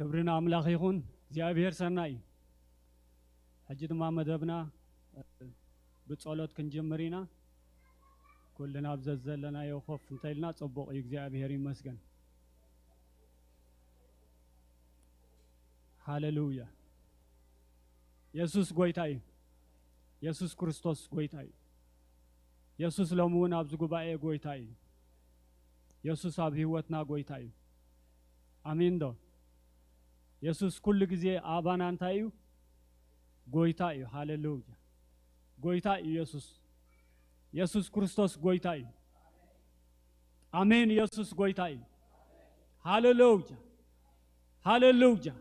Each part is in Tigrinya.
ክብሪ ንኣምላኽ ይኹን። እግዚኣብሔር ሰናይ እዩ። ሕጂ ድማ መደብና ብጸሎት ክንጅምር ኢና። ኩልና ኣብ ዘዘለናዮ ኮፍ እንተኢልና ጽቡቕ እዩ። እግዚኣብሔር ይመስገን። ሃሌሉያ። የሱስ ጎይታ እዩ። የሱስ ክርስቶስ ጎይታ እዩ። የሱስ ሎሚ እውን ኣብዚ ጉባኤ ጎይታ እዩ። የሱስ ኣብ ህይወትና ጎይታ እዩ። ኣሜን ዶ? የሱስ ኩሉ ግዜ ኣባና እንታይ እዩ? ጎይታ እዩ። ሃሌሉያ። ጎይታ እዩ የሱስ። የሱስ ክርስቶስ ጎይታ እዩ። ኣሜን። የሱስ ጎይታ እዩ። ሃሌሉያ። ሃሌሉያ።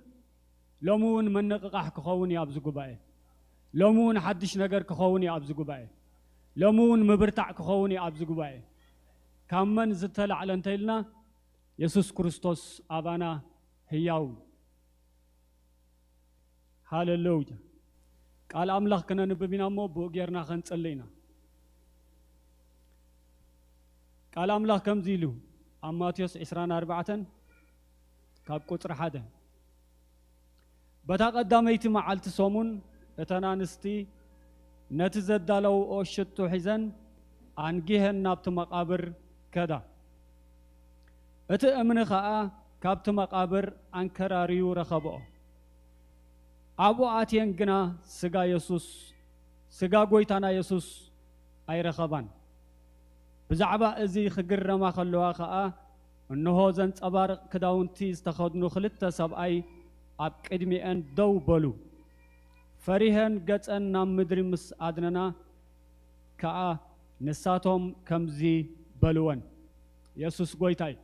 ሎሚ እውን ምንቕቓሕ ክኸውን እዩ ኣብዚ ጉባኤ። ሎሚ እውን ሓድሽ ነገር ክኸውን እዩ ኣብዚ ጉባኤ። ሎሚ እውን ምብርታዕ ክኸውን እዩ ኣብዚ ጉባኤ። ካብ መን ዝተላዕለ እንተኢልና፣ የሱስ ክርስቶስ ኣባና ህያው። ሃሌሉያ። ቃል ኣምላኽ ክነንብብ ኢና እሞ ብኡ ጌርና ኸንጽሊ ኢና። ቃል ኣምላኽ ከምዚ ኢሉ ኣብ ማቴዎስ ዕስራን ኣርባዕተን ካብ ቁጽሪ ሓደ፣ በታ ቀዳመይቲ መዓልቲ ሰሙን እተን ኣንስቲ ነቲ ዘዳለውኦ ሽቱ ሒዘን ኣንጊሀን ናብቲ መቓብር ከዳ። እቲ እምኒ ኸኣ ካብቲ መቓብር ኣንከራርዩ ረኸብኦ። ኣብኡ ኣትየን ግና ስጋ የሱስ፣ ስጋ ጐይታና የሱስ ኣይረኸባን። ብዛዕባ እዚ ክግረማ ከለዋ ኸኣ፣ እንሆ ዘንጸባርቕ ክዳውንቲ ዝተኸድኑ ክልተ ሰብኣይ ኣብ ቅድሚኤን ደው በሉ። ፈሪሀን ገጸን ናብ ምድሪ ምስ ኣድነና ከኣ ንሳቶም ከምዚ በልወን፣ የሱስ ጐይታ እዩ።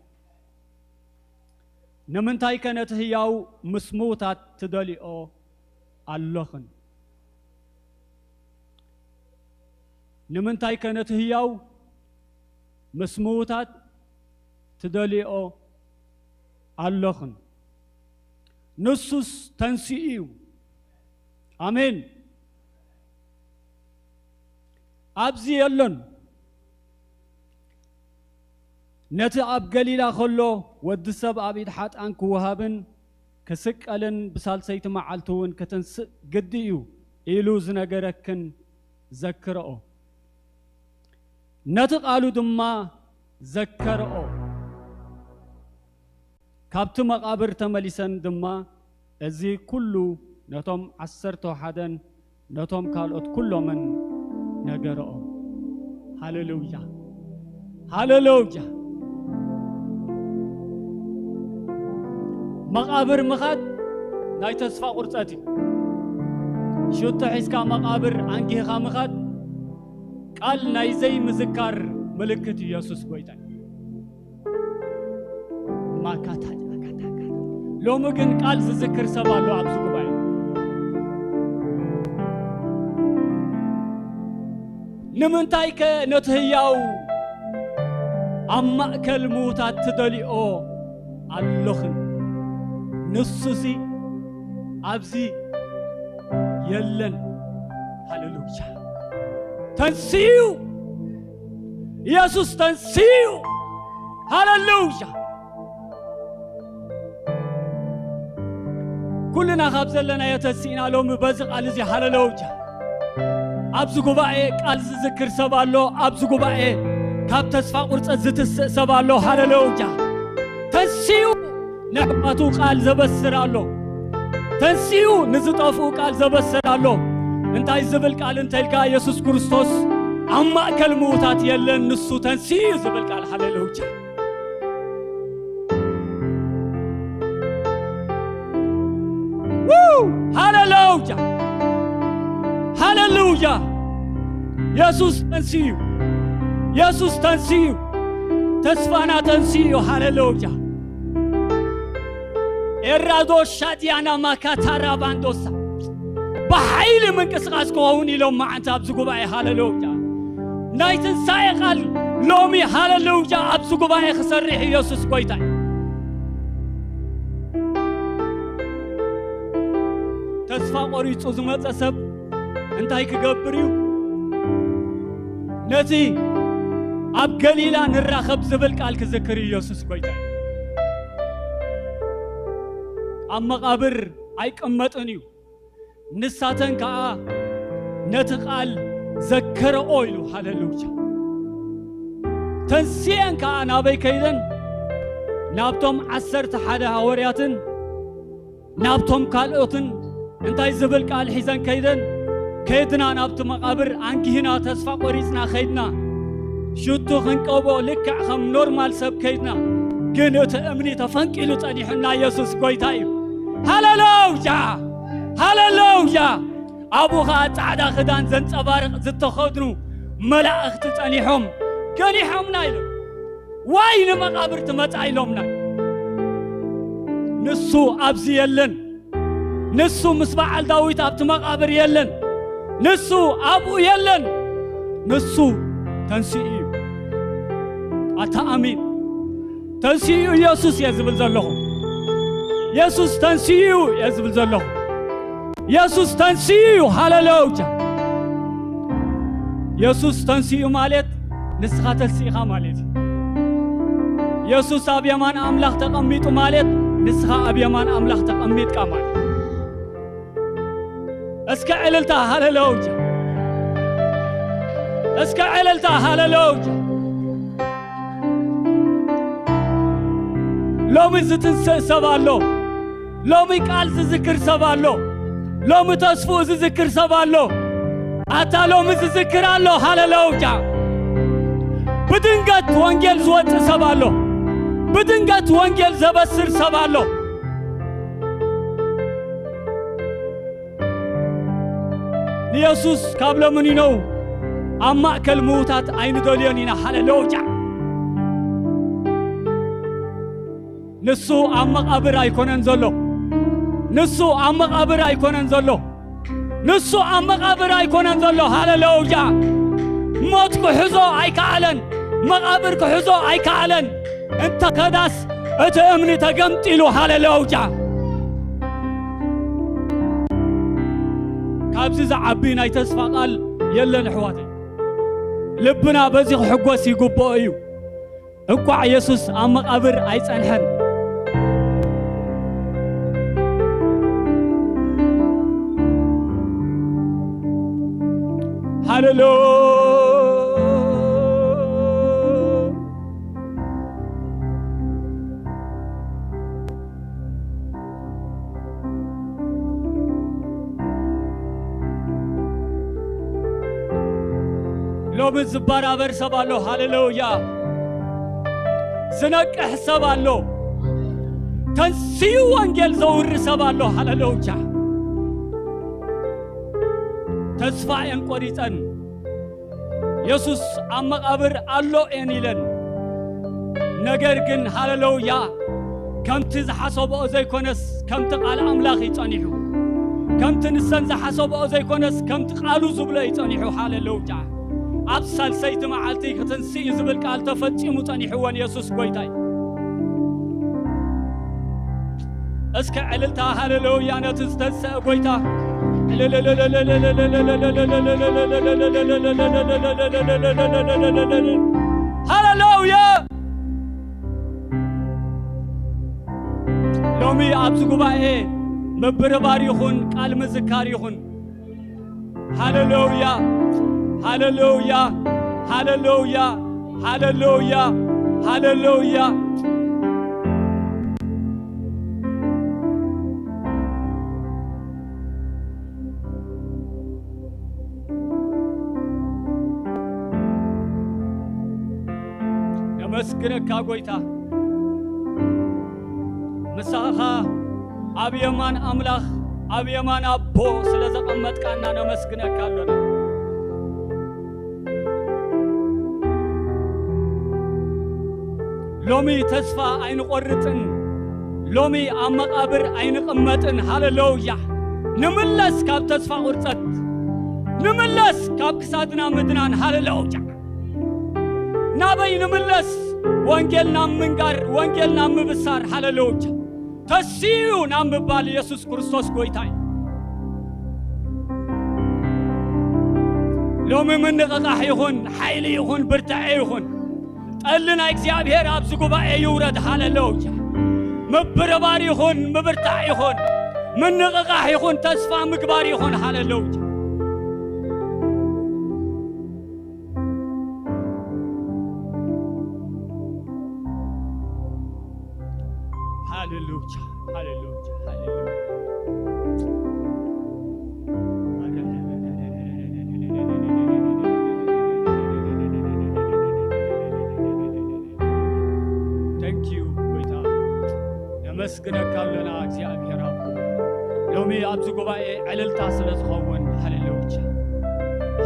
ንምንታይከ ነቲ ህያው ምስ ምዉታት ትደልዮ ኣለኽን? ንምንታይከ ነቲ ህያው ምስ ምዉታት ትደልዮ ኣለኽን? ንሱስ ተንሲኡ እዩ። ኣሜን። ኣብዚ የሎን። ነቲ ኣብ ገሊላ ኸሎ ወዲ ሰብ ኣብ ኢድ ሓጥኣን ክወሃብን ክስቀልን ብሳልሰይቲ መዓልቲ እውን ክትንስእ ግዲ እዩ ኢሉ ዝነገረክን ዘክርኦ። ነቲ ቃሉ ድማ ዘከርኦ። ካብቲ መቓብር ተመሊሰን ድማ እዚ ኩሉ ነቶም ዓሰርተ ሓደን ነቶም ካልኦት ኩሎምን ነገርኦ። ሃሌሉያ፣ ሃሌሉያ። መቓብር ምኻድ ናይ ተስፋ ቁርጸት እዩ። ሽቶ ሒዝካ መቓብር ኣንጊህኻ ምኻድ ቃል ናይ ዘይምዝካር ምልክት እዩ። የሱስ ጎይታ እዩ። ማካታ ሎሚ ግን ቃል ዝዝክር ሰብ ኣሎ ኣብዚ ጉባኤ። ንምንታይ ከ ነቲ ህያው ኣብ ማእከል ምዉታት ትደልዮ ኣለኽን? ንሱሲ ኣብዚ የለን። ሃሌሉያ። ተንስኡ። ኢየሱስ ተንስኡ። ሃሌሉያ። ኩልና ካብ ዘለናዮ ተንሲእና ሎሚ በዚ ቃል እዚ ሃሌሉያ። ኣብዚ ጉባኤ ቃል ዝዝክር ሰብ ኣሎ። ኣብዚ ጉባኤ ካብ ተስፋ ቁርጸት ዝትስእ ሰብ ኣሎ። ሃሌሉያ። ተንስኡ። ንሕዋቱ ቃል ዘበስር ኣሎ። ተንስኡ ንዝጠፍኡ ቃል ዘበስር ኣሎ። እንታይ ዝብል ቃል እንተ ኢልካ፣ የሱስ ክርስቶስ ኣብ ማእከል ምዉታት የለን፣ ንሱ ተንስኡ ዝብል ቃል። ሃሌሉያ። ው! ሃሌሉያ። ሃሌሉያ። የሱስ ተንስኡ። የሱስ ተንስኡ። ተስፋና ተንስኡ። ሃሌሉያ። ኤራዶ ሻድያና ማካታራ ባንዶሳ። ብሓይሊ ምንቅስቃስ ክኸውን ኢሎም መዓንቲ ኣብዚ ጉባኤ። ሃሌሉያ። ናይ ትንሳኤ ቃል ሎሚ ሃሌሉያ ኣብዚ ጉባኤ ክሰርሕ ኢየሱስ ጎይታ እዩ። ተስፋ ቆሪጹ ዝመጸ ሰብ እንታይ ክገብር እዩ? ነቲ ኣብ ገሊላ ንራኸብ ዝብል ቃል ክዝክር ኢየሱስ ጎይታ እዩ። ኣብ መቓብር ኣይቅመጥን እዩ። ንሳተን ከኣ ነቲ ቃል ዘከረኦ ኢሉ። ሃሌሉያ። ተንሲኤን ከኣ ናበይ ከይደን? ናብቶም ዓሰርተ ሓደ ሃዋርያትን ናብቶም ካልኦትን እንታይ ዝብል ቃል ሒዘን ከይደን? ከይድና ናብቲ መቓብር ኣንጊህና ተስፋ ቆሪጽና ከይድና። ሽቱ ክንቀብኦ ልክዕ ከም ኖርማል ሰብ ከይድና። ግን እቲ እምኒ ተፈንቂሉ ጸኒሑና። የሱስ ጎይታ እዩ። ሃሌሉያ! ሃሌሉያ! ኣብኡ ኸኣ ጻዕዳ ክዳን ዘንጸባርቕ ዝተኸድኑ መላእኽቲ ጸኒሖም ገኒሖምና ኢሎም። ዋይ ንመቓብር ትመጻ ኢሎምና። ንሱ ኣብዚ የለን። ንሱ ምስ በዓል ዳዊት ኣብቲ መቓብር የለን። ንሱ ኣብኡ የለን። ንሱ ተንሲኡ እዩ። ኣታ ኣሚን። ተንሲኡ ኢየሱስ እየ ዝብል ዘለኹ። ኢየሱስ ተንሲኡ እየ ዝብል ዘለኹ። ኢየሱስ ተንሲኡ እዩ። ሃሌሉያ። ኢየሱስ ተንሲኡ ማለት ንስኻ ተንሲእኻ ማለት እዩ። ኢየሱስ ኣብ የማን ኣምላኽ ተቐሚጡ ማለት ንስኻ ኣብ የማን ኣምላኽ ተቐሚጥካ ማለት እዩ። እስከ ዕልልታ ሃሌሉያ። እስከ ዕልልታ ሃሌሉያ። ሎሚ ዝትንስእ ሰብ ኣሎ። ሎሚ ቃል ዝዝክር ሰብ ኣሎ። ሎሚ ተስፍኡ ዝዝክር ሰብ ኣሎ። ኣታ ሎሚ ዝዝክር ኣሎ። ሃሌሉያ። ብድንገት ወንጌል ዝወጽእ ሰብ ኣሎ። ብድንገት ወንጌል ዘበስር ሰብ ኣሎ። ንየሱስ ካብ ሎሚ ንነው ኣብ ማእከል ምዉታት ኣይንደልዮን ኢና። ሃሌሉያ። ንሱ ኣብ መቓብር ኣይኮነን ዘሎ። ንሱ ኣብ መቓብር ኣይኮነን ዘሎ። ንሱ ኣብ መቓብር ኣይኮነን ዘሎ። ሃሌሉያ። ሞት ክሕዞ ኣይከኣለን። መቓብር ክሕዞ ኣይከኣለን። እንተ ኸዳስ እቲ እምኒ ተገምጢሉ። ሃሌሉያ። ካብዚ ዝዓቢ ናይ ተስፋ ቃል የለን ኣሕዋተይ። ልብና በዚ ክሕጎስ ይግብኦ እዩ። እንቋዕ የሱስ ኣብ መቓብር ኣይጸንሐን። ሃሌሉያ። ሎሚ ዝበራበር ሰብ ኣሎ። ሃሌሉያ። ዝነቅሕ ሰብ ኣሎ። ተንስኡ ወንጌል ዘውሪ ሰብ ኣሎ። ሃሌሉያ። ተስፋ እየን ቆሪጸን። የሱስ ኣብ መቓብር ኣሎ እየን ኢለን። ነገር ግን ሃሌሉያ፣ ከምቲ ዝሓሰብኦ ዘይኮነስ ከምቲ ቃል ኣምላኽ እዩ ጸኒሑ። ከምቲ ንሰን ዝሓሰብኦ ዘይኮነስ ከምቲ ቃሉ ዝብሎ እዩ ጸኒሑ። ሃሌሉያ። ኣብ ሳልሰይቲ መዓልቲ ክትንስእ እዩ ዝብል ቃል ተፈጺሙ ጸኒሕወን። የሱስ ጎይታ እዩ። እስከ ዕልልታ ሃሌሉያ ነቲ ዝተንስአ ጎይታ። ሃሌሉያ። ሎሚ ኣብዚ ጉባኤ ምብርባር ይኹን ቃል ምዝካር ይኹን። ሃሌሉያ፣ ሃሌሉያ፣ ሃሌሉያ፣ ሃሌሉያ፣ ሃሌሉያ። ነመስግነካ ጎይታ፣ ምሳኻ ኣብ የማን ኣምላኽ ኣብ የማን ኣቦ ስለ ዘቐመጥካና ነመስግነካ ኣሎና። ሎሚ ተስፋ ኣይንቖርጽን። ሎሚ ኣብ መቓብር ኣይንቕመጥን። ሃሌሉያ። ንምለስ ካብ ተስፋ ቁርጸት። ንምለስ ካብ ክሳድና ምድናን። ሃሌሉያ። ናበይ ንምለስ? ወንጌል ናብ ምንጋር፣ ወንጌል ናብ ምብሳር። ሃሌሉያ። ተሲኡ ናብ ምባል የሱስ ክርስቶስ ጎይታ እዩ። ሎሚ ምንቕቓሕ ይኹን፣ ሓይሊ ይኹን፣ ብርታዐ ይኹን፣ ጠሊ ናይ እግዚኣብሔር ኣብዚ ጉባኤ ይውረድ። ሃሌሉያ። ምብርባር ይኹን፣ ምብርታዕ ይኹን፣ ምንቕቓሕ ይኹን፣ ተስፋ ምግባር ይኹን። ሃሌሉያ። ሃሌሉያ፣ ሃሌሉያ፣ ሃሌሉያ። Thank you ጎይታ፣ ነመስግነካ ኣለና እግዚኣብሔር ኣቦ። ሎሚ ኣብዚ ጉባኤ ዕልልታ ስለ ዝኸውን፣ ሃሌሉያ፣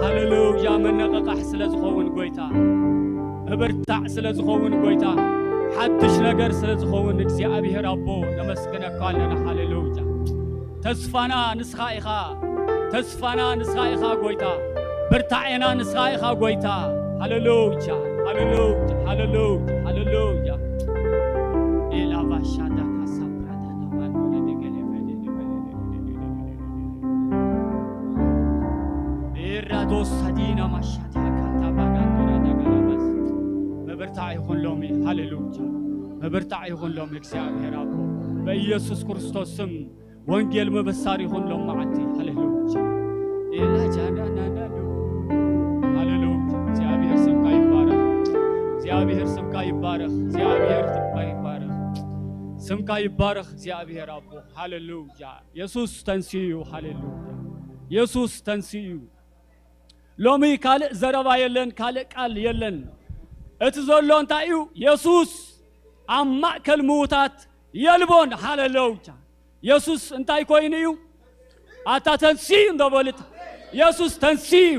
ሃሌሉያ፣ መነቐቓሕ ስለ ዝኸውን ጎይታ፣ ምብርታዕ ስለ ዝኸውን ጎይታ፣ ሓድሽ ነገር ስለ ዝኸውን እግዚኣብሔር ኣቦ ነመስግነካ ኣለና። ሃሌሉያ። ተስፋና ንስኻ ኢኻ፣ ተስፋና ንስኻ ኢኻ ጎይታ፣ ብርታዔና ንስኻ ኢኻ ጎይታ። ሃሌሉያ፣ ሃሌሉያ፣ ሃሌሉያ፣ ሃሌሉያ። ኤላቫሻዳ ካሳፕራዳና ማንዶረ ደገለ ኤራዶ ሳዲና ማሻቲያ ካታ ባጋንዶራ ዳጋላባስ። ምብርታዕ ይኹን ሎሚ። ሃሌሉያ። ምብርታዕ ይኹን ሎሚ እግዚኣብሔር ኣቦ። በኢየሱስ ክርስቶስ ስም ወንጌል ምብሳር ይኹን ሎም መዓልቲ። ሃሌሉያ። ኤላ ጃና ናና ዶ። ሃሌሉያ። እግዚኣብሔር ስምካ ይባረኽ። እግዚኣብሔር ስምካ ይባረኽ። እግዚኣብሔር ስምካ ይባረኽ። ስምካ ይባረኽ እግዚኣብሔር ኣቦ። ሃሌሉያ። የሱስ ተንስኡ እዩ። ሃሌሉያ። የሱስ ተንስኡ እዩ። ሎሚ ካልእ ዘረባ የለን፣ ካልእ ቃል የለን። እቲ ዘሎ እንታይ እዩ? የሱስ ኣብ ማእከል ምዉታት የልቦን። ሃሌሉያ። የሱስ እንታይ ኮይኑ እዩ? ኣታ ተንስኡ እንዶ በሉት። የሱስ ተንስኡ እዩ።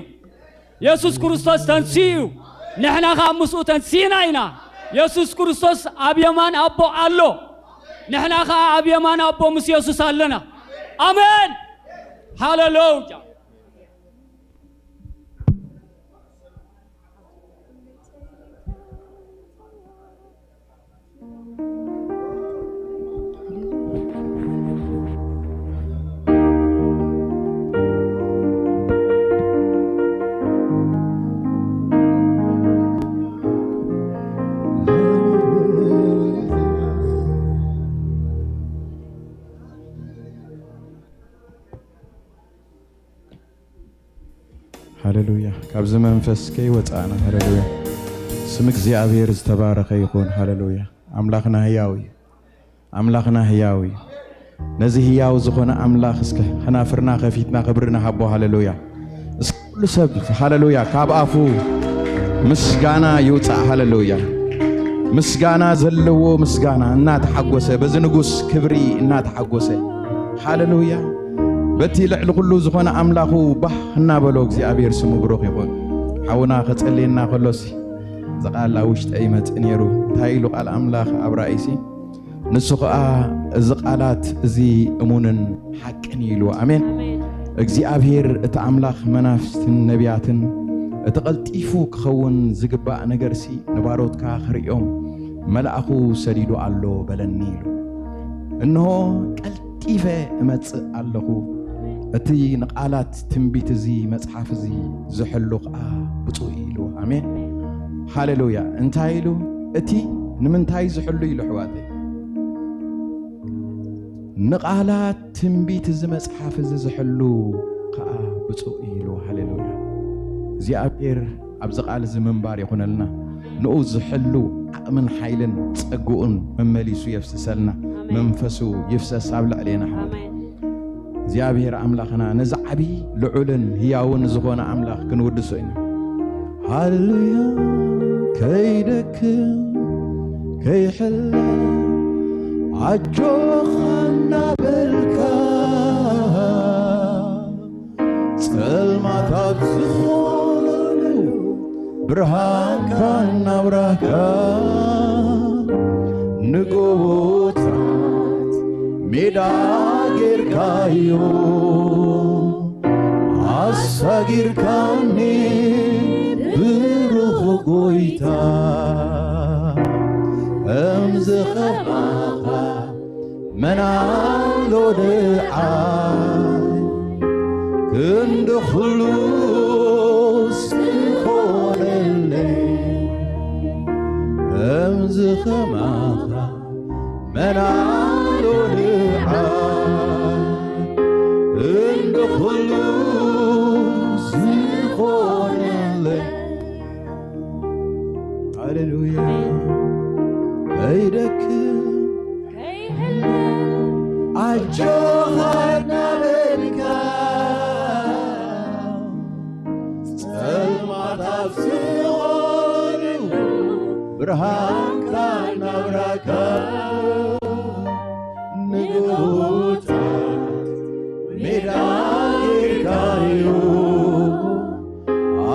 የሱስ ክርስቶስ ተንስኡ እዩ። ንሕና ኸኣ ምስኡ ተንሲእና ኢና። የሱስ ክርስቶስ ኣብ የማን ኣቦ ኣሎ። ንሕና ኸኣ ኣብ የማን ኣቦ ምስ የሱስ ኣለና። ኣሜን። ሃሌሉያ። ሃሌሉያ። ካብዚ መንፈስ ከይወጻእና፣ ሃሌሉያ። ስም እግዚኣብሔር ዝተባረኸ ይኹን። ሃሌሉያ። ኣምላኽና ህያው እዩ። ኣምላኽና ህያው እዩ። ነዚ ህያው ዝኾነ ኣምላኽ እስከ ከናፍርና ከፊትና ክብሪ ንሃቦ። ሃሌሉያ። እስከ ኩሉ ሰብ ሃሌሉያ ካብ ኣፉ ምስጋና ይውጻእ። ሃሌሉያ። ምስጋና ዘለዎ ምስጋና እናተሓጎሰ፣ በዚ ንጉስ ክብሪ እናተሓጎሰ፣ ሃሌሉያ፣ በቲ ልዕሊ ኩሉ ዝኾነ ኣምላኹ ባህ እናበሎ እግዚኣብሔር ስሙ ብሩኽ ይኹን። ሓውና ከጸልየና ከሎሲ እዚ ቃል ኣብ ውሽጠ ይመጽእ ነይሩ። እንታይ ኢሉ ቃል ኣምላኽ ኣብ ራእይሲ? ንሱ ኸኣ እዚ ቃላት እዚ እሙንን ሓቅን እዩ ኢሉ። ኣሜን። ኣሜን። እግዚኣብሔር እቲ ኣምላኽ መናፍስትን ነቢያትን እቲ ቀልጢፉ ክኸውን ዝግባእ ነገርሲ ንባሮትካ ክርእዮም መልኣኹ ሰዲዱ ኣሎ በለኒ ኢሉ። እንሆ ቀልጢፈ እመጽእ ኣለኹ፣ እቲ ንቓላት ትንቢት እዚ መጽሓፍ እዚ ዝሕሉ ኸኣ ብፁዕ እዩ ኢሉ። ኣሜን። ሃሌሉያ። እንታይ ኢሉ? እቲ ንምንታይ ዝሕሉ ኢሉ ኣሕዋተይ? ንቓላት ትንቢት እዚ መጽሓፍ እዚ ዝሕሉ ከኣ ብፁዕ እዩ ኢሉ። ሃሌሉያ። እግዚኣብሔር ኣብዚ ቃል እዚ ምንባር ይኹነልና። ንኡ ዝሕሉ ዓቕምን ሓይልን ጸግኡን መመሊሱ የፍስሰልና። ኣሜን። መንፈሱ ይፍሰስ ኣብ ልዕሌና ኣሕዋት። ኣሜን። እግዚኣብሔር ኣምላኽና ነዚ ዓቢ ልዑልን ህያውን ዝኾነ ኣምላኽ ክንውድሶ ኢና። ሃሌሉያ። ከይደክም ከይሕለ ኣጆኻ እናበልካ ጸልማታት ዝኾኑ ብርሃንካ እናብራህካ ንጎቦታት ሜዳ ጌርካዮ ኣሳጊርካኒ ብሩኽ ጎይታ። ከምዚ ኸማኻ መን ኣሎ ደዓይ ክንዲ ኹሉስ ዝኾነለይ። ከምዚ ኸማኻ መን ኣሎ ንዓይ እንዶ ኩሉ ዝኾነለይ። ሃሌሉያ። ከይደክም ከይህልም ኣጆኻ እናበልካ ጸልማት ኣብ ዝኾኑ ብርሃንካ እናብራካ ንጎታት ሜዳ ጌርካዮ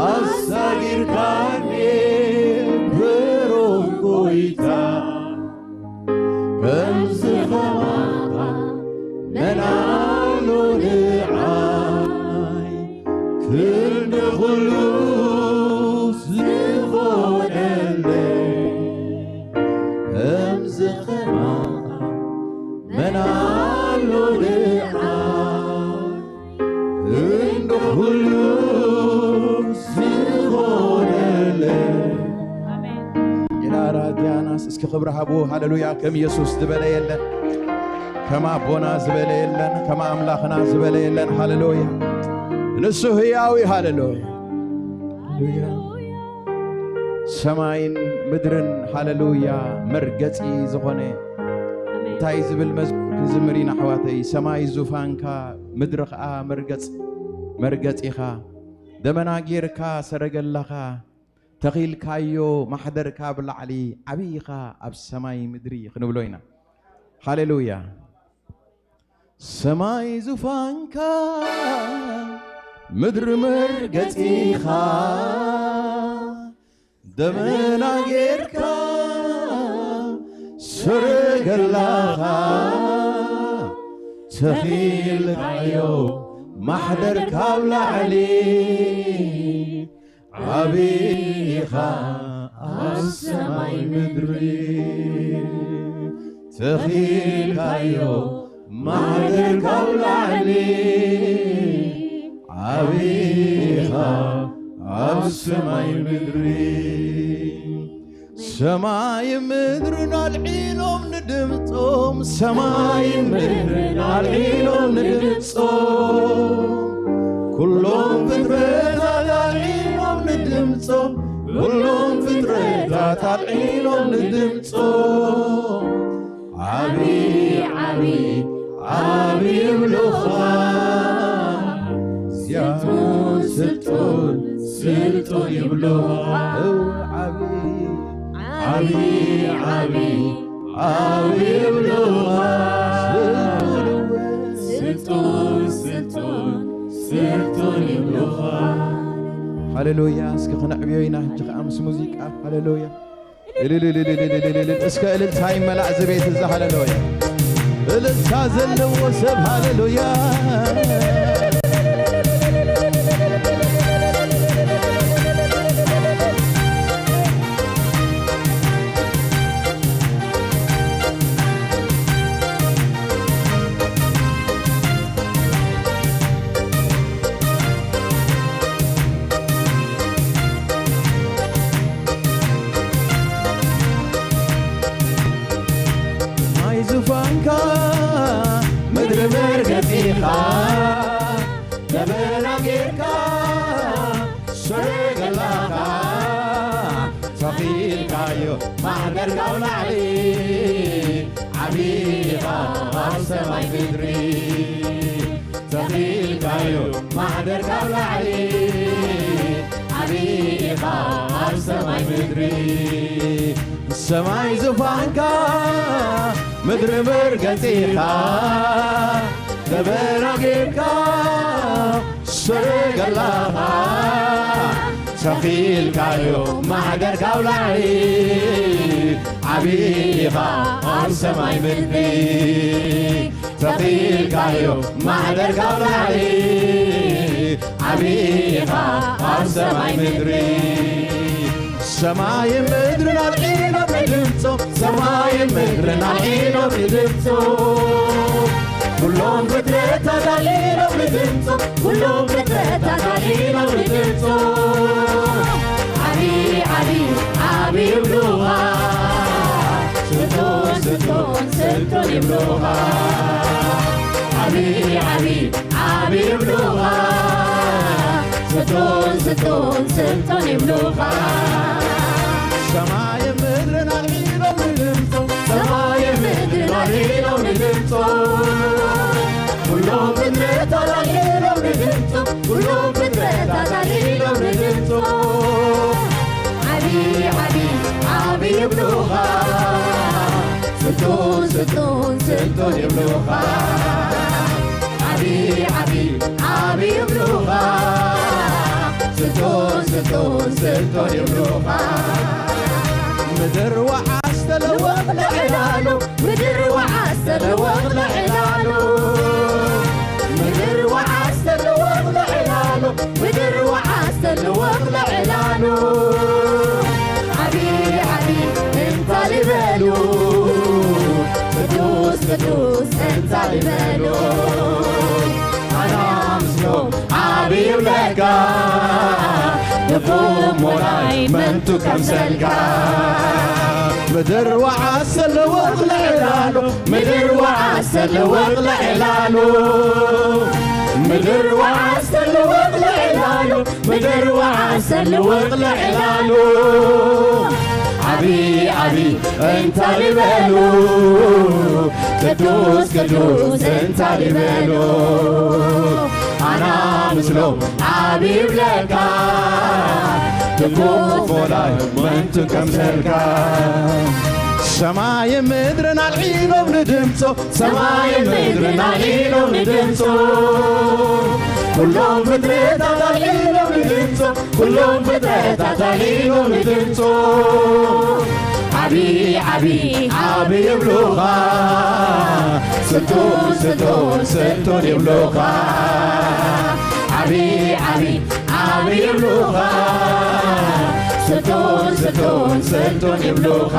ኣሳጊርካኒ ብሩኽ ጎይታ። ከምዚ ኸማኻ መን ኣሎ ንዓይ ክንዲ ኹሉ ዝኾነለይ። ከምዚ ኸማኻ መን ኣሎ ንዓይ እንዶ ኩሉ ዝኾነለይ። ኣሜን። ኢላራ ዲያናስ እስኪ ክብሪ ሃቡ። ሃሌሉያ። ከም ኢየሱስ ዝበለ የለን። ከም ኣቦና ዝበለ የለን። ከም ኣምላኽና ዝበለ የለን። ሃሌሉያ። ንሱ ህያው እዩ። ሃሌሉያ። ሃሌሉያ። ሰማይን ምድርን ሃሌሉያ መርገጺ ዝኾነ ኣሜን። እንታይ ዝብል መዝሙር ክንዝምር ኢና ኣሕዋተይ? ሰማይ ዙፋንካ፣ ምድሪ ኸኣ መርገጽ መርገጺኻ፣ ደመና ጌርካ ሰረገላኻ ተኺልካዮ፣ ማሕደርካ ኣብ ላዕሊ ዓብዪኻ ኣብ ሰማይ ምድሪ ክንብሎ ኢና። ሃሌሉያ። ሰማይ ዙፋንካ፣ ምድሪ መርገጺኻ፣ ደመና ጌርካ ሰረገላኻ ተኺልካዮ ማሕደርካ ኣብ ላዕሊ ዓቢ ኢኻ ኣብ ሰማይ ምድሪ ተኺልካዮ ማሕደርካ ኣብ ላዕሊ ዓቢ ኢኻ ኣብ ሰማይ ምድሪ። ሰማይ ምድርን ኣልዒሎም ንድምጾም፣ ሰማይ ምድርን ኣልዒሎም ንድምጾም፣ ኩሎም ፍጥረታት ኣልዒሎም ንድምጾም፣ ኩሎም ፍጥረታት ኣልዒሎም ንድምጾም። ዓቢ፣ ዓቢ፣ ዓቢ ይብሉኻ። ስልጡን፣ ስልጡን፣ ስልጡን ይብሉኻ። ዓቢ፣ ዓቢ፣ ዓቢ፣ ዓቢ ይብሉኻ። ስልጡን፣ ስልጡን፣ ስልጡን ይብሉኻ። ሃሌሉያ። እስኪ ክነዕብዮ ኢና ሕጂ ኸዓ ምስ ሙዚቃ። ሃሌሉያ። እልልልልልልልልልል። እስከ እልልታ ይመላእ እዚ ቤት እዚ። ሃሌሉያ። እልልታ ዘለዎ ሰብ ሃሌሉያ። ናይ ዙፋንካ ምድሪ መርገጺኻ፣ ደበና ጌርካ ሰረገላኻ ተኺልካዮ ማሕደርካ ኣብ ላዕሊ፣ ዓቢ ኢኻ ኣብ ሰማይ ምድሪ። ተኺልካዮ ማሕደርካ ኣብ ላዕሊ፣ ዓቢ ኢኻ ኣብ ሰማይ ምድሪ። ሰማይ ዙፋንካ፣ ምድሪ መርገጺኻ፣ ደበና ጌርካ ሰረገላኻ ተኺልካዮ ማሕደርካ ኣብ ላዕሊ፣ ዓቢ ኢኻ ኣብ ሰማይ ምድሪ። ተኺልካዮ ማሕደርካ ኣብ ላዕሊ፣ ዓቢ ኢኻ ኣብ ሰማይ ምድሪ። ሰማይን ምድርን ኣልዒሎም ንድምጾም፣ ሰማይን ምድርን ኣልዒሎም ንድምጾም፣ ኩሎም ፍጥረታት ኣልዒሎም ንድምጾም፣ ኩሎም ፍጥረታት ኣልዒሎም ንድምጾም። ዓቢ፣ ዓቢ፣ ዓቢ ይብሉኻ። ስልጡን፣ ስልጡን፣ ስልጡን ይብሉኻ። ዓቢ ዓቢ ዓቢ ይብሉኻ። ስልጡን ስልጡን ስልጡን ይብሉኻ። ሰማይ ምድርን ኣልዒሎም ንድምጾ። ሰማይ ምድርን ኣልዒሎም ንድምጾ። ኩሎም ፍጥረታት ኣልዒሎም ንድምጾ። ኩሎም ፍጥረታት ኣልዒሎም ንድምጾ። ዓቢ ዓቢ ዓቢ ይብሉኻ። ስልጡን ስልጡን ስልጡን ይብሉኻ። ዓቢ ዓቢ ዓቢ ይብሉኻ። ስልጡን ስልጡን ስልጡን ይብሉኻ። ምድር ወዓስ ተለወጥ ልዕላሉ። ምድር ወዓስ ተለወጥ ልዕላሉ። ምድር ወዓስ ተለወጥ ልዕላሉ። ምድር ወዓስ ተለወጥ ልዕላሉ። ዓቢ ዓቢ እንታል ይበሉ። ቅዱስ ቅዱስ እንታል ይበሉ። ኣና ምስሎም ዓቢ ይብለካ። ንፉም ሞላይ መንቱ ከምሰልካ። ምድር ወዓስ ተለወጥ ልዕላሉ። ምድር ወዓስ ተለወጥ ልዕላሉ። ምድር ወዓስ ተለወጥ ልዕላሉ። ምድር ወዓስ ተለወጥ ልዕላሉ። ዓቢ ዓቢ እንታል ይበሉ። ቅዱስ ቅዱስ እንታል ይበሉ። ኣና ምስሎም ዓቢ ይብለካ። ድንቁ ሞላይ መንቱ ከምሰልካ። ሰማይ ምድርን ኣልዒሎም ንድምጾ። ሰማይ ምድርን ኣልዒሎም ንድምጾ። ኩሎም ፍጥረታት ኣልዒሎም ንድምጾ። ኩሎም ፍጥረታት ኣልዒሎም ንድምጾ። ዓቢ ዓቢ ዓቢ ይብሉኻ። ስልጡን ስልጡን ስልጡን ይብሉኻ። ዓቢ ዓቢ ዓቢ ይብሉኻ። ስልጡን ስልጡን ስልጡን ይብሉኻ።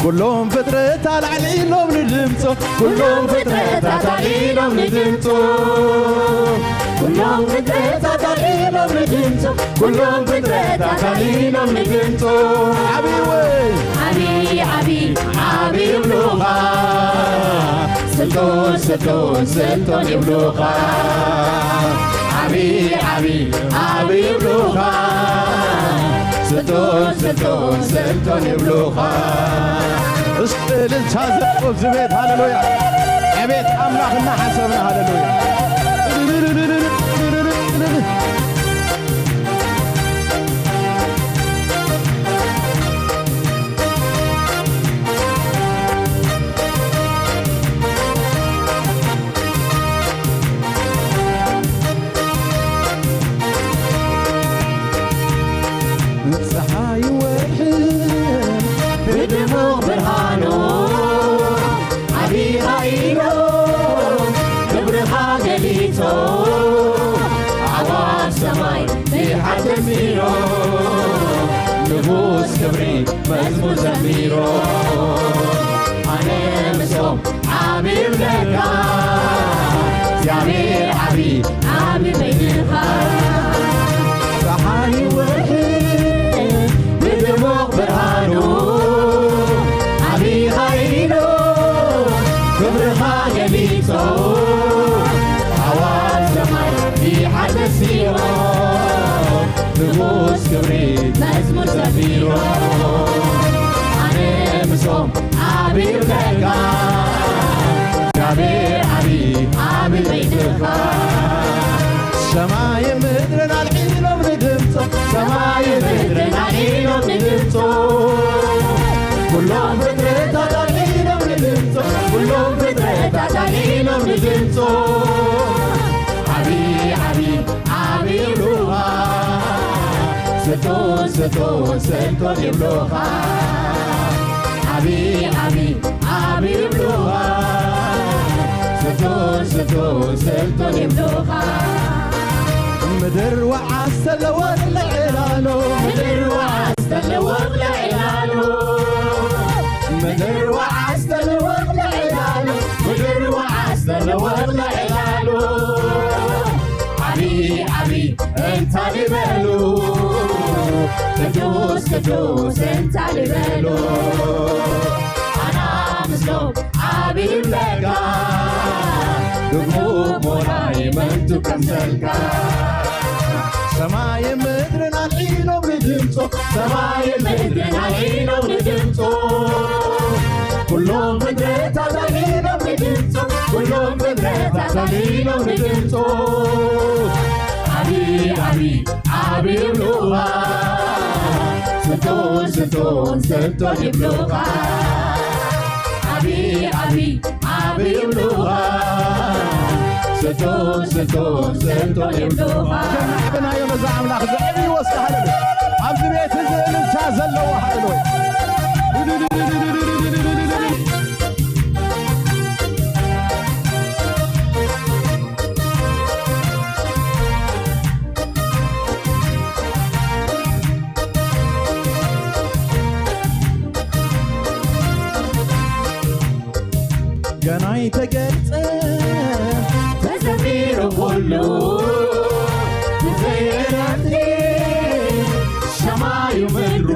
ኩሎም ፍጥረታት ኣልዒሎም ንድምጾ። ኩሎም ፍጥረታት ኣልዒሎም ንድምጾ። ኩሎም ፍጥረታት ኣልዒሎም ንድምጾ። ኩሎም ፍጥረታት ኣልዒሎም ንድምጾ። ዓቢ ወይ ዓቢ ዓቢ ዓቢ ይብሉኻ። ስልጡን ስልጡን ስልጡን ይብሉኻ። ዓቢ ዓቢ ዓቢ ይብሉኻ። ስልጡን ስልጡን ስልጡን ይብሉኻ። እስቲ እልልታ ዘቆብ ዝቤት ሃሌሉያ። ዕቤት ኣምላኽ እናሓሰብና ሃሌሉያ። ጸሓይ ወርሒ ብድሙቕ ብርሃኑ ዓቢኻ ኢሎ ክብርኻ ገሊጾ ኣዕዋፍ ሰማይ ብሓጎስ ኒሮ ንጉስ ክብሪ መዝሙር ዘሚሮ ኣነ ምስኦም ዓቢ እብለካ እግዚኣብሔር ዓቢ ዓቢ በይንኻ ጸሓይ ወርሒ ብድሙቕ ብርሃኑ ዓቢኻ ኢሎ ክብርኻ ገሊጾ ኣዕዋፍ ሰማይ ብሓጎስ ኒሮ ንጉስ ክብሪ መዝሙር ዘሚሮ ኣነ ምስኦም ዓቢ እብለካ እግዚኣብሔር ዓቢ ዓቢ በይንኻ ሰማይ ምድርን ኣልዒሎም ንድምጾ ሰማይ ምድርን ኣልዒሎም ንድምጾ ኩሎም ፍጥረታት ኣልዒሎም ንድምጾ ኩሎም ፍጥረታት ኣልዒሎም ንድምጾ ዓቢ ዓቢ ዓቢ ይብሉኻ ስልጡን ስልጡን ስልጡን ይብሉኻ ዓቢ ዓቢ ዓቢ ይብሉኻ ስልጡን ስልጡን ስልጡን ይብሉኻ ምድር ወዓስ ተለወጥ ልዕላሉ ምድር ወዓስ ተለወጥ ልዕላሉ ምድር ወዓስ ተለወጥ ልዕላሉ ምድር ወዓስ ተለወጥ ልዕላሉ ዓቢ ዓቢ እንታል ይበሉ ቅዱስ ቅዱስ እንታል ይበሉ ኣና ምስሎ ዓቢ ይብለካ፣ ድግሞ ሞራይ መንቱ ከምሰልካ። ሰማይን ምድርን ኣልዒሎም ንድምጾ፣ ሰማይን ምድርን ኣልዒሎም ንድምጾ። ኩሎም ፍጥረታት ኣልዒሎም ንድምጾ፣ ኩሎም ፍጥረታት ኣልዒሎም ንድምጾ። ዓቢ፣ ዓቢ፣ ዓቢ ይብሉኻ፣ ስልጡን፣ ስልጡን፣ ስልጡን ይብሉኻ። ዓቢ፣ ዓቢ፣ ዓቢ ይብሉኻ። ስልጡን፣ ስልጡን፣ ስልጡን ይብሉኻ። ከናዕብናዮ ነዛ ኣምላኽ ዘዕብይዎ እስከ ሃለሉ። ኣብዚ ቤት እዚ እልልታ ዘለዎ ሃለሉ። ገና ኣይተገልጸ ተዘሚሩ ኩሉ ብዘይ ዕረፍቲ ሰማዩ ምድሩ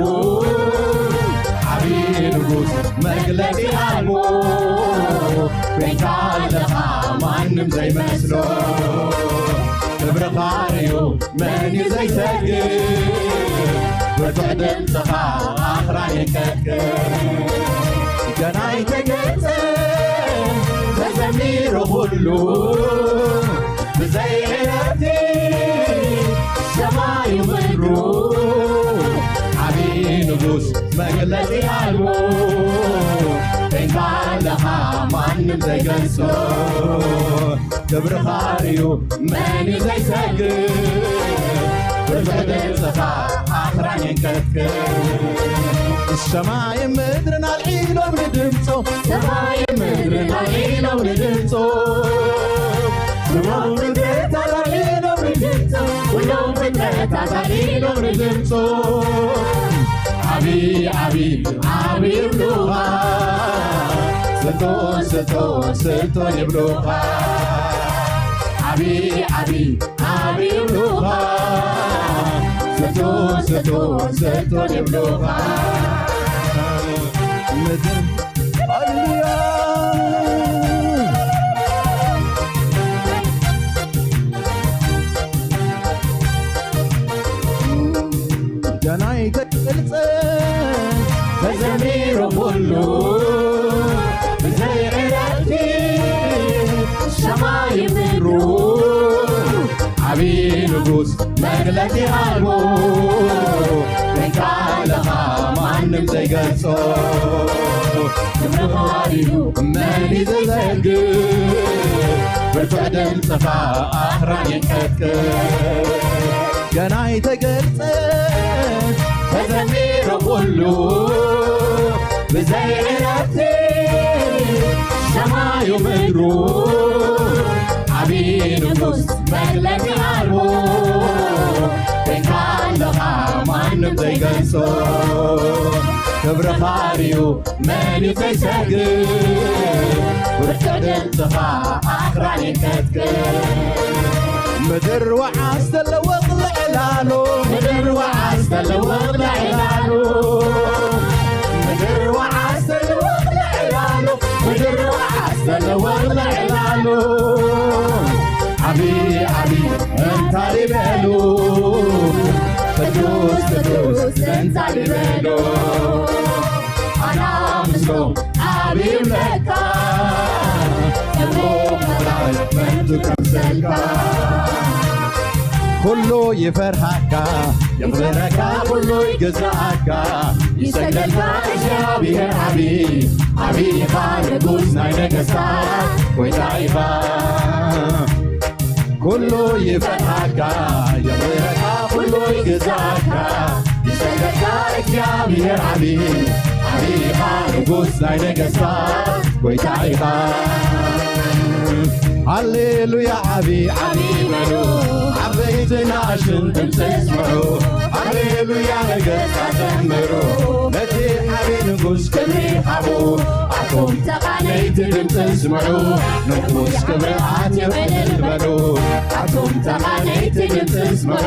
ዓቢ ንጉስ መግለጺ ኣልቦ ኮይንካ ኣለኻ ማንም ዘይመስሎ ክብርኻ ርእዩ መን እዩ ዘይሰግእ ብርቱዕ ድምፅኻ ኣኽራን የንቀጥቅጥ። ገና ኣይተገልጸ ተዘሚሩ ኩሉ ብዘይ ዕረፍቲ ሰማዩ ምድሩ ዓቢ ንጉስ መግለጺ ኣልቦ ኮይንካ ኣለኻ ማንም ዘይገልጾ ክብርኻ እዩ መን እዩ ዘይሰግእ ብርቱዕ ድምፅኻ ኣኽራን የንቀጥቅጥ። ሰማይ ምድርን ኣልዒሎም ንድምፆ ሰማይ ምድርን ኣልዒሎም ንድምፆ ኩሎም ፍጥረታት ኣልዒሎም ንድምፆ ኩሎም ፍጥረታት ኣልዒሎም ንድምፆ ዓቢ ዓቢ ዓቢ ይብሉኻ ስልጡን ስልጡን ስልጡን ይብሉኻ ዓቢ ዓቢ ዓቢ ይብሉኻ ስልጡን ስልጡን ስልጡን ይብሉኻ ምድር ሃሌሉያ ገና ኣይተገልጸ ተዘሚሩ ኩሉ ብዘይ ዕረፍቲ ሰማይ ምድሩ ዓቢ ንጉስ መግለጺ ኣልቦ ኮይንካ ኣለኻ ማንም ዘይገልጾ ክብርኻ እዩ መን እዩ ዝዘግብ ብርቱዕ ድምፅኻ ኣኽራን የንቀጥቅጥ ገና ኣይተገልጸ ተዘሚሩ ኩሉ ብዘይ ዕረፍቲ ሰማዩ ምድሩ ዓቢ ንጉስ መግለጺ ኣልቦ ኮይንካ ኣለኻ ማንም ዘይገልጾ ክብርኻ ርእዩ መን እዩ ዘይሰግእ ብርቱዕ ድምፅኻ ኣኽራን ይንቀጥቅጥ ምድር ወዓስ ተለወቕ ልዕላሉ ምድር ወዓስ ተለወቕ ልዕላሉ ምድር ወዓስ ተለወቕ ልዕላሉ ምድር ወዓስ ተለወቕ ልዕላሉ ዓቢ ዓቢ እንታሊበሉ ቅዱስ ቅዱስ እንታሊበሉ ኣና ምስሎም ዓቢ ይብለካ ክብሮ ምሕረት መንቱ ከምሰልካ ኩሉ ይፈርሃካ የኽብረካ ኩሉ ይግዛኣካ ይሰግደልካ እግዚኣብሔር ዓቢ ዓቢ ኢኻ ንጉስ ናይ ነገስታት ጎይታ ኢኻ ኩሉ ይፈርሃካ የኽብረካ ኩሉ ይግዛኣካ ይሰግደልካ እግዚኣብሔር ዓቢ ዓቢ ኢኻ ንጉስ ናይ ነገስታት ጎይታ ኢኻ ሃሌሉያ ዓቢ ዓቢ በሉ ዓቢ ዓበይትን ንኣሽቱን ድምፂ ስምዑ፣ ሃሌሉያ ነገስታት ዘምሩ፣ ነቲ ዓብዪ ንጉስ ክብሪ ሃቡ። ኣቱም ተቓነይቲ ድምፂ ስምዑ፣ ንጉስ ክብሪ ኣትዩ እልል በሉ። ኣቱም ተቓነይቲ ድምፂ ስምዑ፣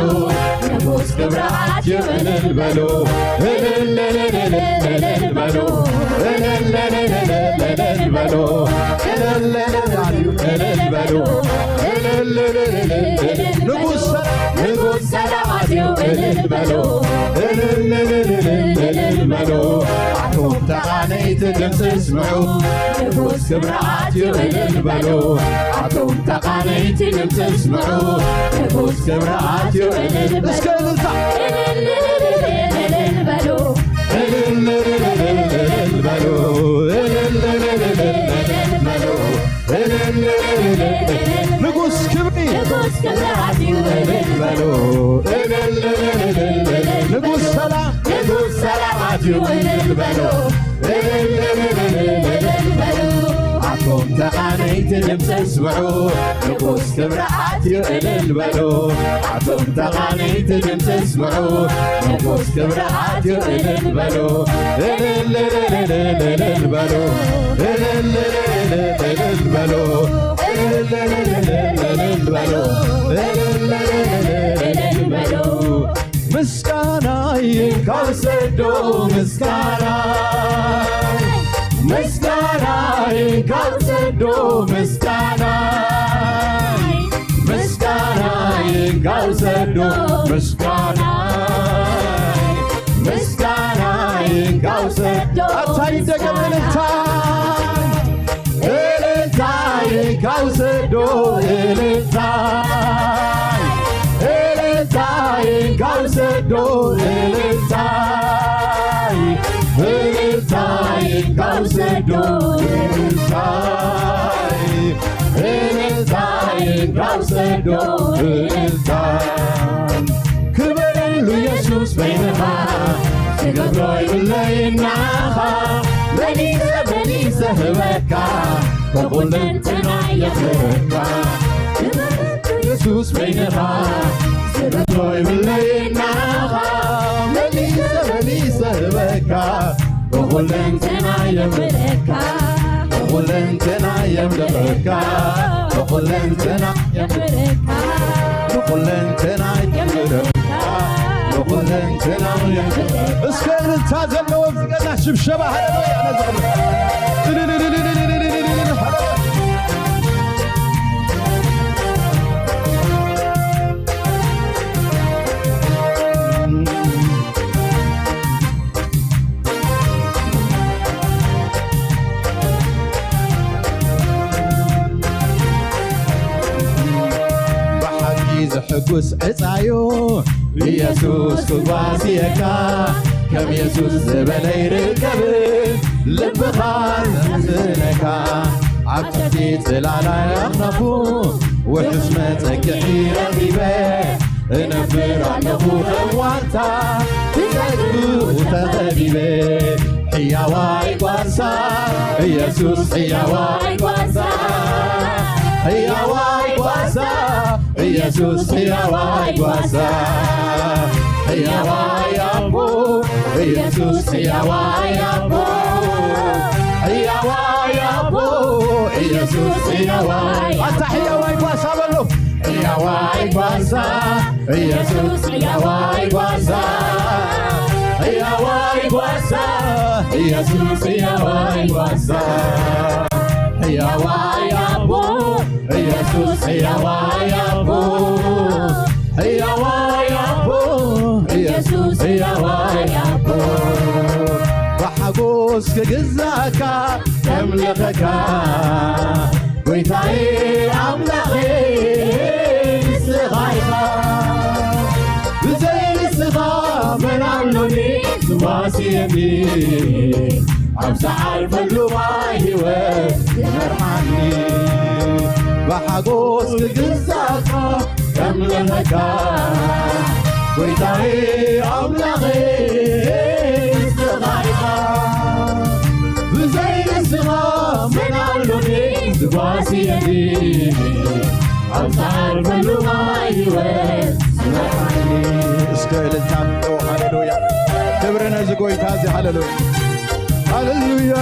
ንጉስ ክብሪ ኣትዩ እልል በሉ። እልል እልል እልል እልል በሉ። እልል እልል እልል እልል በሉ። እልል እልል እልል በሉ። እልል እልል እልል እልል በሉ። ንጉስ ሰላም ኣትዩ እልል በሉ። እልል እልል እልል እልል በሉ። ኣቱም ተቓነይቲ ድምፂ ስምዑ፣ ንጉስ ክብሪ ኣትዩ እልል በሉ። ኣቱም ተቓነይቲ ድምፂ ስምዑ፣ ንጉስ ክብሪ ኣትዩ እልል በሉ። እስከ እልልታ። እልል እልል እልል በሉ። እልል እልል እልል በሉ። እልል እልል እልል በሉ። እልል እልል እልል። ንጉስ ክብሪ። ንጉስ ክብሪ ኣትዩ እልል በሉ። እልል እልል እልል እልል። ንጉስ ሰላም። ንጉስ ሰላም ኣትዩ እልል በሉ። እልል እልል እልል እልል በሉ። ኣቱም ተቓነይቲ ድምፂ ስምዑ፣ ንጉስ ክብሪ ኣትዩ እልል በሉ። ኣቱም ተቓነይቲ ድምፂ ስምዑ፣ ንጉስ ክብሪ ኣትዩ እልል በሉ። እልል እልል እልል እልል በሉ። እልል እልል እልል እልል በሉ። እልል እልል እልል እልል በሉ። እልል እልል እልል እልል በሉ። ምስጋናይ ካብ ሰዶ ምስጋና፣ ምስጋናይ ካብ ሰዶ ምስጋና፣ ምስጋናይ ካብ ሰዶ ምስጋና፣ ምስጋናይ ካብ ሰዶ ኣታ ይደገም እልልታ። እልልታይ ካብ ሰዶ እልልታይ፣ እልልታይ ካብ ሰዶ እልልታይ፣ እልልታይ ካብ ሰዶ እልልታይ፣ እልልታይ ካብ ሰዶ እልልታይ። ክበረሉ የሱስ በይንኻ ክገብሮ ይብለይ ናኻ መሊሰ መሊሰ ህበካ ብኹለንተና የኽብረካ። ክበረሉ የሱስ በይንኻ ክገብሮ ይብለይ ናኻ መሊሰ መሊሰ ህበካ ብኹለንተና የኽብረካ። ብኹለንተና የምልኸካ። ብኹለንተና የኽብረካ። ብኹለንተና የኽብረካ። ብኹለንተና የኽብረካ። እስከ እልልታ ዘለዎ ዝገና ሽብሸባ ሃሌሉያ ነዚ ቅድሚ። ሃሌሉያ። ብሓቂ ዘሕጉስ ዕጻዩ ኢየሱስ ክጓስየካ፣ ከም ኢየሱስ ዝበለ ይርከብ ልብኻ ዘሕዝነካ። ኣብ ትሕቲ ጽላላይ ኣኽናፉ ውሑስ መጸግዒ ረኺበ፣ እነብር ኣለኹ ከም ዋልታ ብጸግኡ ተኸቢበ። ሕያዋይ ጓሳ ኢየሱስ፣ ሕያዋይ ጓሳ፣ ሕያዋይ ጓሳ ኢየሱስ፣ ሕያዋይ ጓሳ፣ ሕያዋይ ኣቦ ኢየሱስ፣ ሕያዋይ ኣቦ፣ ሕያዋይ ኣቦ ኢየሱስ፣ ሕያዋይ ኣታ ሕያዋይ ጓሳ በሎ። ሕያዋይ ጓሳ ኢየሱስ፣ ሕያዋይ ጓሳ፣ ሕያዋይ ጓሳ ኢየሱስ፣ ሕያዋይ ጓሳ፣ ሕያዋይ ኣቦ ኢየሱስ፣ ሕያዋይ ኣቦ፣ ሕያዋይ ኣቦ ኢየሱስ፣ ሕያዋይ ኣቦ። ብሓጎስ ክግዛእካ ከምልኸካ ጎይታዬ ኣምላኸ ንስኻ ኢኻ። ብዘይ ንስኻ መን ኣሎኒ ዝዋስየኒ? ኣብ ዝዓርፈሉ ማይ ህይወት ዝመርሓኒ። ብሓጎስ ክግዛእካ ከምልኸካ ጎይታዬ ኣምላኸ ንስኻ ኢኻ። ብዘይ ንስኻ መን ኣሎኒ ዝጓስየኒ? እስከ እልልታ ምጠው። ሃሌሉያ። ክብሪ ነዚ ጎይታ እዚ። ሃሌሉያ። ሃሌሉያ።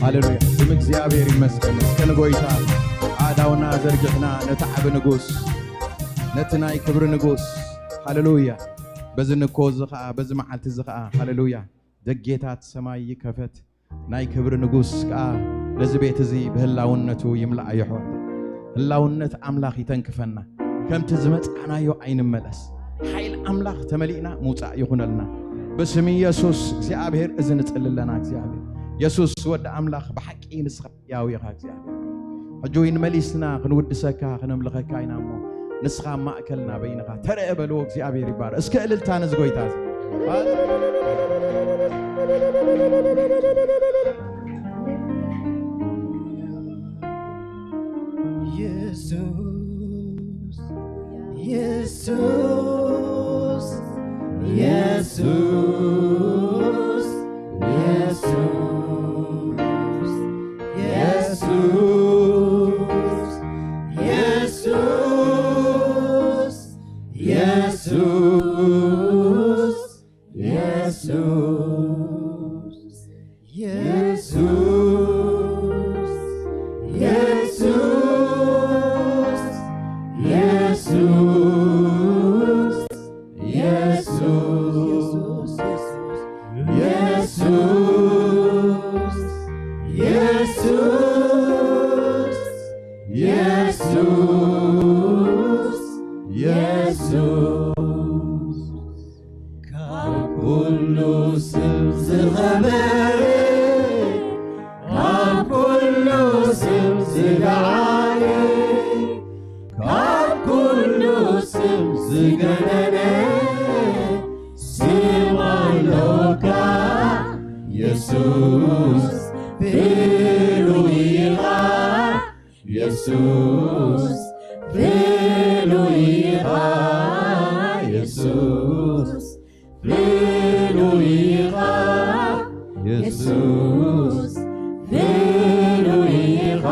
ሃሌሉያ። ስም እግዚኣብሔር ይመስገን። እስከ ንጎይታ ኣእዳውና ዘርጊሕና ነቲ ዓቢ ንጉስ፣ ነቲ ናይ ክብሪ ንጉስ፣ ሃሌሉያ። በዚ ንኮ እዚ ኸኣ፣ በዚ መዓልቲ እዚ ኸኣ፣ ሃሌሉያ፣ ደጌታት ሰማይ ይከፈት። ናይ ክብሪ ንጉስ ከኣ ነዚ ቤት እዚ ብህላውነቱ ይምላኣ። ይሖ ህላውነት ኣምላኽ ይተንክፈና። ከምቲ ዝመጻእናዮ ኣይንመለስ። ሓይል ኣምላኽ ተመሊእና ምውጻእ ይኹነልና። ብስም ኢየሱስ እግዚኣብሔር እዚ ንጽሊ ኣለና። እግዚኣብሔር የሱስ ወዲ ኣምላኽ ብሓቂ ንስኻ ያው ኢኻ እግዚኣብሔር። ሕጂ እውን መሊስና ክንውድሰካ ክነምልኸካ ኢና እሞ ንስኻ ኣብ ማእከልና በይንኻ ተረአ በልዎ። እግዚኣብሔር ይባረክ። እስከ እልልታ ነዚ ጎይታ እዚ። ኢየሱስ ኢየሱስ ኢየሱስ ኢየሱስ ኢየሱስ ኢየሱስ ኢየሱስ ኢየሱስ ኢየሱስ ኢየሱስ ኢየሱስ ኢየሱስ ኢየሱስ ኢየሱስ ኢየሱስ ካብ ኩሉ ስም ዝኸበረ፣ ካብ ኩሉ ስም ዝለዓለ፣ ካብ ኩሉ ስም ዝገነነ ስም ኣሎካ የሱስ፣ ፍሉይ ኢኻ የሱስ፣ ፍሉይ ኢኻ የሱስ፣ ፍሉይ ኢኻ የሱስ፣ ፍሉይ ኢኻ።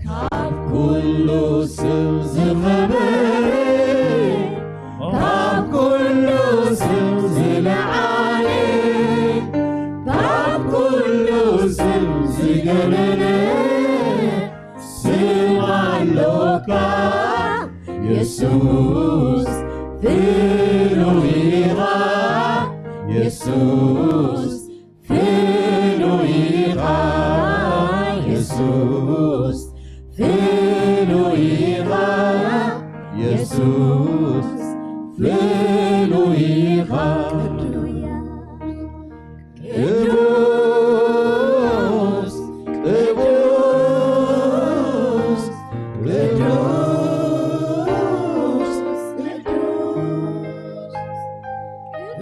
ካብ ኩሉ ስም ዝኸበረ፣ ካብ ኩሉ ስም ዝለዓለ፣ ካብ ኩሉ ስም ዝገነነ ስም ኣሎካ የሱስ፣ ፍሉይ ኢኻ የሱስ፣ ፍሉይ ኢኻ የሱስ፣ ፍሉይ ኢኻ የሱስ፣ ፍሉይ ኢኻ። ቅዱስ፣ ቅዱስ፣ ቅዱስ፣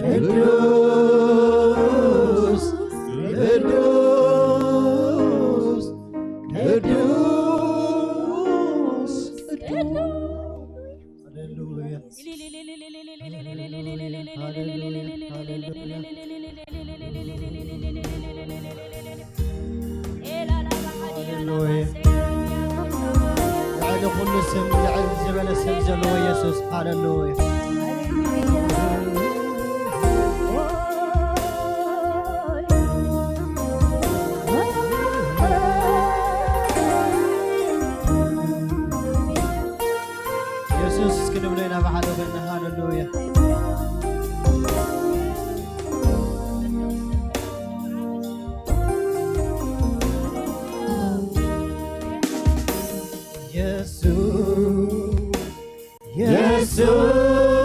ቅዱስ፣ ቅዱስ፣ ቅዱስ፣ ቅዱስ። ሃሌሉያ። ሃሌሉያ። ልዕሊ ኩሉ ስም፣ ልዕል ዝበለ ስም ዘለዎ የሱስ። ሃሌሉያ። የሱስ እስኪ ንብሎ ኢና ብሓደ ኮይንና። ሃሌሉያ። የሱስ፣ የሱስ፣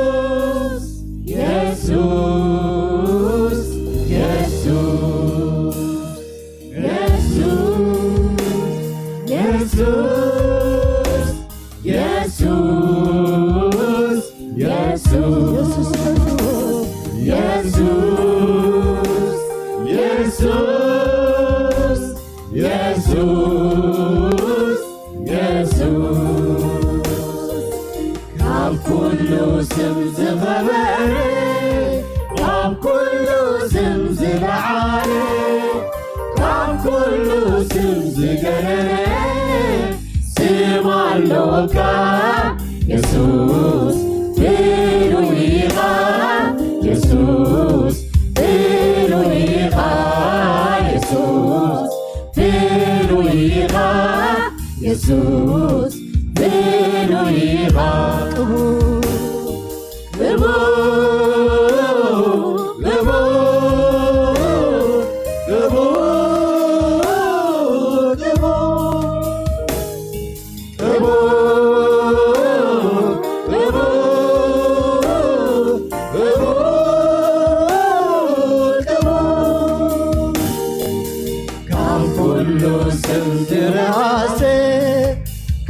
ዝለዓለ ካብ ኩሉ ስም ዝገነነ ስም ኣሎካ የሱስ። ፍሉይ ኢኻ የሱስ፣ ፍሉይ ኢኻ የሱስ፣ ፍሉይ ኢኻ የሱስ፣ ፍሉይ ኢኻ። ካብ ኩሉ ስም ዝረኣሰ፣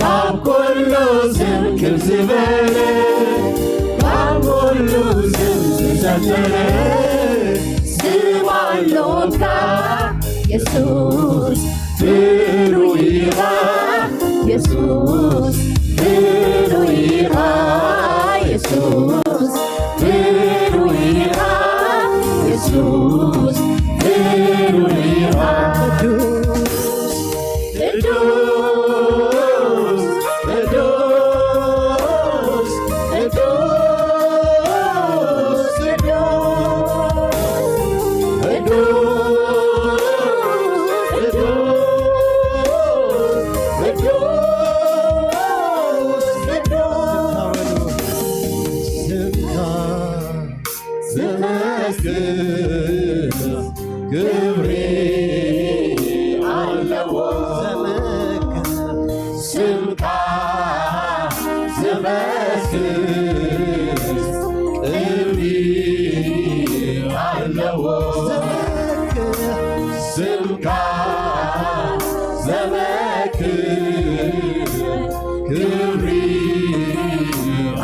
ካብ ኩሉ ስም ክብ ዝበለ፣ ካብ ኩሉ ስም ዝሰፈረ ስም ኣሎካ የሱስ። ፍሉይ ኢኻ የሱስ፣ ፍሉይ ኢኻ የሱስ፣ ፍሉይ ኢኻ የሱስ፣ ፍሉይ ኢኻ። ቅዱስ፣ ቅዱስ፣ ቅዱስ፣ ቅዱስ፣ ቅዱስ፣ ቅዱስ፣ ቅዱስ፣ ቅዱስ፣ ስምካ ዝመስል ክብሪ ኣለዎ። ዘመካ ስምካ ዘመስግን ቅኔ ኣለዎ። ስምካ ዘመክር ክብሪ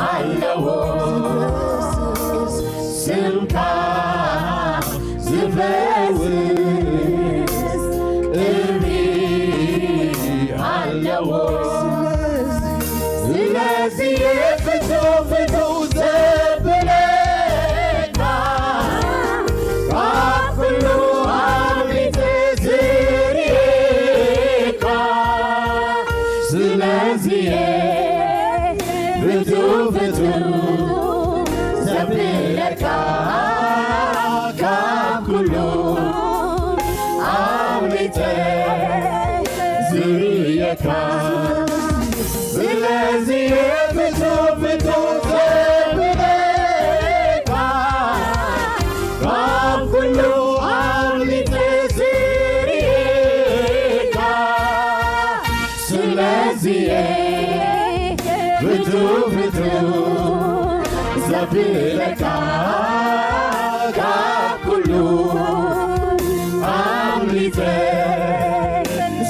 ኣለዎ። ስምካ ዝፈውስ ቅኔ ኣለዎ። ስለዚ ፍቱው ፍቱው ዘብለካ ካብ ኩሉ ኣብሊጸ ዝርእየካ። ስለዚ ፍቱው ፍቱው ዘብለካ ካብ ኩሉ ኣብሊጸ ዝርእየካ። ስለዚ ፍቱው ፍቱው ዘብለካ ካብ ኩሉ ኣብሊጸ ዝርእየካ። ስለዚ ፍቱው ፍቱው ዘብለካ ካብ ኩሉ ኣምሊጸ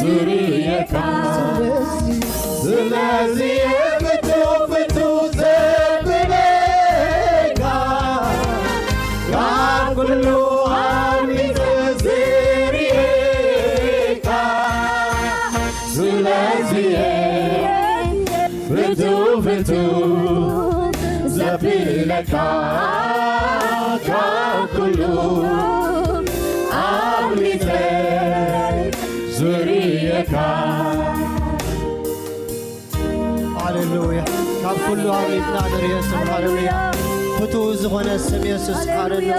ዝርእየካ። ስለዚ ፍቱው ፍቱው ዘብለካ ካብ ኩሉ ኣምሊጸ ዝርእየካ። ስለዚ ፍቱው ፍቱው ዘብለካ ካብ ኩሉ ኣምሊጸ ዝርእየካ። ሃሌሉያ። ካብ ኩሉ ኣምሊጥና ንርእዮ ስም። ሃሌሉያ። ፍቱው ዝኾነ ስም የሱስ። ሃሌሉያ።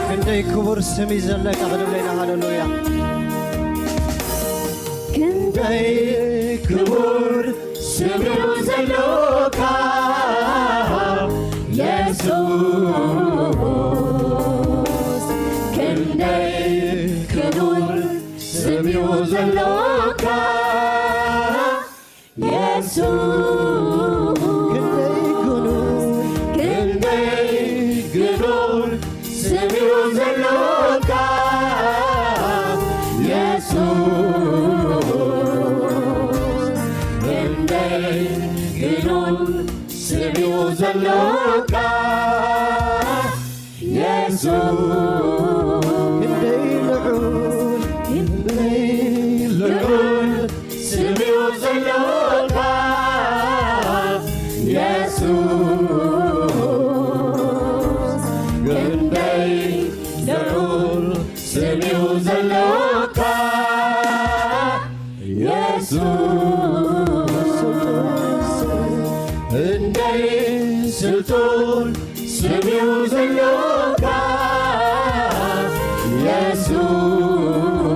ክንደይ ክቡር ስም እዩ ዘለካ ክንብለና። ሃሌሉያ። ክንደይ ክቡር ስም እዩ ዘለካ የሱስ፣ ክንደይ ክቡር ስም እዩ ዘለካ የሱስ። ክንደይ ግኑን፣ ክንደይ ግኑን ስም እዩ ዘለካ የሱስ። ክንደይ ግኑን ስም እዩ ዘለካ የሱስ። ክንደይ ልዑል፣ ክንደይ ልዑል ስም እዩ ዘለካ ስልጡን ስም እዩ ዘሎካ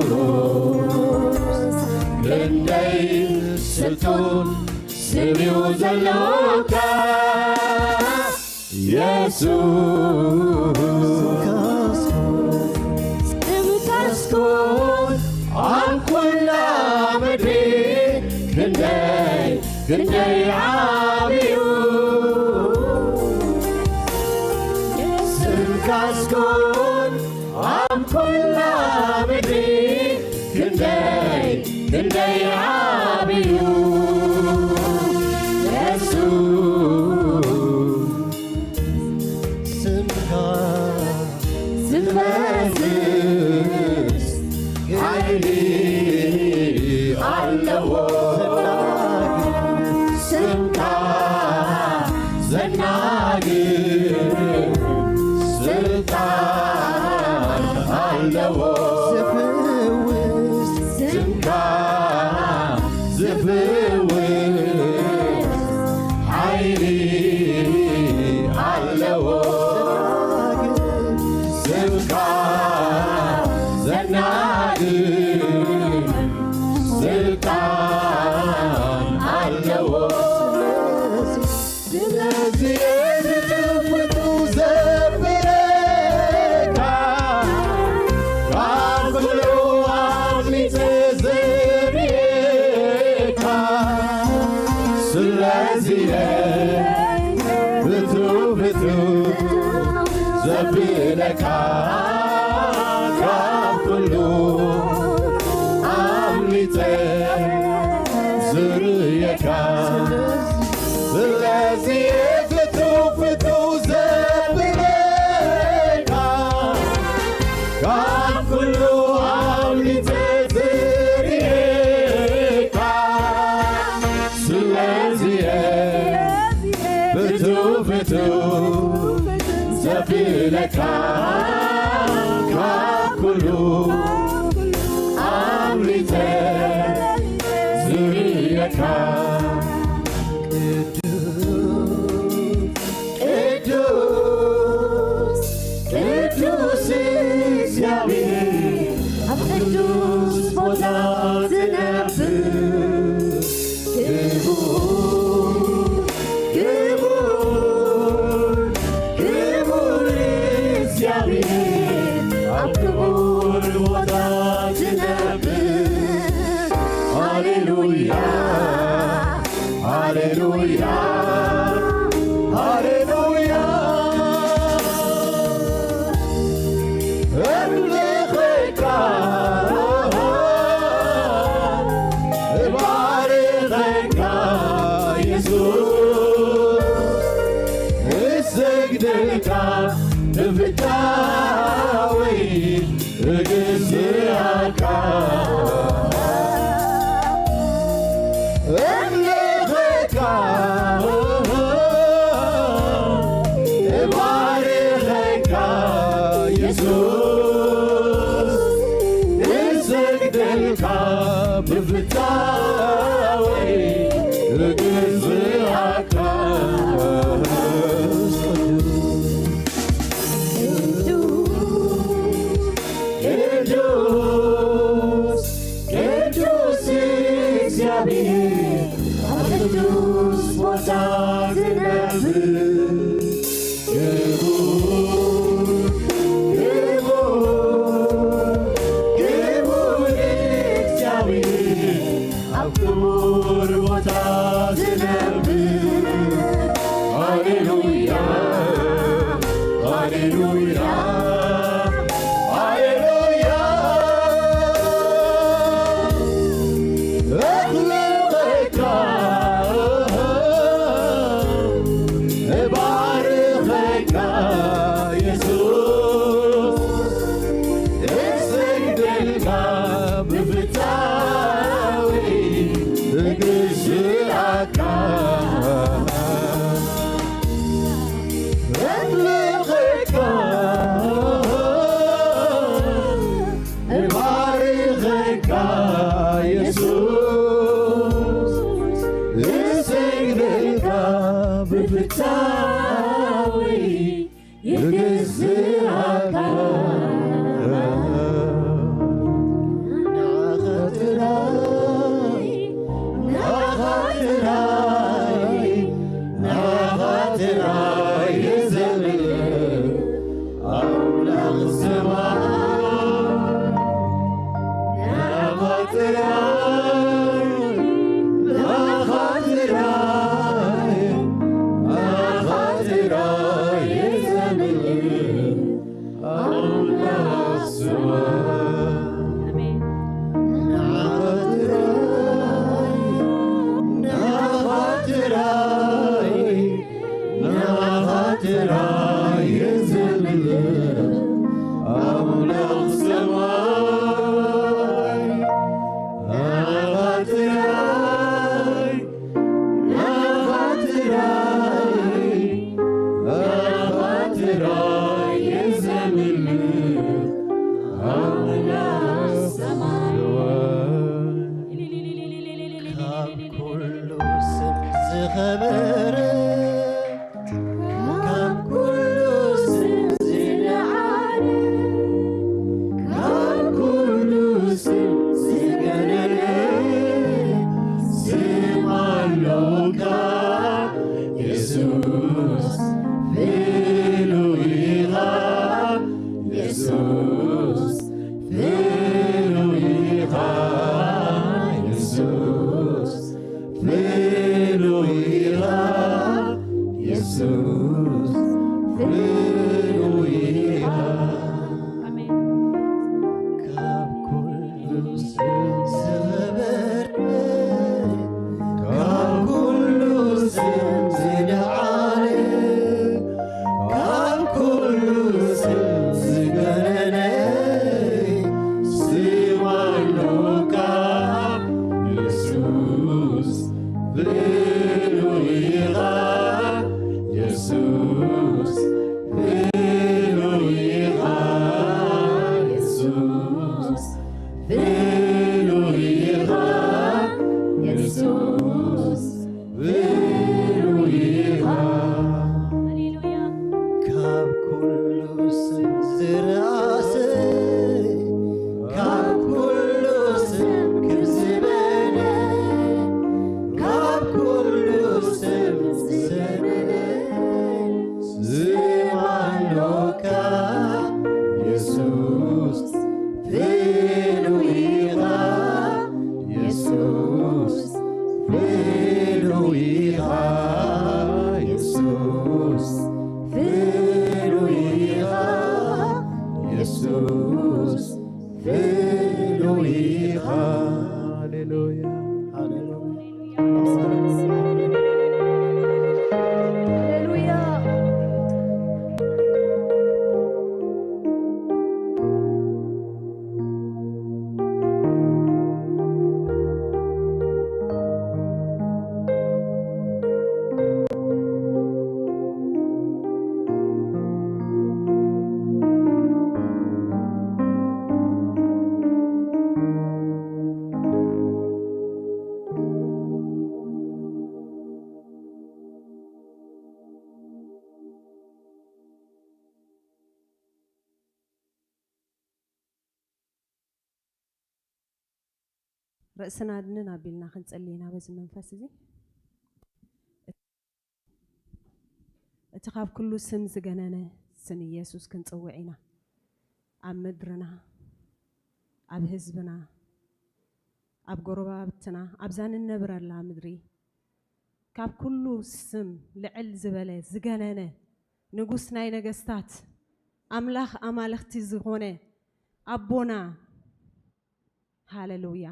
የሱስ፣ ክንደይ ስልጡን ስም እዩ ዘሎካ የሱስ። ስምካስ ኮን ኣብ ኩላ ምድሪ ክንደይ ክንደይ ዓብዩ ስምካስ ኮን ኣብ ኩላ ምድሪ ክንደይ ክንደይ ዓብዩ የሱስ። ስምካ ዝበዝስ ሓይሊ ኣለዎ። ስምካ ዘናግር ስልጣን ኣለዎ። ዝፍውስ ስምካ ዝፍውስ ሓይሊ ኣለዎ። ስምካ ዘናግር ስልጣን ኣለዎ። ስለዚ እዚ ትውፊቱ ዘብለካ ካብ ኩሉ ኣምሊጸ ዝርእየካ ስለዚ ብትውፊቱ ዘብለካ ካብ ኩሉ ኣምሊጸ ዝርእየካ ስለዚ ፍትው ፍትው ዘብለካ ካብ ኩሉ ኣምሊጸ ዝርእየካ ስለዚ ፍትው ፍትው ዘብለካ ካብ ኩሉ ኣምሊጸ ዝርእየካ ቅዱስ ቅዱስ እግዚኣብሔር ኣብ ቅዱስ ቦታ ትነብር ክቡር ክቡር ክቡር እግዚኣብሔር ኣብ ክቡር ቦታ ትነብር ሃሌሉያ ሃሌሉያ ሃሌሉያ እምልኸካ እባርኸካ የሱስ እሰግደልካ ብፍታወይ እግዝኣካ እምልኸካ እባርኸካ የሱስ እሰግደልካ ብፍታወይ እግዝኣካ ቅዱስ ቅዱስ እግዚኣብሔር ኣብ ቅዱስ ቦታ ትነብር ክቡር ክቡር ክቡር እግዚኣብሔር ኣብ ክቡር ቦታ ዝነብር ሃሌሉያ ሃሌሉያ ሃሌሉያ ኣኽብረካ እባርኸካ የሱስ እሰግደልካ ብፍታዊ እግዝኣካ እምልኸካ እባርኸካ የሱስ እሰግደልካ ብፍታ ዝኸበረ፣ ካብ ኩሉ ስም ዝለዓለ፣ ካብ ኩሉ ስም ዝገነነ ስም ኣሎካ የሱስ፣ ፍሉይ ኢኻ የሱስ፣ ፍሉይ ኢኻ የሱስ፣ ፍሉይ ኢኻ የሱስ፣ ፍሉይ ኢኻ። ኣሜን። ካብ ኩሉ ስም ዝኸበረ፣ ካብ ኩሉ ስም ዝለዓለ፣ ካብ ኩሉ ስም ዝገነነ ስም ኣሎካ የሱስ፣ ፍሉይ ኢኻ የሱስ፣ ፍሉይ ኢኻ የሱስ፣ ፍሉይ ኢኻ የሱስ፣ ፍሉይ ኢኻ። ሃሌሉያ። ካብ ኩሉ ስም ዝረኣሰ፣ ካብ ኩሉ ስም ክብ ዝበለ፣ ካብ ኩሉ ስም ዝሰመረ ስም ኣሎካ የሱስ፣ ፍሉይ ኢኻ የሱስ፣ ፍሉይ ኢኻ የሱስ፣ ፍሉይ ኢኻ የሱስ፣ ፍሉይ ኢኻ። ሃሌሉያ፣ ሃሌሉያ። ሃሌሉያ። ርእስና ድንን ኣቢልና ክንጽሊ ኢና። በዚ መንፈስ እዚ እቲ ካብ ኩሉ ስም ዝገነነ ስም ኢየሱስ ክንጽውዕ ኢና። ኣብ ምድርና፣ ኣብ ህዝብና፣ ኣብ ጎረባብትና፣ ኣብዛ ንነብረላ ምድሪ ካብ ኩሉ ስም ልዕል ዝበለ ዝገነነ ንጉስ ናይ ነገስታት ኣምላኽ ኣማልኽቲ ዝኾነ ኣቦና፣ ሃሌሉያ።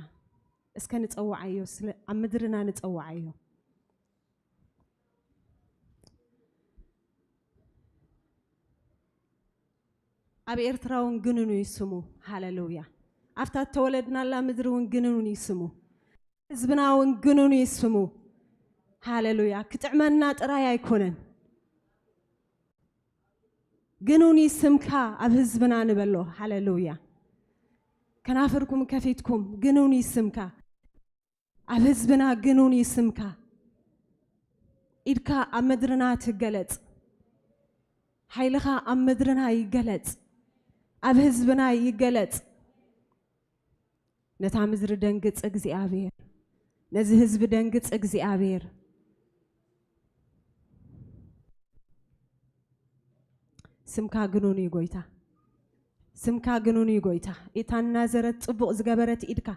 እስከ ንጸውዓዮ፣ ስለ ኣብ ምድርና ንጸውዓዮ። ኣብ ኤርትራ እውን ግኑን እዩ ስሙ። ሃሌሉያ። ኣብታ እተወለድናላ ምድሪ እውን ግኑን እዩ ስሙ። ህዝብና እውን ግኑን እዩ ስሙ። ሃሌሉያ። ክጥዕመና ጥራይ ኣይኮነን። ግኑን እዩ ስምካ ኣብ ህዝብና ንበሎ። ሃሌሉያ። ከናፍርኩም ከፊትኩም፣ ግኑን እዩ ስምካ ኣብ ህዝብና፣ ግኑን እዩ ስምካ። ኢድካ ኣብ ምድርና ትገለጽ። ሓይልኻ ኣብ ምድርና ይገለጽ። ኣብ ህዝብና ይገለጽ። ነታ ምድሪ ደንግጽ እግዚኣብሔር፣ ነዚ ህዝቢ ደንግጽ እግዚኣብሔር። ስምካ ግኑን እዩ ጎይታ፣ ስምካ ግኑን እዩ ጎይታ። እታ ናዘረት ጽቡቕ ዝገበረት ኢድካ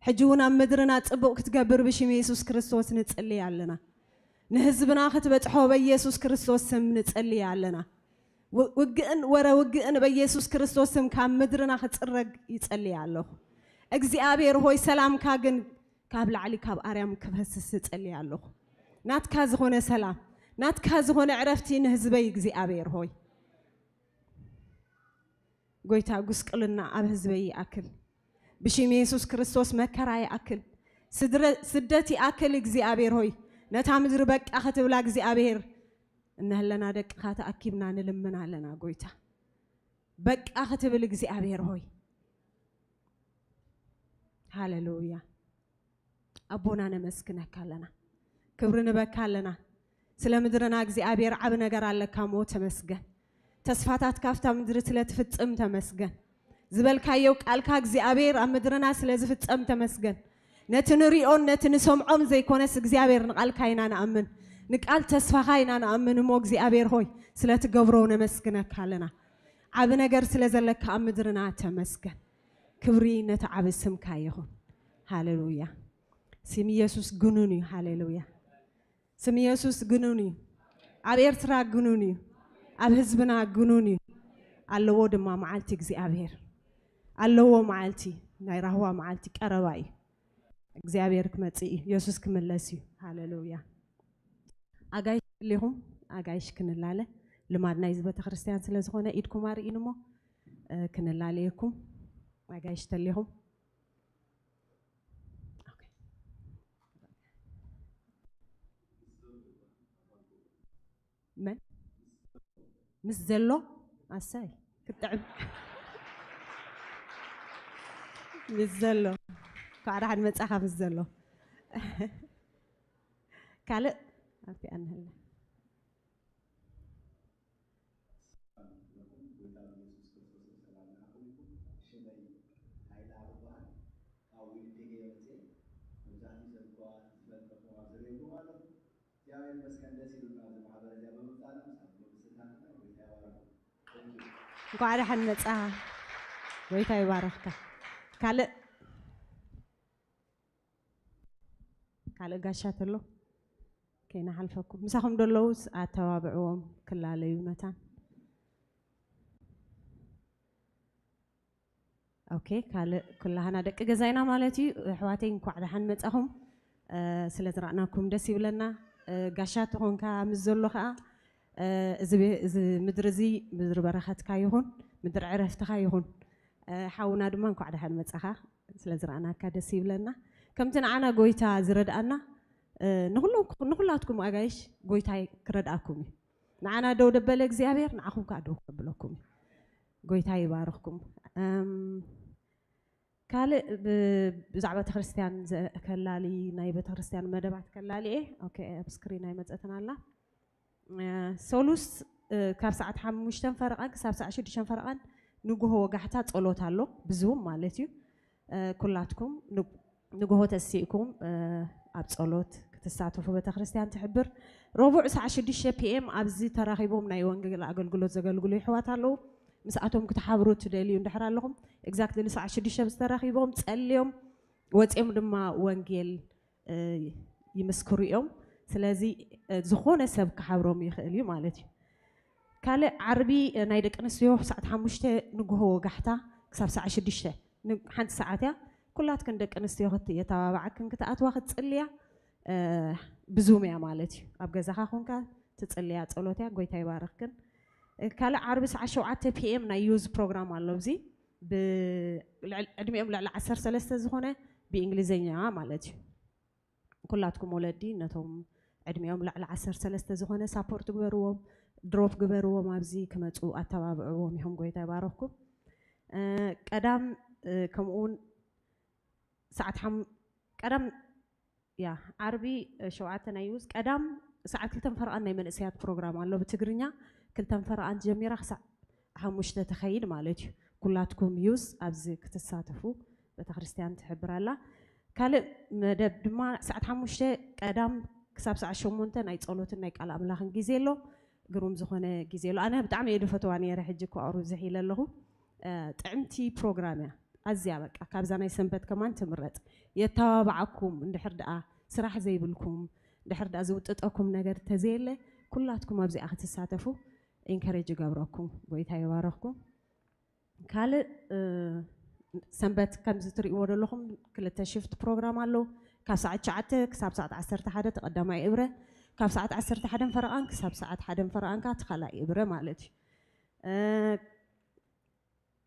ሕጂ እውን ኣብ ምድርና ጽቡቕ ክትገብር ብሽም የሱስ ክርስቶስ ንጽሊ ኣለና። ንህዝብና ክትበጽሖ በኢየሱስ ክርስቶስ ስም ንጽሊ ኣለና። ው-፣ ውግእን ወረ ውግእን በኢየሱስ ክርስቶስ ስም ካብ ምድርና ክጽረግ ይጸሊ ኣለኹ። እግዚኣብሔር ሆይ ሰላምካ ግን ካብ ላዕሊ ካብ ኣርያም ክፈስስ እጸሊ ኣለኹ። ናትካ ዝኾነ ሰላም፣ ናትካ ዝኾነ ዕረፍቲ ንህዝበይ እግዚኣብሔር ሆይ። ጎይታ ጉስቅልና ኣብ ህዝበይ ይኣክል። ብሽም የሱስ ክርስቶስ መከራ ይኣክል። ስድረ-፣ ስደት ይኣክል እግዚኣብሔር ሆይ። ነታ ምድሪ በቃ ክትብላ እግዚኣብሔር እነህለና ደቅኻ ተኣኪብና ንልምን ኣለና ጎይታ። በቃ ክትብል እግዚኣብሔር ሆይ። ሃሌሉያ። ኣቦና ነመስግነካ ኣለና። ክብሪ ንበካ ኣለና። ስለ ምድርና እግዚኣብሔር ዓቢ ነገር ኣለካ እሞ ተመስገን። ተስፋታት ካብታ ምድሪ ስለ ትፍጽም ተመስገን። ዝበልካዮ ቃልካ እግዚኣብሔር ኣብ ምድርና ስለ ዝፍጸም ተመስገን። ነቲ ንሪኦን ነቲ ንሰምዖም ዘይኮነስ እግዚኣብሔር ንቃልካ ኢና ንኣምን። ንቃል ተስፋኻ ኢና ንኣምን እሞ እግዚኣብሔር ሆይ ስለ ትገብሮ ነመስግነካ ኣለና። ዓቢ ነገር ስለ ዘለካ ኣብ ምድርና ተመስገን። ክብሪ ነቲ ዓቢ ስምካ ይኹን። ሃሌሉያ። ስም ኢየሱስ ግኑን እዩ። ሃሌሉያ። ስም ኢየሱስ ግኑን እዩ። ኣብ ኤርትራ ግኑን እዩ። ኣብ ህዝብና ግኑን እዩ። ኣለዎ ድማ መዓልቲ እግዚኣብሔር ኣለዎ። መዓልቲ ናይ ራህዋ መዓልቲ ቀረባ እዩ። እግዚኣብሔር ክመጽእ እዩ። ኢየሱስ ክምለስ እዩ። ሃሌሉያ። ኣጋይሽ ሊኹም ኣጋይሽ ክንላለ ልማድ ናይዚ ቤተክርስትያን ስለ ዝኾነ ኢድኩም ኣርእዩን እሞ እ፣ ክንላለየኩም ኣጋይሽ ተሊኹም። ኦኬ። መን ምስ ዘሎ ኣሳይ ክትጥዕም ምስ ዘሎ ኳዕዳ ሓድ መጻኻ ምስ ዘሎ ካልእ ኣብቲ ኣንህለ እንኳዕ ደሓን መጻኻ። ጎይታ ይባርኽካ። ካልእ ካልእ ጋሻ ተሎ ከይናሓልፈኩም ምሳኹም ደለውስ ኣተባብዕዎም ክላለዩ መታን ኦኬ። ካልእ ኩላህና ደቂ ገዛይና ማለት እዩ። ኣሕዋተይ እንኳዕ ደሓን መጻኹም። ስለ ዝረኣናኩም ደስ ይብለና። ጋሻ ትኾንካ ምስ ዘሎ ከዓ እዚ ምድሪ እዚ ምድሪ በረኸትካ ይኹን፣ ምድሪ ዕረፍትኻ ይኹን። ሓውና ድማ እንኳዕ ደሓን መጻኻ። ስለ ዝረኣናካ ደስ ይብለና። ከምቲ ንዓና ጎይታ ዝረድኣና ንኹላትኩም ኣጋይሽ ጎይታ ክረድኣኩም እዩ። ንዓና ደው ደበለ እግዚኣብሔር ንዓኹም ከዓ ደው ከብለኩም እዩ። ጎይታ ይባርኽኩም። ካልእ ብዛዕባ ቤተክርስትያን ከላሊ ናይ ቤተክርስትያን መደባት ከላሊ እየ። ኦኬ፣ ኣብ ስክሪን ኣይመፀትን ኣላ። ሰሉስ ካብ ሰዓት ሓሙሽተ ፈረቓን ክሳብ ሰዓት ሽዱሽተ ፈረቓን ንጉሆ ወጋሕታ ጸሎት ኣሎ፣ ብዙም ማለት እዩ። ኩላትኩም ንጉሆ ተሲእኩም ኣብ ጸሎት ክትሳተፉ ቤተክርስትያን ትሕብር። ረቡዕ ሰዓት ሽዱሽተ ፒኤም ኣብዚ ተራኺቦም ናይ ወንጌል ኣገልግሎት ዘገልግሉ ይሕዋት ኣለዉ። ምስኣቶም ክትሓብሩ ትደልዩ እንድሕር ኣለኹም፣ ኤግዛክትሊ ሰዓት ሽዱሽተ ኣብዚ ተራኺቦም ጸልዮም ወጺኦም ድማ ወንጌል ይምስክሩ እዮም። ስለዚ ዝኾነ ሰብ ክሓብሮም ይኽእል እዩ ማለት እዩ። ካልእ ዓርቢ ናይ ደቂ ኣንስትዮ ሰዓት ሓሙሽተ ንግሆ ወጋሕታ ክሳብ ሰዓት ሽዱሽተ ሓንቲ ሰዓት እያ። ኩላትክን ደቂ ኣንስትዮ ክት- የተባባዓክን ክትኣትዋ ክትጽልያ ብዙም እያ ማለት እዩ። ኣብ ገዛኻ ኮንካ ትጽልያ ጸሎት እያ። ጎይታ ይባርኽክን። ካልእ ዓርቢ ሰዓት ሸውዓተ ፒኤም ናይ ዩዝ ፕሮግራም ኣሎ። እዚ ዕድሚኦም ልዕሊ ዓሰርተ ሰለስተ ዝኾነ ብእንግሊዝኛ ማለት እዩ። ኩላትኩም ወለዲ ነቶም ዕድሚኦም ልዕሊ ዓሰርተ ሰለስተ ዝኾነ ሳፖርት ግበርዎም፣ ድሮፕ ግበርዎም፣ ኣብዚ ክመፁ ኣተባብዕዎም ኢኹም። ጎይታ ይባረኽኩም። ቀዳም ከምኡውን ሰዓት ሓም- ቀዳም ያ ዓርቢ ሸውዓተ ናይ ዩዝ ቀዳም ሰዓት ክልተን ፈረቓን ናይ መንእሰያት ፕሮግራም ኣሎ ብትግርኛ። ክልተን ፈረቓን ጀሚራ ክሳዕ ሓሙሽተ ትኸይድ ማለት እዩ። ኩላትኩም ዩዝ ኣብዚ ክትሳተፉ ቤተክርስትያን ትሕብር ኣላ። ካልእ መደብ ድማ ሰዓት ሓሙሽተ ቀዳም ክሳብ ሰዓት ሸሞንተ ናይ ጸሎትን ናይ ቃል ኣምላኽን ግዜ ኣሎ። ግሩም ዝኾነ ግዜ ኣሎ። ኣነ ብጣዕሚ እየ ዝፈትዋ ነይረ፣ ሕጂ እኮ ኣውርዝሕ ኢለ ኣለኹ። ጥዕምቲ ፕሮግራም እያ ኣዝያ። በቃ ካብዛ ናይ ሰንበት ከማን ትምረጽ። የተባብዓኩም እንድሕር ደኣ ስራሕ ዘይብልኩም እንድሕር ደኣ ዝውጥጠኩም ነገር ተዘየለ ኩላትኩም ኣብዚኣ ክትሳተፉ ኢንከሬጅ ይገብረኩም። ጎይታ ይባረኽኩም። ካልእ ሰንበት ከምዚ ትርእይዎ ዘለኹም ክልተ ሽፍት ፕሮግራም ኣለዉ። ካብ ሰዓት ትሽዓተ ክሳብ ሰዓት ዓሰርተ ሓደ እቲ ቀዳማይ እብረ፣ ካብ ሰዓት ዓሰርተ ሓደን ፈረቓን ክሳብ ሰዓት ሓደን ፈረቓን ከዓ እቲ ካልኣይ እብረ ማለት እዩ።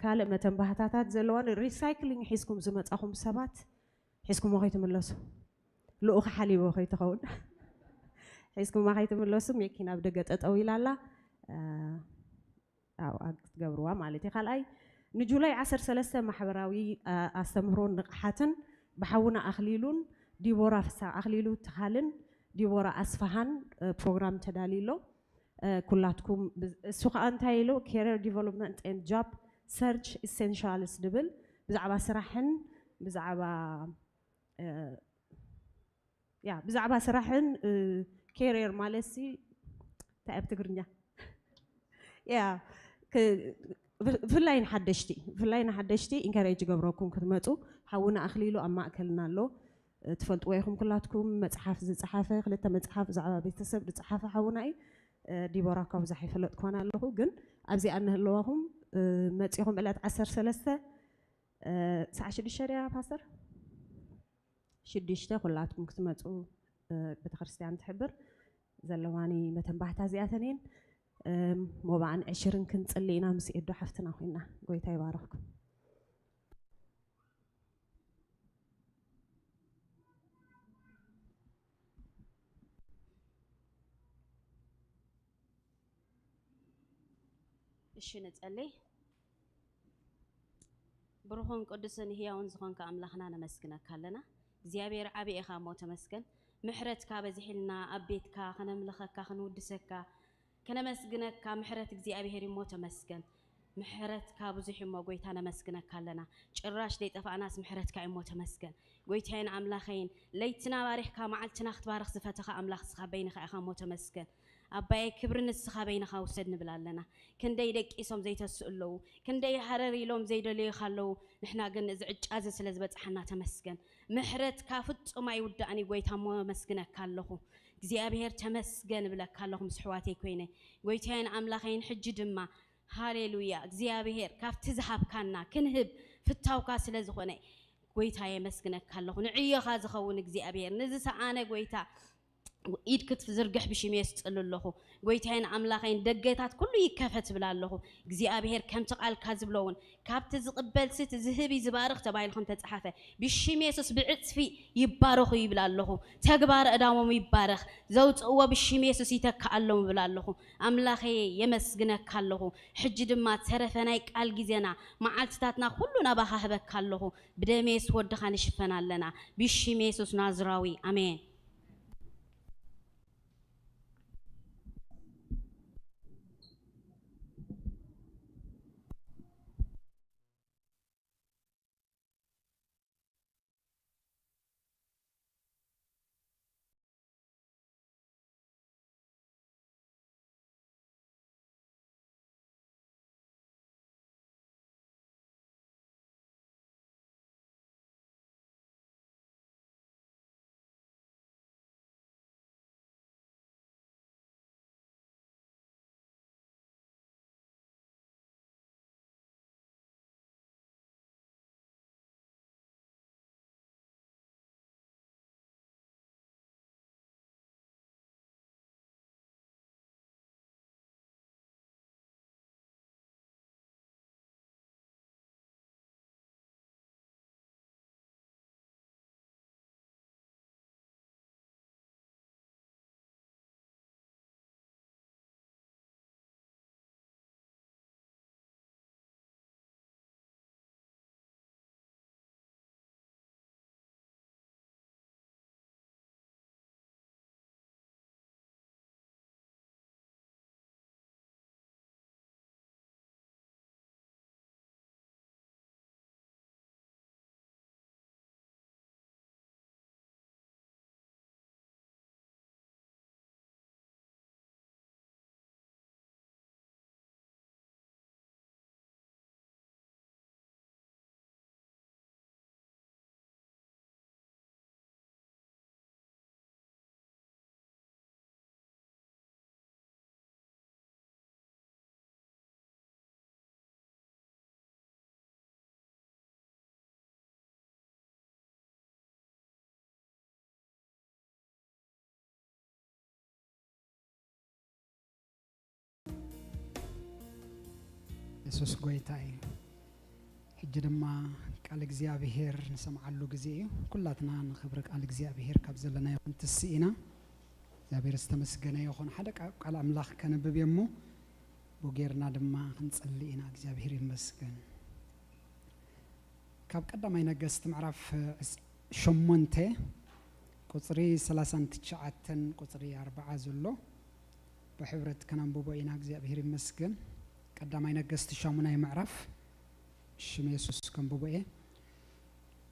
ካልእ መተንባህታታት ዘለዋን ሪሳይክሊንግ ሒዝኩም ዝመጻኹም ሰባት ሒዝኩሞ ከይትምለሱ። ልኡኽ ሓሊቦ ከይትኸውን ሒዝኩማ ከይትምለሱ። ሜኪና ኣብ ደገ ጠጠው ኢላ ኣላ። ኣብኣ ክትገብርዋ ማለት እዩ። ካልኣይ ንጁላይ ዓሰርተ ሰለስተ ማሕበራዊ ኣስተምህሮን ንቕሓትን ብሓውና ኣኽሊሉን ዲቦራ ፍስሃ ኣኽሊሉ ትኻልን ዲቦራ ኣስፋሃን ፕሮግራም ተዳልዩ ኣሎ። ኩላትኩም እሱ ከዓ እንታይ ኢሉ? Career Development and Job Search Essentials ዝብል ብዛዕባ ስራሕን ብዛዕባ ያ ብዛዕባ ስራሕን career ማለት ሲ እንታይ ኣብ ትግርኛ ያ ብፍላይ ንሓደሽቲ ብፍላይ ንሓደሽቲ ኢንካሬጅ ገብረኩም ክትመፁ። ሓውና ኣኽሊሉ ኣብ ማእከልና ኣሎ። ትፈልጥዎ ኢኹም ኩላትኩም። መፅሓፍ ዝፀሓፈ ክልተ መፅሓፍ ብዛዕባ ቤተሰብ ዝፀሓፈ ሓውና እዩ። ዲቦራ እኳ ብዙሕ ኣይፈለጥኳን ኣለኹ፣ ግን ኣብዚኣ እንህለዋኹም መፂኹም ዕለት ዓሰርተ ሰለስተ ሰዓት ሽዱሽተ ድያ ፓስተር? ሽዱሽተ ኩላትኩም ክትመፁ ቤተክርስትያን ትሕብር። ዘለዋኒ መተንባህታ እዚኣተን እየን። ሞባኣን ዕሽርን ክንፅሊ ኢና ምስ ኤዶ ሓፍትና ኮይና። ጎይታ ይባረኽኩም። እሺ ንጸሊ። ብሩኽን ቅዱስን ህያውን ዝኾንካ ኣምላኽና ነመስግነካ ኣለና። እግዚኣብሔር ዓቢ ኢኻ እሞ ተመስገን። ምሕረትካ በዚሕልና ኣብ ቤትካ ከነምልኸካ ክንውድሰካ ከነመስግነካ ምሕረት እግዚኣብሔር እሞ ተመስገን። ምሕረትካ ብዙሕ እሞ ጎይታ ነመስግነካ ኣለና። ጭራሽ ደይጠፋእናስ ምሕረትካ እሞ ተመስገን። ጎይታይን ኣምላኸይን ለይትና ባሪኽካ መዓልትና ክትባርኽ ዝፈተኻ ኣምላኽ ስኻ በይንኻ ኢኻ እሞ ተመስገን። ኣባየ ክብሪ ንስኻ በይንኻ ውሰድ ንብል ኣለና። ክንደይ ደቂሶም ዘይተስኡ ኣለዉ፣ ክንደይ ሃረር ኢሎም ዘይደለዩኻ ኣለዉ። ንሕና ግን እዚ ዕጫ እዚ ስለ ዝበጽሓና ተመስገን። ምሕረትካ ፍጹም ኣይውዳእን እዩ ጎይታ እሞ ኣመስግነካ ኣለኹ። እግዚኣብሔር ተመስገን እብለካ ኣለኹ ምስ ኣሕዋተይ ኮይነ። ጎይታየን ኣምላኸይን ሕጂ ድማ ሃሌሉያ እግዚኣብሔር ካብቲ ዝሃብካና ክንህብ ፍታውካ ስለ ዝኾነ ጎይታ የመስግነካ ኣለኹ። ንዕዮኻ ዝኸውን እግዚኣብሔር ንዝሰኣነ ጎይታ ኢድ ክትዝርግሕ ብሽም የስፅሉ ኣለኹ። ጎይታይን ኣምላኸይን ደገታት ኩሉ ይከፈት እብል ኣለኹ። እግዚኣብሔር ከምቲ ቃልካ ዝብሎ እውን ካብቲ ዝቕበል ስቲ ዝህብ እዩ ዝባርኽ ተባሂሉ ከም ተፃሓፈ ብሽም የሱስ ብዕፅፊ ይባረኹ ይብል ኣለኹ። ተግባር እዳሞም ይባረኽ። ዘውፅእዎ ብሽም የሱስ ይተክኣሎም እብል ኣለኹ። ኣምላኸየ የመስግነካ ኣለኹ። ሕጂ ድማ ተረፈ ናይ ቃል ግዜና መዓልትታትና ኩሉ ናባኻ ህበካ ኣለኹ። ብደም የሱስ ወድኻ ንሽፈን ኣለና። ብሽም የሱስ ናዝራዊ ኣሜን። የሱስ ጎይታ እዩ። ሕጂ ድማ ቃል እግዚኣብሄር ንሰምዓሉ ግዜ እዩ። ኩላትና ንኽብሪ ቃል እግዚኣብሄር ካብ ዘለናዮ ክንትስእ ኢና። እግዚኣብሄር ዝተመስገነ ይኹን። ሓደ ቃ- ቃል ኣምላኽ ከንብብ እየ እሞ ብኡ ጌርና ድማ ክንጸሊ ኢና። እግዚኣብሄር ይመስገን። ካብ ቀዳማይ ነገስት ምዕራፍ ዕስ- ሸሞንተ ቁጽሪ ሰላሳን ትሽዓተን ቁጽሪ ኣርባዓ ዘሎ ብሕብረት ከነንብቦ ኢና። እግዚኣብሔር ይመስገን። ቀዳማይ ነገስት ሻሙናይ ምዕራፍ። ሽም የሱስ ከንብቦ እየ።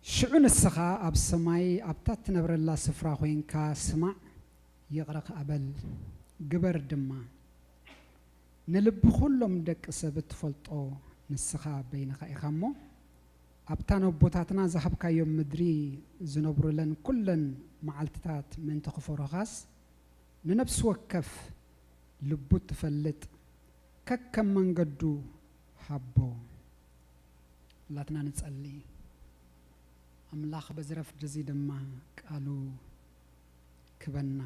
ሽዑ ንስኻ ኣብ ሰማይ ኣብታ እትነብረላ ስፍራ ኮይንካ ስማዕ፣ ይቕረ ከኣ በል፣ ግበር ድማ። ንልቢ ኩሎም ደቂ ሰብ እትፈልጦ ንስኻ በይንኻ ኢኻ እሞ፣ ኣብታ ነቦታትና ዝሃብካዮም ምድሪ ዝነብሩለን ኩለን መዓልትታት ምእንቲ ክፈርሁኻስ፣ ንነፍሲ ወከፍ ልቡ እትፈልጥ ከከም መንገዱ ሃቦ። ኩላትና ንጸሊ። ኣምላኽ በዚ ረፍዲ እዚ ድማ ቃሉ ክበና፣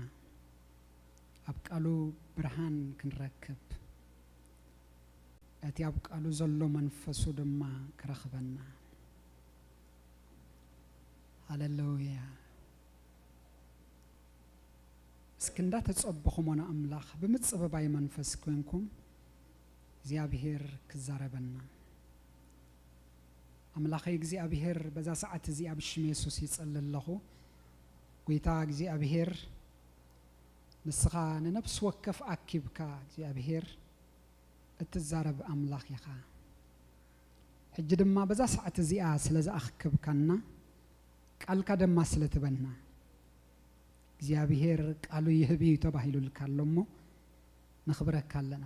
ኣብ ቃሉ ብርሃን ክንረክብ፣ እቲ ኣብ ቃሉ ዘሎ መንፈሱ ድማ ክረኽበና። ሃሌሉያ። እስኪ እንዳተጸበኹሞ ንኣምላኽ ብምጽብባይ መንፈስ ኮንኩም እግዚኣብሔር ክዛረበና። ኣምላኸይ እግዚኣብሔር፣ በዛ ሰዓት እዚኣ ብሽም የሱስ ይጸሊ ኣለኹ። ጐይታ እግዚኣብሔር፣ ንስኻ ንነፍሲ ወከፍ ኣኪብካ እግዚኣብሔር እትዛረብ ኣምላኽ ኢኻ። ሕጂ ድማ በዛ ሰዓት እዚኣ ስለ ዝኣኽከብካና፣ ቃልካ ድማ ስለ ትበና፣ እግዚኣብሔር ቃሉ ይህብ እዩ ተባሂሉልካ ኣሎ እሞ፣ ነኽብረካ ኣለና።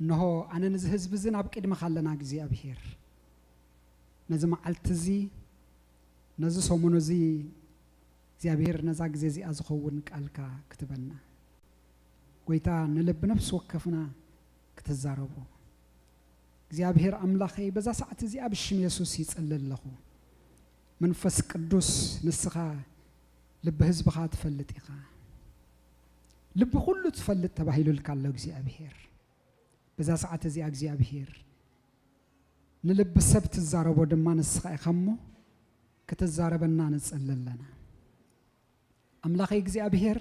እንሆ ኣነ ነዚ ህዝቢ እዚ ናብ ቅድመኻ ኣለና እግዚኣብሔር። ነዚ መዓልቲ እዚ፣ ነዚ ሰሙን እዚ እግዚኣብሔር ነዛ ግዜ እዚኣ ዝኸውን ቃልካ ክትበና። ጐይታ ንልቢ ነፍሲ ወከፍና ክትዛረቦ። እግዚኣብሔር ኣምላኸይ በዛ ሰዓት እዚኣ ብሽም የሱስ ይጸሊ ኣለኹ። መንፈስ ቅዱስ ንስኻ ልቢ ህዝብኻ ትፈልጥ ኢኻ። ልቢ ኩሉ ትፈልጥ ተባሂሉልካ ኣሎ እግዚኣብሔር። በዛ ሰዓት እዚኣ እግዚኣብሔር ንልቢ ሰብ ትዛረቦ ድማ ንስኻ ኢኻ እሞ ክትዛረበና ንጸሊ ኣለና። ኣምላኸይ እግዚኣብሔር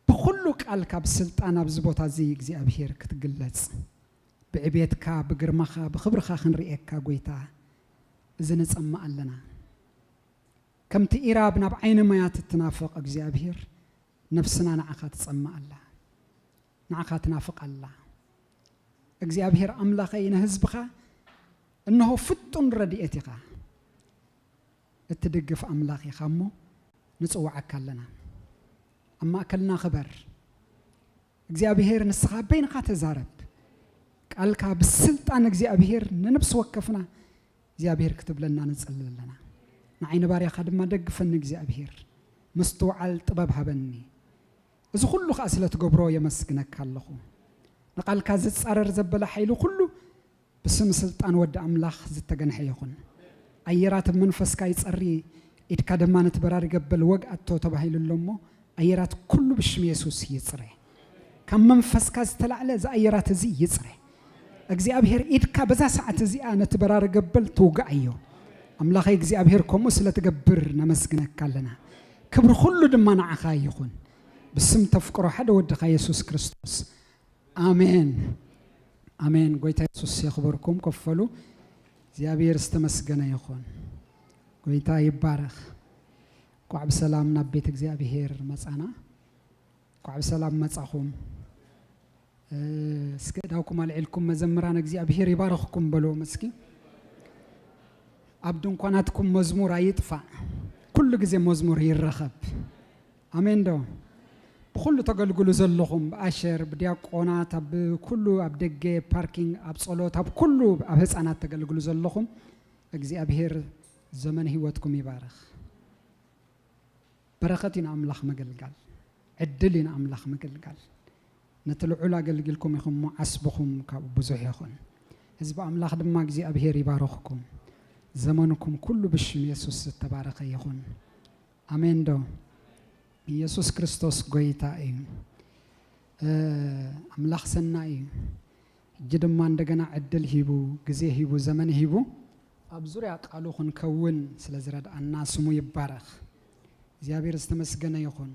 ብኹሉ ቃል ካብ ስልጣን ኣብዚ ቦታ እዚ እግዚኣብሔር ክትግለጽ ብዕቤትካ ብግርማኻ ብኽብርኻ ክንርእየካ ጐይታ እዚ ንጸምእ ኣለና። ከምቲ ኢራብ ናብ ዓይኒ ማያት እትናፍቕ እግዚኣብሔር ነፍስና ንዓኻ ትጸምእ ኣላ። ንዓኻ ትናፍቕ ኣላ። እግዚኣብሔር ኣምላኸይ ንህዝብኻ እንሆ ፍጡን ረድኤት ኢኻ። እትድግፍ ኣምላኽ ኢኻ እሞ ንጽውዓካ ኣለና። ኣብ ማእከልና ክበር። እግዚኣብሔር ንስኻ በይንኻ ተዛረብ። ቃልካ ብስልጣን እግዚኣብሔር ንነፍሲ ወከፍና እግዚኣብሔር ክትብለና ንጽሊ ኣለና። ንዓይ ንባርያኻ ድማ ደግፈኒ እግዚኣብሔር። ምስትውዓል ጥበብ ሃበኒ። እዚ ኩሉ ከኣ ስለ ትገብሮ የመስግነካ ኣለኹ። ንቃልካ ዝጻረር ዘበለ ሓይሊ ኩሉ ብስም ስልጣን ወዲ ኣምላኽ ዝተገንሐ ይኹን። ኣየራት ብመንፈስካ ይጸሪ፣ ኢድካ ድማ ነቲ በራሪ ገበል ወግኣቶ ተባሂሉ ኣሎ እሞ፣ ኣየራት ኩሉ ብሽም የሱስ ይጽረ። ካብ መንፈስካ ዝተላዕለ እዚ ኣየራት እዚ ይጽረ። እግዚኣብሔር ኢድካ በዛ ሰዓት እዚኣ ነቲ በራሪ ገበል ትውግኣዮ። ኣምላኸይ እግዚኣብሔር ከምኡ ስለ ትገብር ነመስግነካ ኣለና። ክብሪ ኩሉ ድማ ንዓኻ ይኹን። ብስም ተፍቅሮ ሓደ ወድኻ የሱስ ክርስቶስ። ኣሜን። ኣሜን። ጎይታ የሱስ የኽብርኩም። ኮፍ በሉ። እግዚኣብሔር ዝተመስገነ ይኹን። ጎይታ ይባረኽ። እንኳዕ ብሰላም ናብ ቤት እግዚኣብሔር መጻና። እንኳዕ ብሰላም መጻኹም። እ፣ እስከ እዳውኩም ኣልዒልኩም መዘምራን እግዚኣብሔር ይባርኽኩም በልዎም እስኪ። ኣብ ድንኳናትኩም መዝሙር ኣይጥፋእ። ኩሉ ግዜ መዝሙር ይረኸብ። ኣሜን ዶ? ብኹሉ ተገልግሉ ዘለኹም፣ ብኣሸር፣ ብዲያቆናት፣ ኣብ ኩሉ፣ ኣብ ደገ ፓርኪንግ፣ ኣብ ጸሎት፣ ኣብ ኩሉ፣ ኣብ ህጻናት ተገልግሉ ዘለኹም፣ እግዚኣብሔር ዘመን ህይወትኩም ይባርኽ። በረኸት እዩ ንኣምላኽ ምግልጋል። ዕድል እዩ ንኣምላኽ ምግልጋል። ነቲ ልዑል ኣገልጊልኩም ኢኹም እሞ ዓስብኹም ካብኡ ብዙሕ ይኹን። ህዝቢ ኣምላኽ ድማ እግዚኣብሔር ይባርኽኩም። ዘመንኩም ኩሉ ብሽም የሱስ ዝተባረኸ ይኹን። ኣሜን ዶ? ኢየሱስ ክርስቶስ ጎይታ እዩ። እ፣ ኣምላኽ ሰናይ እዩ። ሕጂ ድማ እንደገና ዕድል ሂቡ፣ ግዜ ሂቡ፣ ዘመን ሂቡ፣ ኣብ ዙርያ ቃሉ ክንከውን ስለ ዝረድኣና ስሙ ይባረኽ። እግዚኣብሔር ዝተመስገነ ይኹን።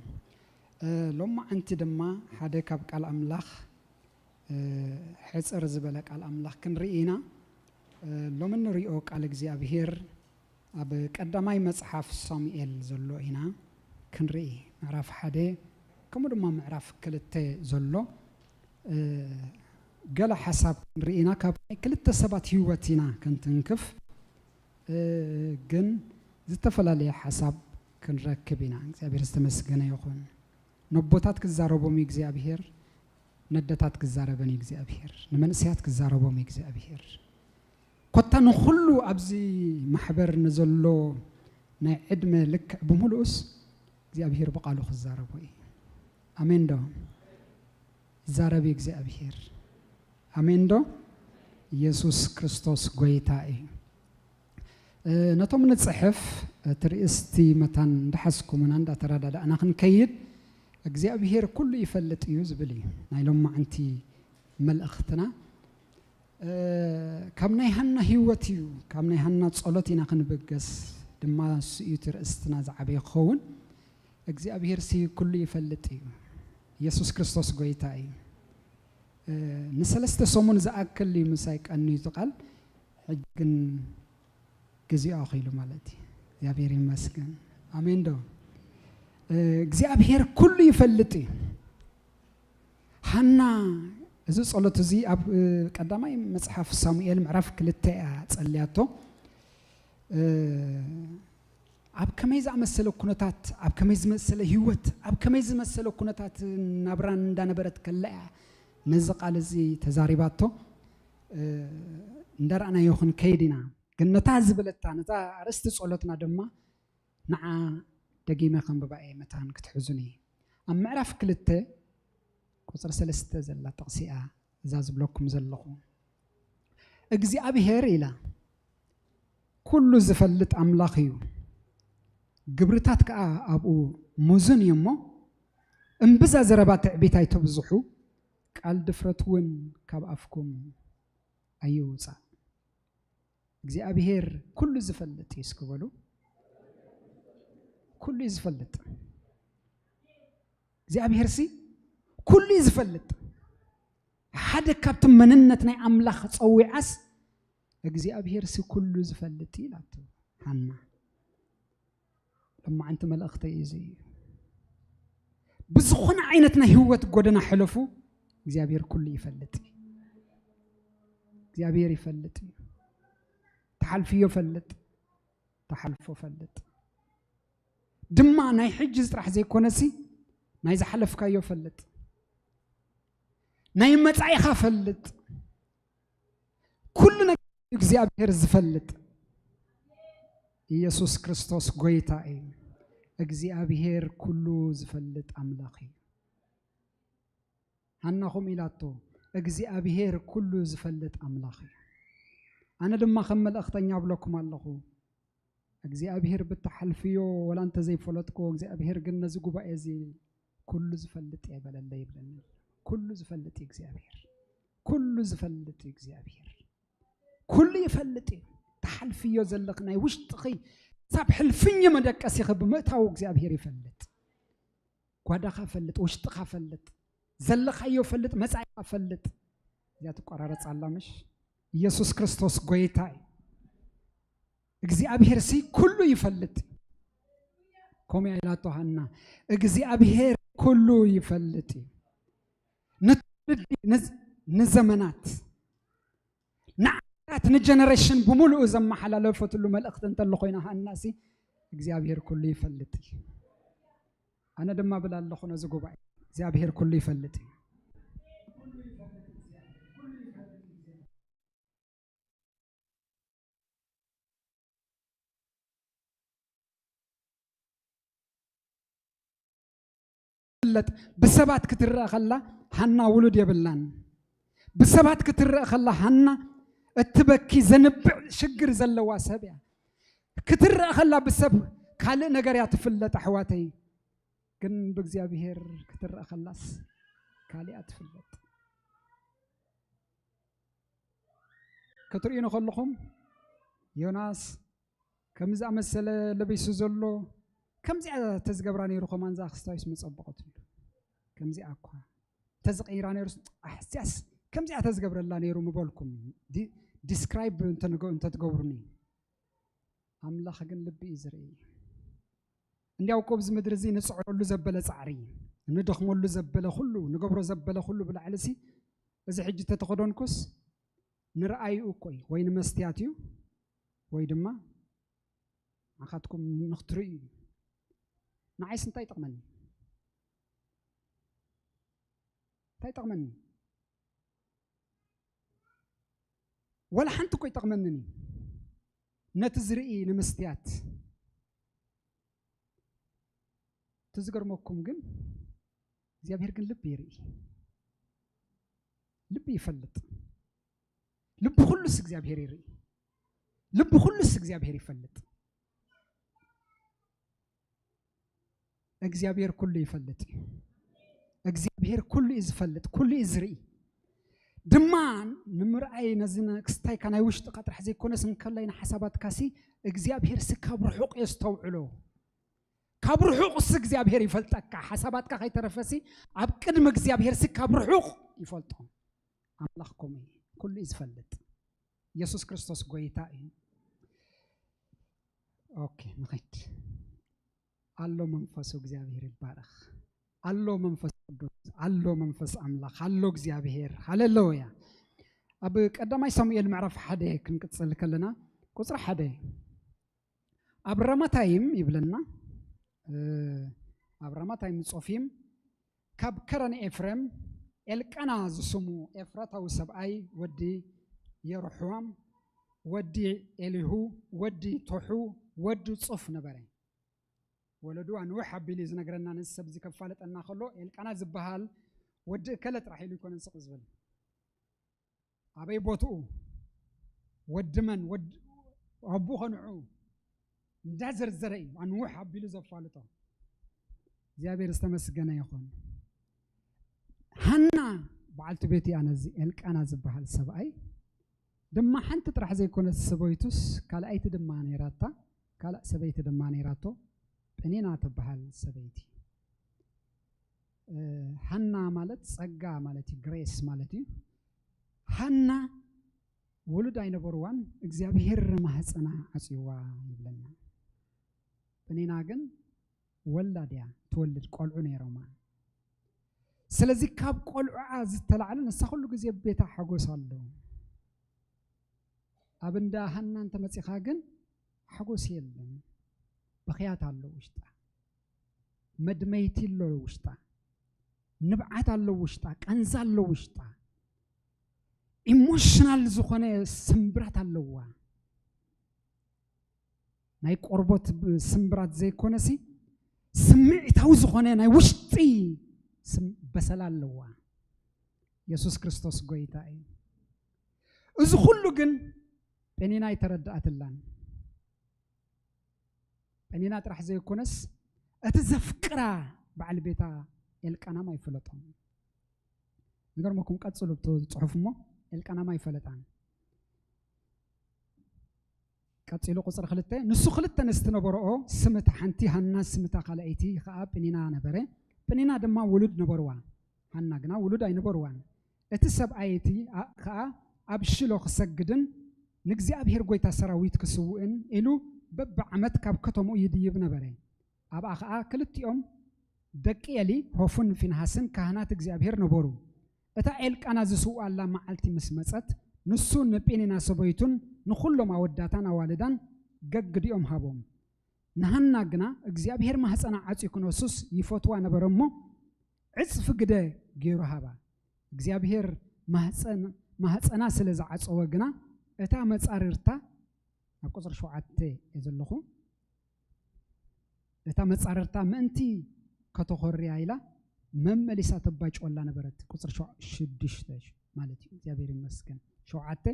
እ፣ ሎማዓንቲ ድማ ሓደ ካብ ቃል ኣምላኽ፣ እ፣ ሕጽር ዝበለ ቃል ኣምላኽ ክንርኢ ኢና። እ፣ ሎሚ እንሪኦ ቃል እግዚኣብሔር ኣብ ቀዳማይ መጽሓፍ ሳሙኤል ዘሎ ኢና ክንርኢ። ምዕራፍ ሓደ ከምኡ ድማ ምዕራፍ ክልተ ዘሎ፣ እ፣ ገለ ሓሳብ ክንርኢ ኢና። ካብ ናይ ክልተ ሰባት ህይወት ኢና ክንትንክፍ፣ እ፣ ግን ዝተፈላለየ ሓሳብ ክንረክብ ኢና። እግዚኣብሔር ዝተመስገነ ይኹን። ነቦታት ክዛረቦም እዩ እግዚኣብሔር፣ ነደታት ክዛረበን እዩ እግዚኣብሔር፣ ንመንእሰያት ክዛረቦም እዩ እግዚኣብሔር። ኮታ ንኹሉ ኣብዚ ማሕበር ንዘሎ ናይ ዕድመ ልክዕ ብምሉኡስ እግዚኣብሔር ብቓሉ ክዛረቦ እዩ። ኣሜን ዶ? ይዛረብ እዩ እግዚኣብሔር። ኣሜን ዶ? ኢየሱስ ክርስቶስ ጎይታ እዩ። እ፣ ነቶም ንጽሕፍ፣ እቲ ርእስቲ መታን እንዳሓዝኩምና እንዳተረዳዳእና ክንከይድ፣ እግዚኣብሔር ኩሉ ይፈልጥ እዩ ዝብል እዩ ናይ ሎማዓንቲ መልእኽትና። እ፣ ካብ ናይ ሃና ህይወት እዩ፣ ካብ ናይ ሃና ጸሎት ኢና ክንብገስ ድማ፣ እሱ እዩ እቲ ርእስትና ዝዓበየ ክኸውን። እግዚኣብሔር ሲ ኩሉ ይፈልጥ እዩ። ኢየሱስ ክርስቶስ ጎይታ እዩ። እ፣ ንሰለስተ ሰሙን ዝኣክል እዩ ምሳይ ቀንዩ እቲ ቃል። ሕጂ ግን ግዜኡ ኣኺሉ ማለት እዩ። እግዚኣብሔር ይመስገን። ኣሜን ዶ? እ፣ እግዚኣብሔር ኩሉ ይፈልጥ እዩ። ሃና እዚ ጸሎት እዚ ኣብ፣ እ፣ ቀዳማይ መጽሓፍ ሳሙኤል ምዕራፍ ክልተ እያ ጸልያቶ። እ፣ ኣብ ከመይ ዝኣመሰለ ኩነታት፣ ኣብ ከመይ ዝመሰለ ህይወት፣ ኣብ ከመይ ዝመሰለ ኩነታት ናብራን እንዳነበረት ከላ እያ ነዚ ቃል እዚ ተዛሪባቶ። እ፣ እንዳረኣናዮ ክንከይድ ኢና። ግን ነታ ዝበለታ፣ ነታ ኣርእስቲ ጸሎትና ድማ ንዓ ደጊመ ከንብባ እየ መታን ክትሕዙኒ። ኣብ ምዕራፍ ክልተ ቁጽሪ ሰለስተ ዘላ ጥቕሲ እያ እዛ ዝብለኩም ዘለኹ። እግዚኣብሔር ኢላ፣ ኩሉ ዝፈልጥ ኣምላኽ እዩ፣ ግብርታት ከኣ ኣብኡ ሙዙን እዩ እሞ፣ እምብዛ ዘረባ ትዕቢት ኣይተብዝሑ፣ ቃል ድፍረት እውን ካብ ኣፍኩም ኣይውጻእ። እግዚኣብሔር ኩሉ ዝፈልጥ እዩ እስኪ በሉ። ኩሉ እዩ ዝፈልጥ። እግዚኣብሔር ሲ ኩሉ እዩ ዝፈልጥ። ሓደ ካብቲ መንነት ናይ ኣምላኽ ጸዊዓስ እግዚኣብሔር ሲ ኩሉ ዝፈልጥ እዩ ኢላቶ ሃና። ሎማዓንቲ መልእኽተይ እዚ እዩ። ብዝኾነ ዓይነት ናይ ህይወት ጎደና ሕለፉ፣ እግዚኣብሔር ኩሉ ይፈልጥ እዩ። እግዚኣብሔር ይፈልጥ እዩ። ትሓልፍዮ ፈልጥ፣ ትሓልፎ ፈልጥ። ድማ ናይ ሕጂ ጥራሕ ዘይኮነሲ፣ ናይ ዝሓለፍካዮ ፈልጥ። ናይ መጻኢኻ ፈልጥ። ኩሉ ነገር እግዚኣብሔር ዝፈልጥ። ኢየሱስ ክርስቶስ ጎይታ እዩ። እግዚኣብሔር ኩሉ ዝፈልጥ ኣምላኽ እዩ። ሃና ከምኡ ኢላቶ፣ እግዚኣብሔር ኩሉ ዝፈልጥ ኣምላኽ እዩ። ኣነ ድማ ከም መልእኽተኛ እብለኩም ኣለኹ፣ እግዚኣብሔር ብትሓልፍዮ ወላ እንተዘይፈለጥክዎ፣ እግዚኣብሔር ግን ነዚ ጉባኤ እዚ ኩሉ ዝፈልጥ እየ በለለይ ይብለኒ። ኩሉ ዝፈልጥ እዩ እግዚኣብሔር። ኩሉ ዝፈልጥ እዩ እግዚኣብሔር። ኩሉ ይፈልጥ እዩ። ትሓልፍዮ ዘለኺ ናይ ውሽጥኺ ክሳብ ሕልፍኝ መደቀሲኺ ብምእታው እግዚኣብሔር ይፈልጥ። ጓዳኻ ፈልጥ፣ ውሽጥኻ ፈልጥ፣ ዘለኻዮ ፈልጥ፣ መጻኢኻ ፈልጥ። እዚኣ ትቆራረጽ ኣላ ምሽ? ኢየሱስ ክርስቶስ ጎይታ እዩ። እግዚኣብሔር ሲ ኩሉ ይፈልጥ። ከምኡ ኢላቶ ሃና፣ እግዚኣብሔር ኩሉ ይፈልጥ እዩ። ንትውልዲ፣ ንዝ-፣ ንዘመናት፣ ንዓመታት፣ ንጀነሬሽን ብምሉኡ ዘመሓላለፈትሉ መልእኽቲ እንተሎ ኮይና ሃና ሲ እግዚኣብሔር ኩሉ ይፈልጥ እዩ። ኣነ ድማ ብል ኣለኹ ነዚ ጉባኤ፣ እግዚኣብሔር ኩሉ ይፈልጥ እዩ። ፍለጥ። ብሰባት ክትረአ ከላ ሃና ውሉድ የብላን። ብሰባት ክትረአ ከላ ሃና እትበኪ ዘንብዕ ሽግር ዘለዋ ሰብ እያ። ክትረአ ከላ ብሰብ ካልእ ነገር እያ ትፍለጥ ኣሕዋተይ፣ ግን ብእግዚኣብሔር ክትረአ ከላስ ካልእ እያ ትፍለጥ። ክትርእዩ ከለኹም ዮናስ ከምዚ ዝኣመሰለ ለቢሱ ዘሎ፣ ከምዚኣ ተዝገብራ ነይሩ ከማን እዛ ክስታይስ ምጸበቐትሉ። ከምዚኣ እኳ ተዝቐይራ ነይሩ፣ ኣሕስያስ ከምዚኣ ተዝገብረላ ነይሩ ምበልኩም። ዲ-፣ ዲስክራይብ እንተንገ-፣ እንተትገብሩኒ። ኣምላኽ ግን ልቢ እዩ ዝርኢ። እንዲያው እኮ ኣብዚ ምድሪ እዚ ንጽዕረሉ ዘበለ ጻዕሪ፣ ንደኽመሉ ዘበለ ኩሉ፣ ንገብሮ ዘበለ ኩሉ ብላዕሊ ሲ፣ እዚ ሕጂ ተተኸደንኩስ ንርኣይኡ እኮ እዩ፣ ወይ ንመስትያት እዩ፣ ወይ ድማ ንዓኻትኩም ንኽትርእዩ እዩ። ንዓይስ እንታይ ይጠቕመኒ? እንታይ ይጠቕመኒ? ወላ ሓንቲ እኮ ይጠቕመንን እዩ። ነቲ ዝርኢ ንምስትያት። እቲ ዝገርመኩም ግን እግዚኣብሔር ግን ልቢ ይርኢ። ልቢ ይፈልጥ። ልቢ ኩሉስ እግዚኣብሔር ይርኢ። ልቢ ኩሉስ እግዚኣብሔር ይፈልጥ። እግዚኣብሔር ኩሉ ይፈልጥ እዩ። እግዚኣብሔር ኩሉ እዩ ዝፈልጥ፣ ኩሉ እዩ ዝርኢ። ድማ ንምርኣይ ነዚ ክስታይካ ናይ ውሽጥካ ጥራሕ ዘይኮነስ እንከላይ ንሓሳባትካሲ እግዚኣብሔር ሲ ካብ ርሑቕ የስተውዕሎ። ካብ ርሑቕ ሲ እግዚኣብሔር ይፈልጠካ። ሓሳባትካ ከይተረፈሲ ኣብ ቅድሚ እግዚኣብሔር ሲ ካብ ርሑቕ ይፈልጦ። ኣምላኽ ከምኡ እዩ፣ ኩሉ እዩ ዝፈልጥ። ኢየሱስ ክርስቶስ ጎይታ እዩ። ኦኬ፣ ንኸይድ። ኣሎ መንፈሱ እግዚኣብሔር ይባረኽ። ኣሎ መንፈስ ቅዱስ፣ ኣሎ መንፈስ ኣምላኽ፣ ኣሎ እግዚኣብሔር። ሃሌሉያ። ኣብ ቀዳማይ ሳሙኤል ምዕራፍ ሓደ ክንቅጽል ከለና ቁጽሪ ሓደ ኣብ ራማታይም ይብለና። እ፣ ኣብ ራማታይም ጾፊም ካብ ከረን ኤፍሬም ኤልቃና ዝስሙ ኤፍራታዊ ሰብኣይ ወዲ የሮሕዋም ወዲ ኤሊሁ ወዲ ቶሑ ወዲ ጹፍ ነበረ። ወለዱ ኣንውሕ ኣቢሉ እዩ ዝነግረና። ነዚ ሰብ እዚ ከፋለጠና ከሎ ኤልቃና ዝበሃል ወዲ እከለ ጥራሕ ኢሉ ይኮነን ስቕ ዝብል። ኣበይ ቦትኡ፣ ወዲ መን፣ ወዲ ኣቡኡ ከንዑ እንዳዘርዘረ እዩ ኣንውሕ ኣቢሉ ዘፋልጦ። እግዚኣብሔር ዝተመስገነ ይኹን። ሃና በዓልቲ ቤቱ እያ ነዚ ኤልቃና ዝበሃል ሰብኣይ። ድማ ሓንቲ ጥራሕ ዘይኮነት ሰበይቱስ ካልኣይቲ ድማ ነይራታ፣ ካልእ ሰበይቲ ድማ ነይራቶ፣ ጴኒና ትበሃል ሰበይቲ። እ፣ ሃና ማለት ጸጋ ማለት እዩ፣ ግሬስ ማለት እዩ። ሃና ውሉድ ኣይነበርዋን፣ እግዚኣብሔር ማህፀና ዓጽይዋ ይብለና። ጴኒና ግን ወላድ እያ፣ ትወልድ ቆልዑ ነይሮማ። ስለዚ ካብ ቆልዑዓ ዝተላዕለ ንሳ ኩሉ ግዜ ቤታ ሓጎስ ኣሎ። ኣብ እንዳ ሃና እንተመጺኻ ግን ሓጎስ የለን። ብኽያት ኣሎ ውሽጣ፣ መድመይቲ ኣሎ ውሽጣ፣ ንብዓት ኣሎ ውሽጣ፣ ቃንዛ ኣሎ ውሽጣ፣ ኢሞሽናል ዝኾነ ስምብራት ኣለዋ። ናይ ቆርቦት ብ-፣ ስምብራት ዘይኮነሲ ስምዒታዊ ዝኾነ ናይ ውሽጢ ስም-፣ በሰላ ኣለዋ። የሱስ ክርስቶስ ጎይታ እዩ። እዚ ኩሉ ግን ጴኒና ኣይተረድኣትላን። ጴኒና ጥራሕ ዘይኮነስ እቲ ዘፍቅራ በዓል ቤታ ኤልቃናም ኣይፈለጦም። ዝገርመኩም ቀጽሉ ብቲ ጽሑፍ እሞ ኤልቃናም ኣይፈለጣን። ቀጺሉ ቁጽሪ ክልተ፣ ንሱ ክልተ ኣንስቲ ነበርኦ፣ ስም እታ ሓንቲ ሃና፣ ስም እታ ካልኣይቲ ኸኣ ጴኒና ነበረ። ጴኒና ድማ ውሉድ ነበርዋ፣ ሃና ግና ውሉድ ኣይነበርዋን። እቲ ሰብኣይ እቲ ኣ-፣ ኸኣ ኣብ ሽሎ ክሰግድን ንእግዚኣብሔር ጐይታ ሰራዊት ክስውእን ኢሉ በብዓመት ካብ ከተምኡ ይድይብ ነበረ። ኣብኣ ኸኣ ክልቲኦም ደቂ ኤሊ፣ ሆፍን ፊንሃስን ካህናት እግዚኣብሔር ነበሩ። እታ ኤልቃና ዝስውኣላ መዓልቲ ምስ መጸት፣ ንሱ ንጴኒና ሰበይቱን ንኹሎም ኣወዳታን ኣዋልዳን ገግዲኦም ሃቦም። ንሃና ግና እግዚኣብሔር ማህፀና ዓጽዩ ክነሱስ ይፈትዋ ነበረ እሞ፣ ዕጽፊ ግደ ገይሩ ሃባ። እግዚኣብሔር ማህፀን-፣ ማህፀና ስለ ዝዓጸወ ግና፣ እታ መጻርርታ፣ ኣብ ቁጽሪ ሸውዓተ እየ ዘለኹ፣ እታ መጻርርታ ምእንቲ ከተኾርያ ኢላ መመሊሳ ተባጭወላ ነበረት። ቁጽሪ ሸው-፣ ሽዱሽተ ማለት እዩ። እግዚኣብሔር ይመስገን። ሸውዓተ፣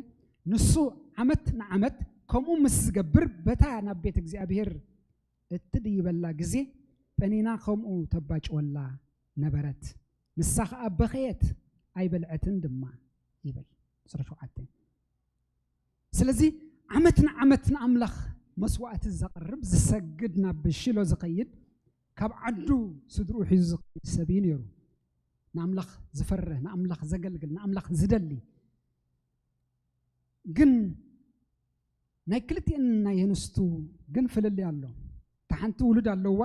ንሱ ዓመት ንዓመት ከምኡ ምስ ዝገብር፣ በታ ናብ ቤት እግዚኣብሔር እትድይበላ ግዜ፣ ጴኒና ከምኡ ተባጭወላ ነበረት። ንሳ ኸኣ በኸየት፣ ኣይበልዐትን ድማ ይብል። ቁጽሪ ሸውዓተ። ስለዚ ዓመት ንዓመት ንኣምላኽ መስዋእቲ ዘቕርብ፣ ዝሰግድ፣ ናብ ሽሎ ዝኸይድ፣ ካብ ዓዱ ስድርኡ ሒዙ ዝኸይድ ሰብ እዩ ነይሩ። ንኣምላኽ ዝፈርህ፣ ንኣምላኽ ዘገልግል፣ ንኣምላኽ ዝደሊ። ግን ናይ ክልቲኤን ናይ ኣንስቱ ግን ፍልልይ ኣሎ። እታ ሓንቲ ውሉድ ኣለዋ፣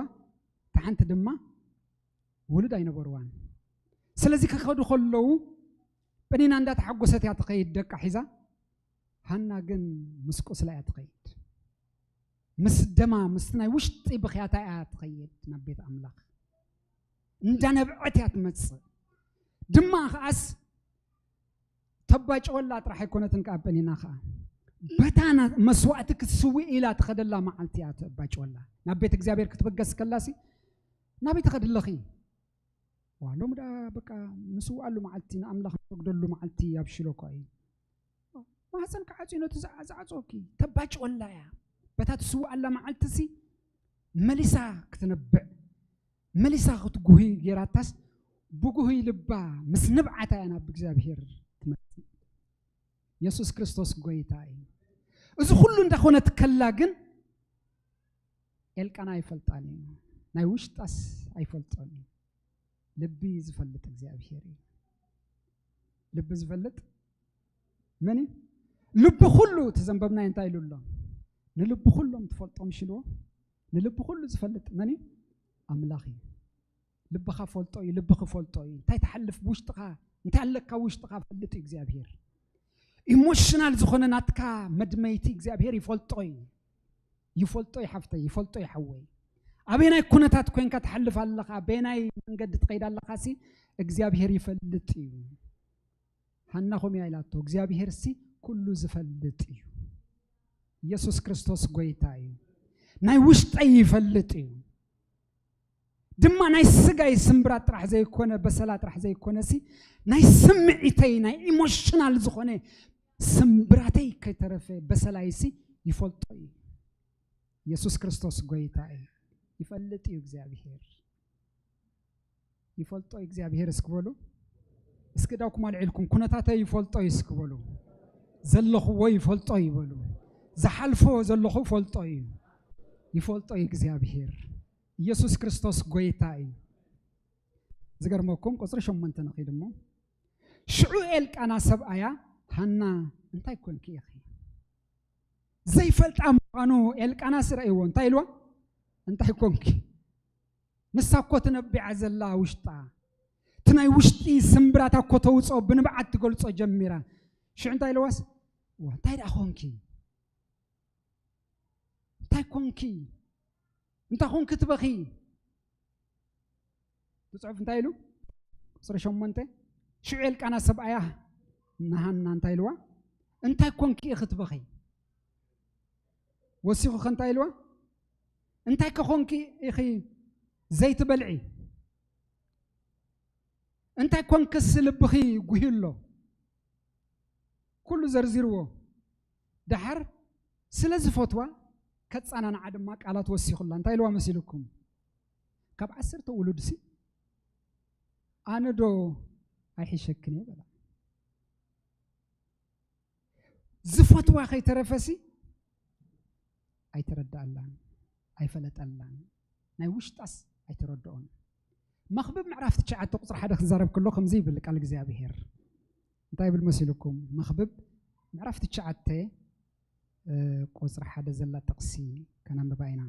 እታ ሓንቲ ድማ ውሉድ ኣይነበርዋን። ስለዚ ክኸዱ ከለዉ ጴኒና እንዳተሓጎሰት እያ ትኸይድ ደቃ ሒዛ፣ ሃና ግን ምስ ቁስላ እያ ትኸይድ። ምስ ደማ፣ ምስቲ ናይ ውሽጢ ብኽያታ እያ ትኸይድ ናብ ቤት ኣምላኽ። እንዳነብዐት እያ ትመጽእ። ድማ ከኣስ ተባጭወላ ጥራሕ ኣይኮነትን ከኣ ጴኒና ከኣ በታ ና-፣ መስዋእቲ ክትስውእ ኢላ ትኸደላ መዓልቲ እያ ተባጭወላ። ናብ ቤት እግዚኣብሔር ክትብገስ ከላሲ ናበይ ትኸዲ ኣለኺ? ዋ፣ ሎሚ ደኣ በቃ ንስውኣሉ መዓልቲ፣ ንኣምላኽ ንሰግደሉ መዓልቲ ኣብ ሽሎ እኮ እዩ። ማህፀን ክዓፅዩ ነቲ ዝዓ-፣ ዝዓፅወኪ ተባጭወላ እያ። በታ ትስውኣላ መዓልቲ ሲ መሊሳ ክትነብዕ፣ መሊሳ ክትጉህይ ጌራታስ ብጉህይ ልባ ምስ ንብዓታ እያ ናብ እግዚኣብሔር ትመጽእ። የሱስ ክርስቶስ ጎይታ እዩ። እዚ ኩሉ እንዳኾነት ከላ ግን ኤልቃና ኣይፈልጣን እዩ። ናይ ውሽጣስ ኣይፈልጦን እዩ። ልቢ ዝፈልጥ እግዚኣብሔር እዩ። ልቢ ዝፈልጥ መን እዩ? ልቢ ኩሉ እቲ ዘንበብናዮ እንታይ ኢሉ ኣሎ? ንልቢ ኩሎም ትፈልጦም ሽልዎ። ንልቢ ኩሉ ዝፈልጥ መን እዩ? ኣምላኽ እዩ። ልብኻ ፈልጦ እዩ። ልብኺ ፈልጦ እዩ። እንታይ ትሓልፍ ብውሽጥኻ፣ እንታይ ኣለካ ውሽጥኻ ፈልጥ እዩ እግዚኣብሔር። ኢሞሽናል ዝኾነ ናትካ መድመይቲ እግዚኣብሔር ይፈልጦ እዩ። ይፈልጦ እዩ ሓፍተይ፣ ይፈልጦ እዩ ሓወይ። ኣበየናይ ኩነታት ኮይንካ ትሓልፍ ኣለኻ፣ በየናይ መንገዲ ትኸይድ ኣለኻ ሲ እግዚኣብሔር ይፈልጥ እዩ። ሃና ከምኡ እያ ኢላቶ፣ እግዚኣብሔር ሲ ኩሉ ዝፈልጥ እዩ። ኢየሱስ ክርስቶስ ጎይታ እዩ። ናይ ውሽጠይ ይፈልጥ እዩ። ድማ ናይ ስጋይ ስምብራት ጥራሕ ዘይኮነ፣ በሰላ ጥራሕ ዘይኮነ ሲ ናይ ስምዒተይ፣ ናይ ኢሞሽናል ዝኾነ ስምብራተይ ከይተረፈ በሰላይ ሲ ይፈልጦ እዩ። ኢየሱስ ክርስቶስ ጎይታ እዩ። ይፈልጥ እዩ እግዚኣብሔር። ይፈልጦ እዩ እግዚኣብሔር እስኪ በሉ። እስኪ ዳውኩም ኣልዒልኩም ኩነታተይ ይፈልጦ እዩ እስኪ በሉ። ዘለኽዎ ይፈልጦ እዩ በሉ። ዝሓልፎ ዘለኹ ይፈልጦ እዩ። ይፈልጦ እዩ እግዚኣብሔር። ኢየሱስ ክርስቶስ ጎይታ እዩ። ዝገርመኩም ቁጽሪ ሸሞንተ ንኺድ እሞ፣ ሽዑ ኤልቃና ሰብኣያ፣ ሃና እንታይ ኮንኪ ኢኺ? ዘይፈልጣ ምዃኑ ኤልቃና ስረእይዎ እንታይ ኢልዋ? እንታይ ኮንኪ? ንሳ እኮ ትነቢዓ ዘላ ውሽጣ፣ እቲ ናይ ውሽጢ ስምብራታ እኮ ተውፅኦ ብንብዓት ትገልጾ ጀሚራ። ሽዑ እንታይ ኢልዋስ? ዋ፣ እንታይ ደኣ ኮንኪ? እንታይ ኮንኪ? እንታይ ኮንኪ ትበኺ? እቲ ጽሑፍ እንታይ ኢሉ? ቁጽሪ ሸሞንተ፣ ሽዑ ኤልቃና ሰብኣያ ንሃና እንታይ ኢልዋ? እንታይ ኮንኪ ኢኺ ትበኺ? ወሲኹ ከ እንታይ ኢልዋ? እንታይ ከ ኮንኪ ኢኺ ዘይትበልዒ? እንታይ ኮንክስ ልብኺ ጉሂ ኣሎ? ኩሉ ዘርዚርዎ። ደሓር ስለ ዝፈትዋ ከጸናንዓ ድማ ቃላት ወሲኹላ። እንታይ ኢልዋ መሲልኩም? ካብ ዓሰርተ ውሉድሲ ኣነ ዶ ኣይሕሸክን እየ በላ። ዝፈትዋ ከይተረፈሲ ኣይተረድኣላን፣ ኣይፈለጠላን፣ ናይ ውሽጣስ ኣይተረድኦን። መኽብብ ምዕራፍ ትሽዓተ ቁጽሪ ሓደ ክዛረብ ከሎ ከምዚ ይብል ቃል እግዚኣብሔር። እንታይ ይብል መሲልኩም? መኽብብ ምዕራፍ ትሽዓተ፣ እ፣ ቁጽሪ ሓደ ዘላ ጥቕሲ ከነንብባ ኢና።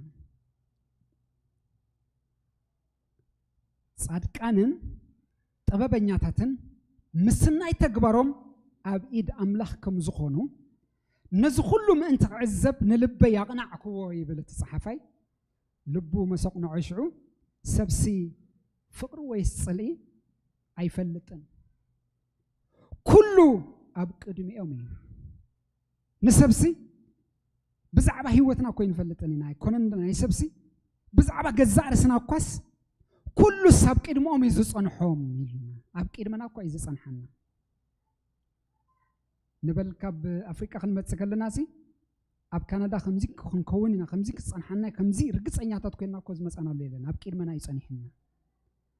ጻድቃንን ጥበበኛታትን ምስናይ ተግባሮም ኣብ ኢድ ኣምላኽ ከም ዝኾኑ፣ ነዚ ኩሉ ምእንቲ ክዕዘብ ንልበይ ኣቕናዕክዎ ይብል እቲ ጸሓፋይ። ልቡ መሰቕንዖ ሽዑ፣ ሰብሲ ፍቕሪ ወይስ ጽልኢ ኣይፈልጥን። ኩሉ ኣብ ቅድሚኦም እዩ። ንሰብሲ ብዛዕባ ህይወትና እኮ ኣይንፈልጥን ኢና፣ ኣይኮነን ናይ ሰብሲ፣ ብዛዕባ ገዛእ ርእስና እኳስ ኩሉስ ኣብ ቅድሚኦም እዩ ዝጸንሖም ኢልና። ኣብ ቅድመና እኳ እዩ ዝጸንሓና። ንበል ካብ ኣፍሪቃ ክንመጽእ ከለና ሲ፣ ኣብ ካናዳ ከምዚ ክንከውን ኢና፣ ከምዚ ክጸንሓና፣ ከምዚ ርግጸኛታት ኮይንና እኮ ዝመጻናሉ የለን። ኣብ ቅድመና እዩ ጸኒሕና።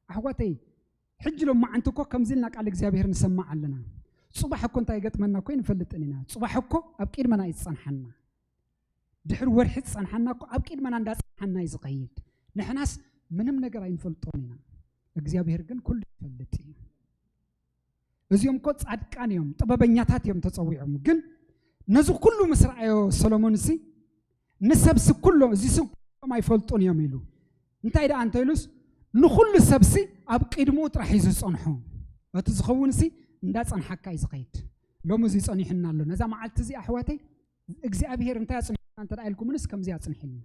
ኣሕዋተይ፣ ሕጂ ሎማዓንቲ እኮ ከምዚ ኢልና ቃል እግዚኣብሔር ንሰማዕ ኣለና። ጽባሕ እኮ እንታይ ይገጥመና እኮ ኣይንፈልጥን ኢና። ጽባሕ እኮ ኣብ ቅድመና እዩ ዝጸንሓና። ድሕሪ ወርሒ ዝጸንሓና እኮ ኣብ ቅድመና እንዳጸንሓና እዩ ዝኸይድ። ንሕናስ ምንም ነገር ኣይንፈልጦን ኢና። እግዚኣብሔር ግን ኩሉ ይፈልጥ እዩ። እዚኦም እኮ ጻድቃን እዮም፣ ጥበበኛታት እዮም ተጸዊዖም። ግን ነዚ ኩሉ ምስ ረኣዮ ሰሎሞንሲ፣ ንሰብሲ ኩሎም፣ እዚሲ ኩሎም ኣይፈልጡን እዮም ኢሉ። እንታይ ደኣ እንተ ኢሉስ፣ ንኹሉ ሰብሲ ኣብ ቅድምኡ ጥራሕ እዩ ዝጸንሖ። እቲ ዝኸውንሲ እንዳጸንሓካ እዩ ዝኸይድ። ሎሚ እዚ ጸኒሑና ኣሎ። ነዛ መዓልቲ እዚኣ ኣሕዋተይ እግዚኣብሄር እንታይ ኣጽኒሑና እንተ ደኣ ኢልኩምንስ ከምዚ ኣጽኒሑልና።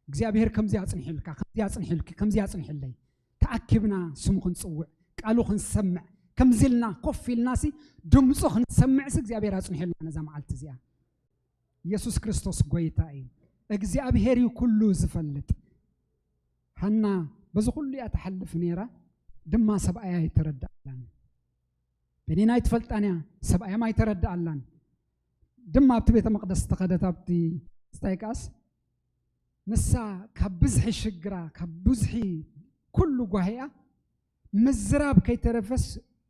እግዚኣብሄር ከምዚ ኣጽኒሑልካ፣ ከምዚ ኣጽኒሑልኪ፣ ከምዚ ኣጽኒሑለይ። ተኣኪብና ስሙ ክንጽውዕ፣ ቃሉ ክንሰምዕ፣ ከምዚ ኢልና ኮፍ ኢልናሲ ድምፁ ክንሰምዕሲ እግዚኣብሄር ኣጽኒሑልና ነዛ መዓልቲ እዚኣ። ኢየሱስ ክርስቶስ ጎይታ እዩ። እግዚኣብሄር እዩ ኩሉ ዝፈልጥ። ሃና በዚ ኩሉ እያ ትሓልፍ ነይራ፣ ድማ ሰብኣያ ኣይተረድኣላን። ፔኒና ኣይትፈልጣን እያ፣ ሰብኣያም ኣይተረድኣላን። ድማ ኣብቲ ቤተ መቕደስ ዝተኸደት ኣብቲ ስታይ ከኣስ ንሳ ካብ ብዝሒ ሽግራ፣ ካብ ብዝሒ ኩሉ ጓሂኣ ምዝራብ ከይተረፈስ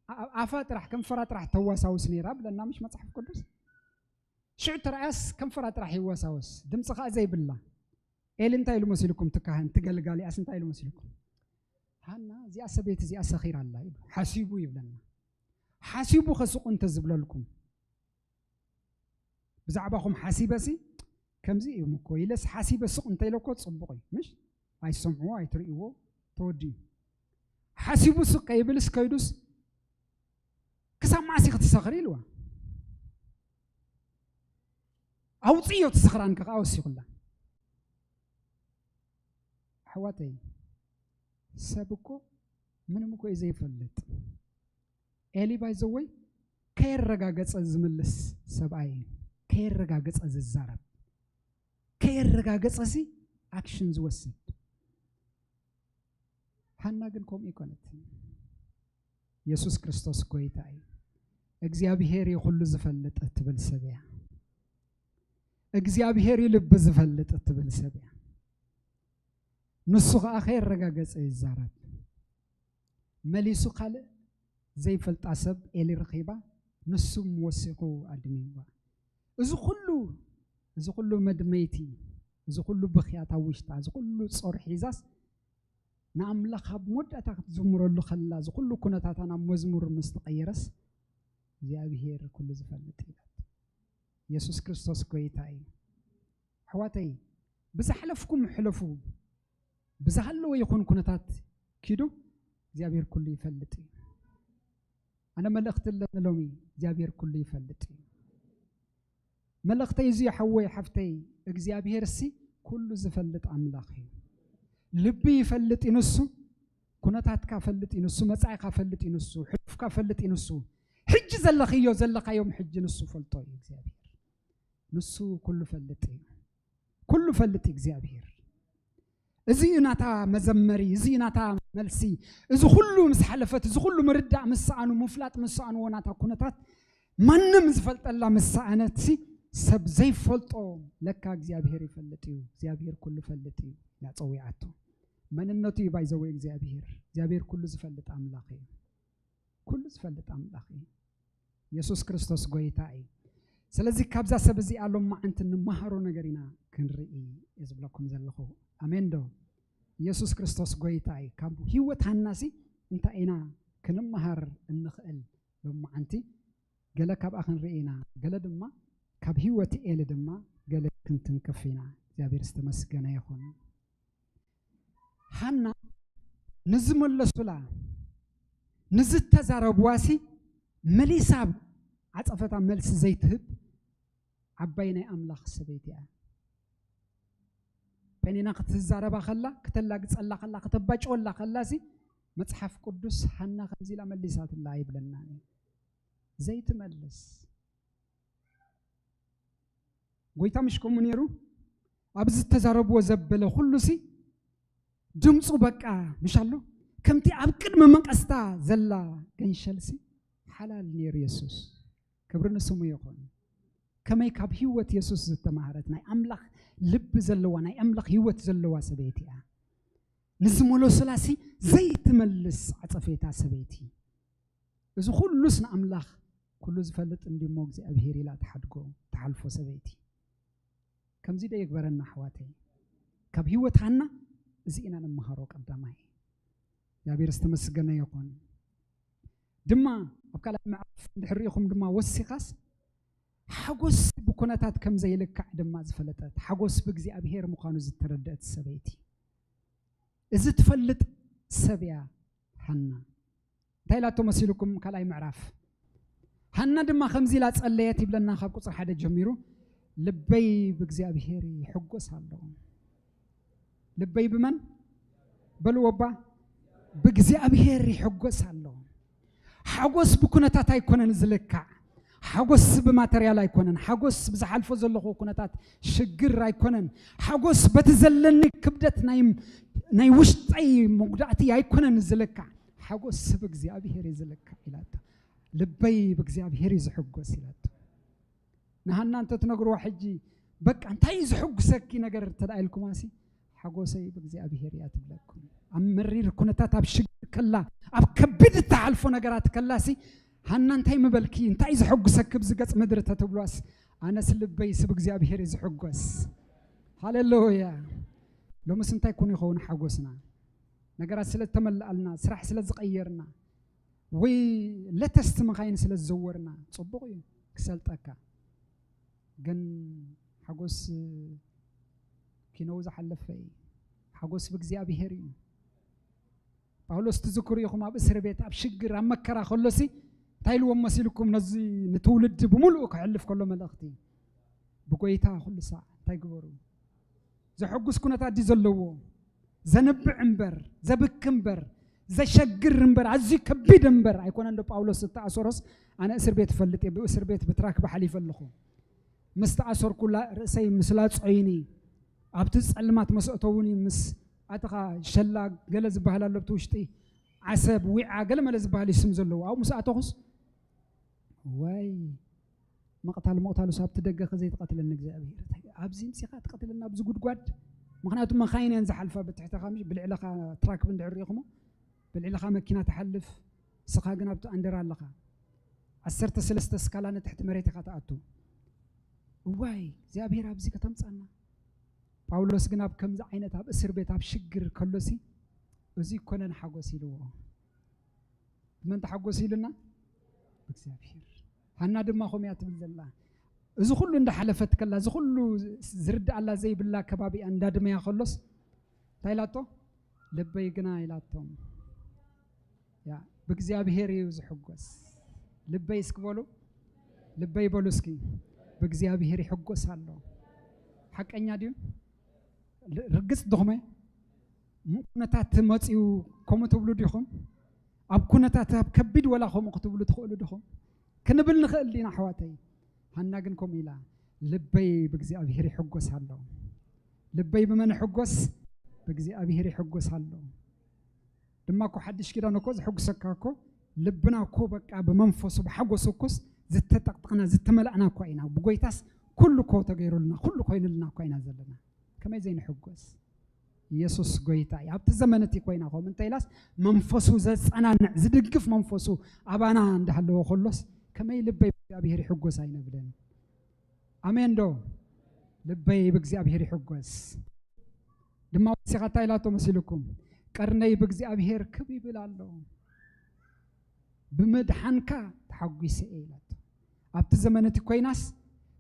ኣ-፣ ኣፋ ጥራሕ ከንፈራ ጥራሕ ተዋሳውስ ነይራ ብለና ምሽ መጽሓፍ ቅዱስ። ሽዑ ተረኣያስ ከንፈራ ጥራሕ ይወሳወስ፣ ድምፂ ኸኣ ዘይብላ። ኤሊ እንታይ ኢሉ መሲልኩም? እቲ ካህን፣ እቲ ገልጋሊኣስ እንታይ ኢሉ መሲልኩም? ሃና እዚኣ ሰበይቲ እዚኣ ሰኺራ ኣላ ኢሉ ሓሲቡ ይብለና። ሓሲቡ ኸስቑ እንተ ዝብለልኩም፣ ብዛዕባኹም ሓሲበሲ ከምዚ እዮም እኮ ኢለስ ሓሲበ ስቕ እንተ ኢለ እኮ ጽቡቕ እዩ፣ ምሽ? ኣይሰምዕዎ፣ ኣይትርእይዎ፣ ተወዲኡ። ሓሲቡ ስቕ ከይብልስ ከይዱስ ክሳብ መዓስ ክትሰኽሪ ኢልዋ። ኣውፅዮ ትስኽራን ከ ወሲኹላ። ኣሕዋተይ፣ ሰብ እኮ ምንም እኮ እዩ ዘይፈልጥ። ኤሊ ባይዘወይ ከየረጋገጸ ዝምልስ ሰብኣይ እዩ። ከየረጋገጸ ዝዛረብ፣ ከየረጋገጸ ሲ ኣክሽን ዝወስድ። ሃና ግን ከምኡ ይኮነትን። የሱስ ክርስቶስ ጎይታ እዩ። እግዚኣብሄር እዩ ኩሉ ዝፈልጥ እትብል ሰብ እያ። እግዚኣብሄር እዩ ልቢ ዝፈልጥ እትብል ሰብ እያ። ንሱ ኸኣ ከየረጋገጸ ይዛረብ። መሊሱ ካልእ ዘይፈልጣ ሰብ ኤሊ ረኺባ፣ ንሱም ወሲኹ ኣድምይዋ። እዚ ኩሉ፣ እዚ ኩሉ መድመይቲ፣ እዚ ኩሉ ብኽያት ኣብ ውሽጣ፣ እዚ ኩሉ ጾር ሒዛስ ንኣምላኽ ኣብ መወዳእታ ክትዝምረሉ ከላ፣ እዚ ኩሉ ኩነታታ ናብ መዝሙር ምስ ተቐየረስ፣ እግዚኣብሄር ኩሉ ዝፈልጥ እዩ። የሱስ ክርስቶስ ጎይታ እዩ። ኣሕዋተይ፣ ብዝሓለፍኩም ሕለፉ፣ ብዝሃለወ ይኹን ኩነታት ኪዱ፣ እግዚኣብሄር ኩሉ ይፈልጥ እዩ። ኣነ መልእኽቲ ኣለኒ ሎሚ፣ እግዚኣብሄር ኩሉ ይፈልጥ እዩ። መልእኽተይ እዚ ሓወይ ሓፍተይ፣ እግዚኣብሄር ሲ ኩሉ ዝፈልጥ ኣምላኽ እዩ። ልቢ ይፈልጥ እዩ ንሱ፣ ኩነታትካ ፈልጥ እዩ ንሱ፣ መጻኢኻ ፈልጥ እዩ ንሱ፣ ሕሉፍካ ፈልጥ እዩ ንሱ፣ ሕጂ ዘለኽዮ ዘለኻዮም ሕጂ ንሱ ፈልጦ እዩ እግዚኣብሄር። ንሱ ኩሉ ፈልጥ እዩ። ኩሉ ፈልጥ እዩ እግዚኣብሄር። እዚ እዩ ናታ መዘመሪ፣ እዚ እዩ ናታ መልሲ። እዚ ኩሉ ምስ ሓለፈት፣ እዚ ኩሉ ምርዳእ ምስ ሰኣኑ፣ ምፍላጥ ምስ ሰኣንዎ ናታ ኩነታት፣ ማንም ዝፈልጠላ ምስ ሰኣነትሲ፣ ሰብ ዘይፈልጦ ለካ እግዚኣብሄር ይፈልጥ እዩ፣ እግዚኣብሄር ኩሉ ፈልጥ እዩ ኢላ ጸዊዓቶ። መንነቱ እዩ ባይዘወይ እግዚኣብሄር። እግዚኣብሄር ኩሉ ዝፈልጥ ኣምላኽ እዩ። ኩሉ ዝፈልጥ ኣምላኽ እዩ። የሱስ ክርስቶስ ጎይታ እዩ። ስለዚ ካብዛ ሰብ እዚኣ ሎማዓንቲ እንመሃሮ ነገር ኢና ክንርኢ እየ ዝብለኩም ዘለኹ። ኣሜን ዶ? የሱስ ክርስቶስ ጎይታ እዩ። ካብ ህይወት ሃናሲ እንታይ ኢና ክንመሃር እንኽእል? ሎማዓንቲ ገለ ካብኣ ክንርኢ ኢና፣ ገለ ድማ ካብ ህይወት ኤሊ ድማ ገለ ክንትንክፍ ኢና። እግዚኣብሔር ዝተመስገነ ይኹን። ሃና ንዝመለሱላ፣ ንዝተዛረብዋሲ መሊሳ ዓጸፈታ መልሲ ዘይትህብ ዓባይ ናይ ኣምላኽ ሰበይቲ እያ። ፔኒና ክትዛረባ ከላ፣ ክተላግጸላ ከላ፣ ክተባጭወላ ከላሲ መጽሓፍ ቅዱስ ሃና ከምዚ ኢላ መሊሳትላ ኣይብለናን እዩ። ዘይትመልስ። ጎይታ ምሽ ከምኡ ነይሩ? ኣብ ዝተዛረብዎ ዘበለ ኩሉሲ ድምፁ በቃ ምሽ ኣሎ። ከምቲ ኣብ ቅድሚ መቐስታ ዘላ ገንሸልሲ ሓላል ነይሩ የሱስ። ክብሪ ንስሙ ይኹን። ከመይ ካብ ህይወት የሱስ ዝተማህረት ናይ ኣምላኽ ልቢ ዘለዋ፣ ናይ ኣምላኽ ህይወት ዘለዋ ሰበይቲ እያ። ንዝመለሱላሲ ዘይትመልስ ዓጸፌታ ሰበይቲ። እዚ ኩሉስ ንኣምላኽ ኩሉ ዝፈልጥ እንዲሞ እግዚኣብሄር ኢላ ትሓድጎ፣ ትሓልፎ ሰበይቲ። ከምዚ ዶ ይግበረና ኣሕዋተይ? ካብ ህይወት ሃና እዚ ኢና ንመሃሮ ቀዳማይ። እግዚኣብሔር ዝተመስገነ ይኹን። ድማ ኣብ ካልኣይ ምዕራፍ እንድሕር ርኢኹም ድማ ወሲኻስ ሓጎስ ብኩነታት ከም ዘይልካዕ ድማ ዝፈለጠት፣ ሓጎስ ብእግዚኣብሔር ምዃኑ ዝተረድአት ሰበይቲ፣ እዚ ትፈልጥ ሰብ እያ ሃና። እንታይ ኢላቶ መሲልኩም? ካልኣይ ምዕራፍ፣ ሃና ድማ ከምዚ ኢላ ጸለየት ይብለና፣ ካብ ቁጽሪ ሓደ ጀሚሩ፣ ልበይ ብእግዚኣብሔር ይሕጎስ ኣሎ። ልበይ ብመን? በልዎ እባ። ብእግዚኣብሔር ይሕጎስ ኣሎ። ሓጎስ ብኩነታት ኣይኮነን ዝልካዕ። ሓጎስ ብማተርያል ኣይኮነን። ሓጎስ ብዝሓልፎ ዘለኹ ኩነታት ሽግር ኣይኮነን። ሓጎስ በቲ ዘለኒ ክብደት ናይ፣ ናይ ውሽጠይ መጉዳእቲ ኣይኮነን ዝልካዕ። ሓጎስ ብእግዚኣብሔር እዩ ዝልካዕ ኢላቶ። ልበይ ብእግዚኣብሔር እዩ ዝሕጎስ ኢላቶ። ንሃና እንተ ትነግርዋ ሕጂ፣ በቃ እንታይ እዩ ዝሕጉሰኪ ነገር እንተ ደኣ ኢልኩማሲ፣ ሓጎሰይ ብእግዚኣብሔር እያ ትብለኩም። ኣብ መሪር ኩነታት፣ ኣብ ሽግር ከላ፣ ኣብ ከቢድ እትሓልፎ ነገራት ከላሲ፣ ሃና እንታይ ምበልኪ፣ እንታይ እዩ ዘሐጉሰኪ ኣብዚ ገጽ ምድሪ ተትብሏስ፣ ኣነስ ልበይስ ብእግዚኣብሔር እዩ ዝሕጎስ። ሃሌሉያ። ሎምስ እንታይ ኮን ይኸውን ሓጎስና? ነገራት ስለ ዝተመልኣልና፣ ስራሕ ስለ ዝቐየርና፣ ወይ ሌተስት መኻይን ስለ ዝዘወርና፣ ጽቡቕ እዩ ክሰልጠካ። ግን ሓጎስ ኪኖው ዝሓለፈ እዩ። ሓጎስ ብእግዚኣብሔር እዩ። ጳውሎስ ትዝክሩ ኢኹም፣ ኣብ እስር ቤት፣ ኣብ ሽግር፣ ኣብ መከራ ከሎሲ እንታይ ኢልዎም መሲልኩም? ነዚ ንትውልዲ ብምሉኡ ክሕልፍ ከሎ መልእኽቲ፣ ብጎይታ ኩሉ ሳዕ እንታይ ግበሩ? ዘሐጉስ ኩነታት ድዩ ዘለዎ? ዘንብዕ እምበር፣ ዘብኪ እምበር፣ ዘሸግር እምበር፣ ኣዝዩ ከቢድ እምበር ኣይኮነን ዶ ጳውሎስ ዝተኣሰሮስ? ኣነ እስር ቤት እፈልጥ እየ፣ ብእስር ቤት ብትራክ ብሓሊፈ ኣለኹ። ምስ ተኣሰርኩ ላ-፣ ርእሰይ ምስ ላጾዩኒ፣ ኣብቲ ጸልማት ምስ ኣእተዉኒ፣ ምስ ኣተኻ ሸላ ገለ ዝበሃል ኣሎ ኣብቲ ውሽጢ፣ ዓሰብ፣ ዊዓ፣ ገለ መለ ዝበሃል እዩ ስም ዘለዎ። ኣብኡ ምስ ኣተኹስ፣ ዋይ፣ ምቕታል ምቕታሉስ ኣብቲ ደገ ከ ዘይትቐትለኒ እግዚኣብሔር። እንታይ ኣብዚ ምጺኻ ትቐትለና ኣብዚ ጉድጓድ? ምኽንያቱ መኻይን እየን ዝሓልፋ ብትሕተኻ፣ ምሽ-፣ ብልዕለኻ ትራክ እንድሕር ርኢኹሞ፣ ብልዕለኻ መኪና ትሓልፍ፣ ንስኻ ግን ኣብቲ ኣንደር ኣለኻ። ዓሰርተ ሰለስተ ስካላ ንትሕቲ መሬት ኢኻ ትኣቱ። እዋይ፣ እግዚኣብሔር ኣብዚ ከተምጻና። ጳውሎስ ግን ኣብ ከምዚ ዓይነት ኣብ እስር ቤት ኣብ ሽግር ከሎሲ፣ እዚ ይኮነን ሓጎስ ኢልዎ። ብመን ተሓጎስ ኢሉና? ብእግዚኣብሔር። ሃና ድማ ከምኡ እያ ትብል ዘላ። እዚ ኩሉ እንዳሓለፈት ከላ፣ እዚ ኩሉ ዝርድኣላ ዘይብላ ከባቢኣ እንዳድመያ ከሎስ፣ እንታይ ኢላቶ? ልበይ ግና ኢላቶም። ያ፣ ብእግዚኣብሔር እዩ ዝሕጎስ። ልበይ እስኪ በሉ፣ ልበይ በሉ እስኪ። ብእግዚኣብሔር ይሕጎስ ኣሎ። ሓቀኛ ድዩ? ል-፣ ርግጽ ድኹመ? ም-፣ ኩነታት መጺኡ ከምኡ ትብሉ ዲኹም? ኣብ ኩነታት፣ ኣብ ከቢድ ወላ ከምኡ ክትብሉ ትኽእሉ ዲኹም? ክንብል ንኽእል ዲና ኣሕዋተይ? ሃና ግን ከምኡ ኢላ፣ ልበይ ብእግዚኣብሔር ይሕጎስ ኣሎ። ልበይ ብመን ይሕጎስ? ብእግዚኣብሔር ይሕጎስ ኣሎ። ድማ እኮ ሓድሽ ኪዳን እኮ ዝሕጉሰካ እኮ፣ ልብና እኮ በቃ ብመንፈሱ ብሓጎስ እኮስ ዝተጠቕጠቕና ዝተመላእና እኮ ኢና። ብጎይታስ ኩሉ እኮ ተገይሩልና፣ ኩሉ ኮይኑልና እኮ ኢና ዘለና። ከመይ ዘይንሕጎስ? ኢየሱስ ጎይታ እዩ። ኣብቲ ዘመን እቲ ኮይና፣ ከምኡ እንተ ኢላስ መንፈሱ ዘጸናንዕ ዝድግፍ መንፈሱ ኣባና እንዳሃለወ ከሎስ፣ ከመይ ልበይ ብእግዚኣብሔር ይሕጎስ ኣይንብልን? ኣሜን ዶ? ልበይ ብእግዚኣብሔር ይሕጎስ። ድማ ወሲኻ እንታይ ኢላቶ መሲልኩም? ቀርነይ ብእግዚኣብሔር ክብ ይብል ኣሎ። ብምድሓንካ ተሓጒሰ እየ ኢላቶ። ኣብቲ ዘመን እቲ ኮይናስ፣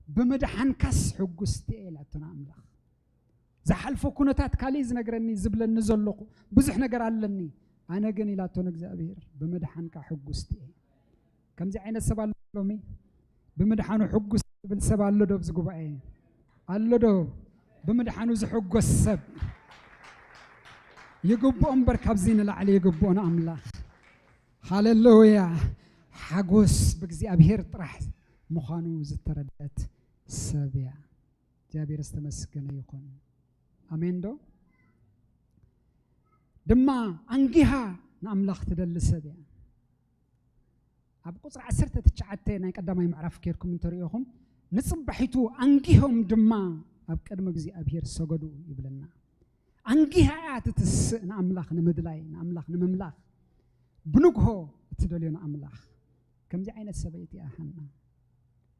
ብምድሓንካስ ሕጉስቲ እየ ኢላቶ ንኣምላኽ። ዝሓልፎ ኩነታት ካልእ ዝነግረኒ፣ ዝብለኒ ዘለኹ ብዙሕ ነገር ኣለኒ። ኣነ ግን ኢላቶ ንእግዚኣብሔር፣ ብምድሓንካ ሕጉስቲ እየ። ከምዚ ዓይነት ሰብ ኣሎ ሎሚ? ብምድሓኑ ሕጉስ ዝብል ሰብ ኣሎ ዶ ኣብዚ ጉባኤ? ኣሎ ዶ? ብምድሓኑ ዝሕጎስ ሰብ ይግብኦ እምበር፣ ካብዚ ንላዕሊ ይግብኦ ንኣምላኽ። ሃሌሉያ። ሓጎስ ብእግዚኣብሔር ጥራሕ ምዃኑ ዝተረድአት ሰብ እያ። እግዚኣብሔር ዝተመስገነ ይኹን። ኣሜን ዶ? ድማ ኣንጊሃ ንኣምላኽ ትደሊ ሰብ እያ። ኣብ ቁጽሪ ዓሰርተ ትሽዓተ ናይ ቀዳማይ ምዕራፍ ኬድኩም እንተሪኢኹም፣ ንጽባሒቱ ኣንጊሆም ድማ ኣብ ቅድሚ እግዚኣብሔር ሰገዱ ይብለና። ኣንጊሃ እያ ትትስእ ንኣምላኽ ንምድላይ፣ ንኣምላኽ ንምምላኽ። ብንግሆ እትደልዮ ንኣምላኽ። ከምዚ ዓይነት ሰበይቲ እያ ሃና።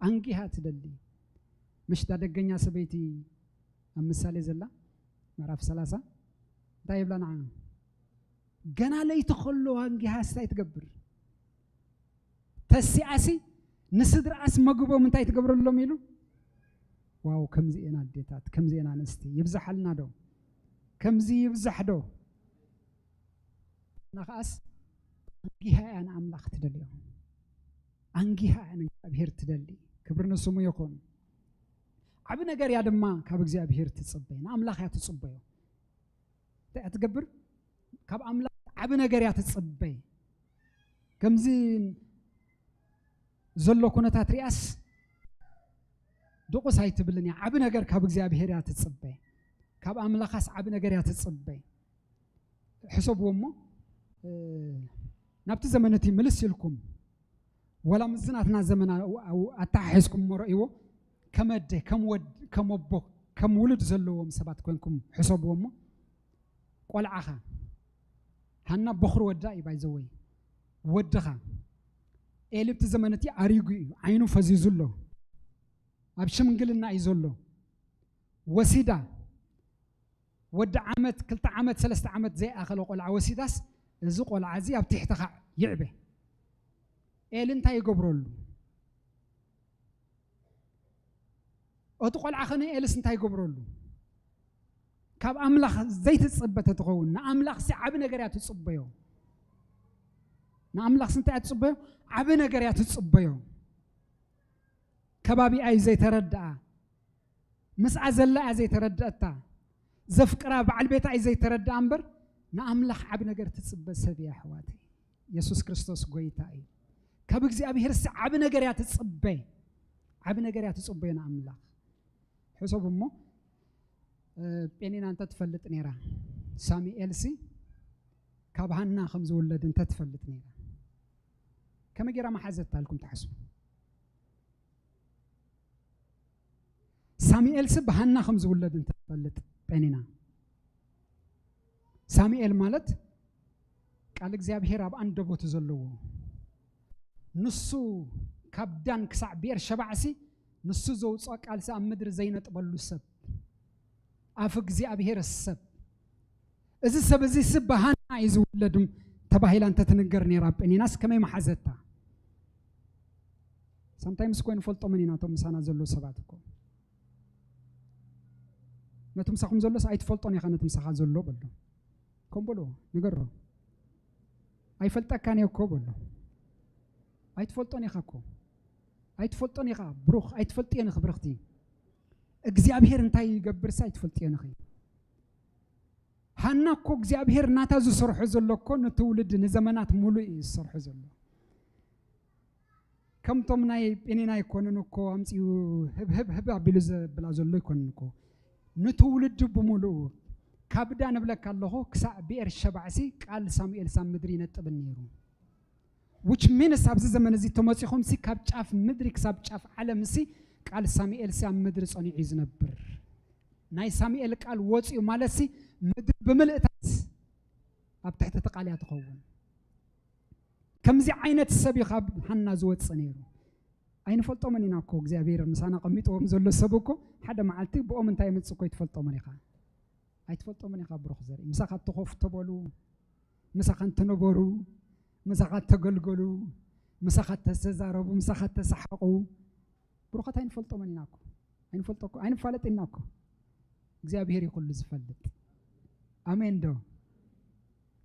ኣንጊሃ ትደሊ። ምሽ እታ ደገኛ ሰበይቲ ኣብ ምሳሌ ዘላ፣ ምዕራፍ ሰላሳ፣ እንታይ ይብላ ንዓ? ገና ለይቲ ከሎ ኣንጊሃስ እንታይ ትገብር? ተሲኣሲ ንስድራኣስ መግቦም እንታይ ትገብረሎም ኢሉ? ዋው፣ ከምዚ እየን ኣዴታት፣ ከምዚ እየን ኣንስቲ። ይብዛሓልና ዶ? ከምዚ ይብዛሕ ዶ? እና ከኣስ ኣንጊሃ እያ ንኣምላኽ ትደልዮ። ኣንጊሃ እያ ንእግዚኣብሔር ትደሊ። ክብሪ ንስሙ ይኹን። ዓቢ ነገር እያ ድማ ካብ እግዚኣብሔር ትጽበይ። ንኣምላኽ እያ ትጽበዮ። እንታይ እያ ትገብር? ካብ ኣምላኽ ዓቢ ነገር እያ ትጽበይ። ከምዚ ዘሎ ኩነታት ሪኣስ ድቑስ ኣይትብልን እያ። ዓቢ ነገር ካብ እግዚኣብሔር እያ ትጽበይ። ካብ ኣምላኻስ ዓቢ ነገር እያ ትጽበይ። ሕሰብዎ እሞ፣ እ፣ ናብቲ ዘመን እቲ ምልስ ኢልኩም፣ ወላ ምስዚ ናትና ዘመን ኣው-፣ ኣው-፣ ኣተሓሒዝኩም እሞ ረእይዎ፣ ከም ኣደ፣ ከም ወድ፣ ከም ኣቦ፣ ከም ውሉድ ዘለዎም ሰባት ኮንኩም ሕሰብዎ እሞ፣ ቆልዓኻ፣ ሃና በኹሪ ወዳ እዩ፣ ባይዘወይ፣ ወድኻ፣ ኤሊ ኣብቲ ዘመን እቲ ኣሪጉ እዩ፣ ዓይኑ ፈዚዙ ኣሎ፣ ኣብ ሽምግልና እዩ ዘሎ። ወሲዳ፣ ወዲ ዓመት፣ ክልተ ዓመት፣ ሰለስተ ዓመት ዘይኣኸለ ቆልዓ ወሲዳስ፣ እዚ ቆልዓ እዚ ኣብ ትሕትኻ ይዕበ። ኤሊ እንታይ ይገብረሉ? እቲ ቆልዓ ኸነ ኤልስ እንታይ ይገብረሉ? ካብ ኣምላኽ ዘይትጽበ ተትኸውን፣ ንኣምላኽሲ ዓቢ ነገር እያ ትጽበዮ። ንኣምላኽሲ እንታይ እያ ትጽበዮ? ዓቢ ነገር እያ ትጽበዮ። ከባቢኣ እዩ ዘይተረድኣ፣ ምስኣ ዘላ እያ ዘይተረድኣታ፣ ዘፍቅራ በዓል ቤታ እዩ ዘይተረድኣ እምበር፣ ንኣምላኽ ዓቢ ነገር ትጽበ ሰብ እያ፣ ኣሕዋተይ። የሱስ ክርስቶስ ጐይታ እዩ። ካብ እግዚኣብሄርሲ ዓቢ ነገር እያ ትጽበ። ዓቢ ነገር እያ ትጽበዮ ንኣምላኽ። ሕሰቡ እሞ፣ እ፣ ጴኒና እንተ ትፈልጥ ነይራ፣ ሳሙኤልሲ ካብ ሃና ከም ዝውለድ እንተ ትፈልጥ ነይራ፣ ከመይ ገይራ መሓዘታ ኢልኩም ትሓስቡ? ሳሙኤልሲ ብሃና ከም ዝውለድ እንተ ትፈልጥ ጴኒና፣ ሳሙኤል ማለት ቃል እግዚኣብሄር ኣብ ኣንደበቱ ዘለዎ፣ ንሱ ካብ ዳን ክሳዕ ብኤር ሸባዕሲ ንሱ ዘውፅኦ ቃልሲ ኣብ ምድሪ ዘይነጥበሉ ሰብ፣ ኣፍ እግዚኣብሄር ሰብ፣ እዚ ሰብ እዚ ሲ ብሃና እዩ ዝውለድ ተባሂላ እንተትንገር ነይራ ጴኒናስ ከመይ መሓዘታ? ሳምታይምስ እኮ ንፈልጦምን ኢና እቶም ምሳና ዘለዉ ሰባት እኮ። ነቲ ምሳኹም ዘሎስ ኣይትፈልጦን ኢኻ ነቲ ምሳኻ ዘሎ በሎ። ከም በሎ፣ ንገሮ። ኣይፈልጠካን እየ እኮ በሎ። ኣይትፈልጦን ኢኻ እኮ። ኣይትፈልጦን ኢኻ ብሩኽ፣ ኣይትፈልጥየን ኢኺ ብርኽቲ። እግዚኣብሄር እንታይ ይገብርስ ኣይትፈልጥየን ኢኺ። ሃና እኮ እግዚኣብሄር ናታ ዝሰርሖ ዘሎ እኮ ንትውልዲ ንዘመናት ሙሉእ እዩ ዝሰርሖ ዘሎ። ከምቶም ናይ ጴኒና ኣይኮንን እኮ ኣምጺኡ ህብ ህብ ህብ ኣቢሉ ዘብላ ዘሎ ኣይኮንን እኮ። ንትውልዲ ብምሉኡ ካብ ዳን እብለካ ኣለኹ ክሳዕ ብኤር ሸባዕሲ ቃል ሳሙኤልሲ ኣብ ምድሪ ይነጥብን ነይሩ። Which means ኣብዚ ዘመን እዚ ተመጺኹምሲ ካብ ጫፍ ምድሪ ክሳብ ጫፍ ዓለምሲ ቃል ሳሙኤልሲ ኣብ ምድሪ ጸኒዑ እዩ ዝነብር። ናይ ሳሙኤል ቃል ወጺኡ ማለትሲ ምድሪ ብምልእታስ ኣብ ትሕቲ እቲ ቃል እያ ትኸውን። ከምዚ ዓይነት ሰብ እዩ ካብ ሃና ዝወፅእ ነይሩ። ኣይንፈልጦምን ኢና እኮ እግዚኣብሔር ምሳና ቀሚጥዎም ዘሎ ሰብ እኮ ሓደ መዓልቲ ብኦም እንታይ የምፅእ እኮ ኣይትፈልጦምን ኢኻ። ኣይትፈልጦምን ኢኻ ብሩኽ ዘርኢ። ምሳኻ ተኾፍ ተበሉ፣ ምሳኻ እንተነበሩ፣ ምሳኻ ተገልገሉ፣ ምሳኻ ተዘራረቡ፣ ምሳኻ ተሰሓቑ። ብሩኻት ኣይንፈልጦምን ኢና እኮ። ኣይንፈልጦ እኮ፣ ኣይንፋለጥ ኢና እኮ። እግዚኣብሔር እዩ ኩሉ ዝፈልጥ። ኣሜን ዶ?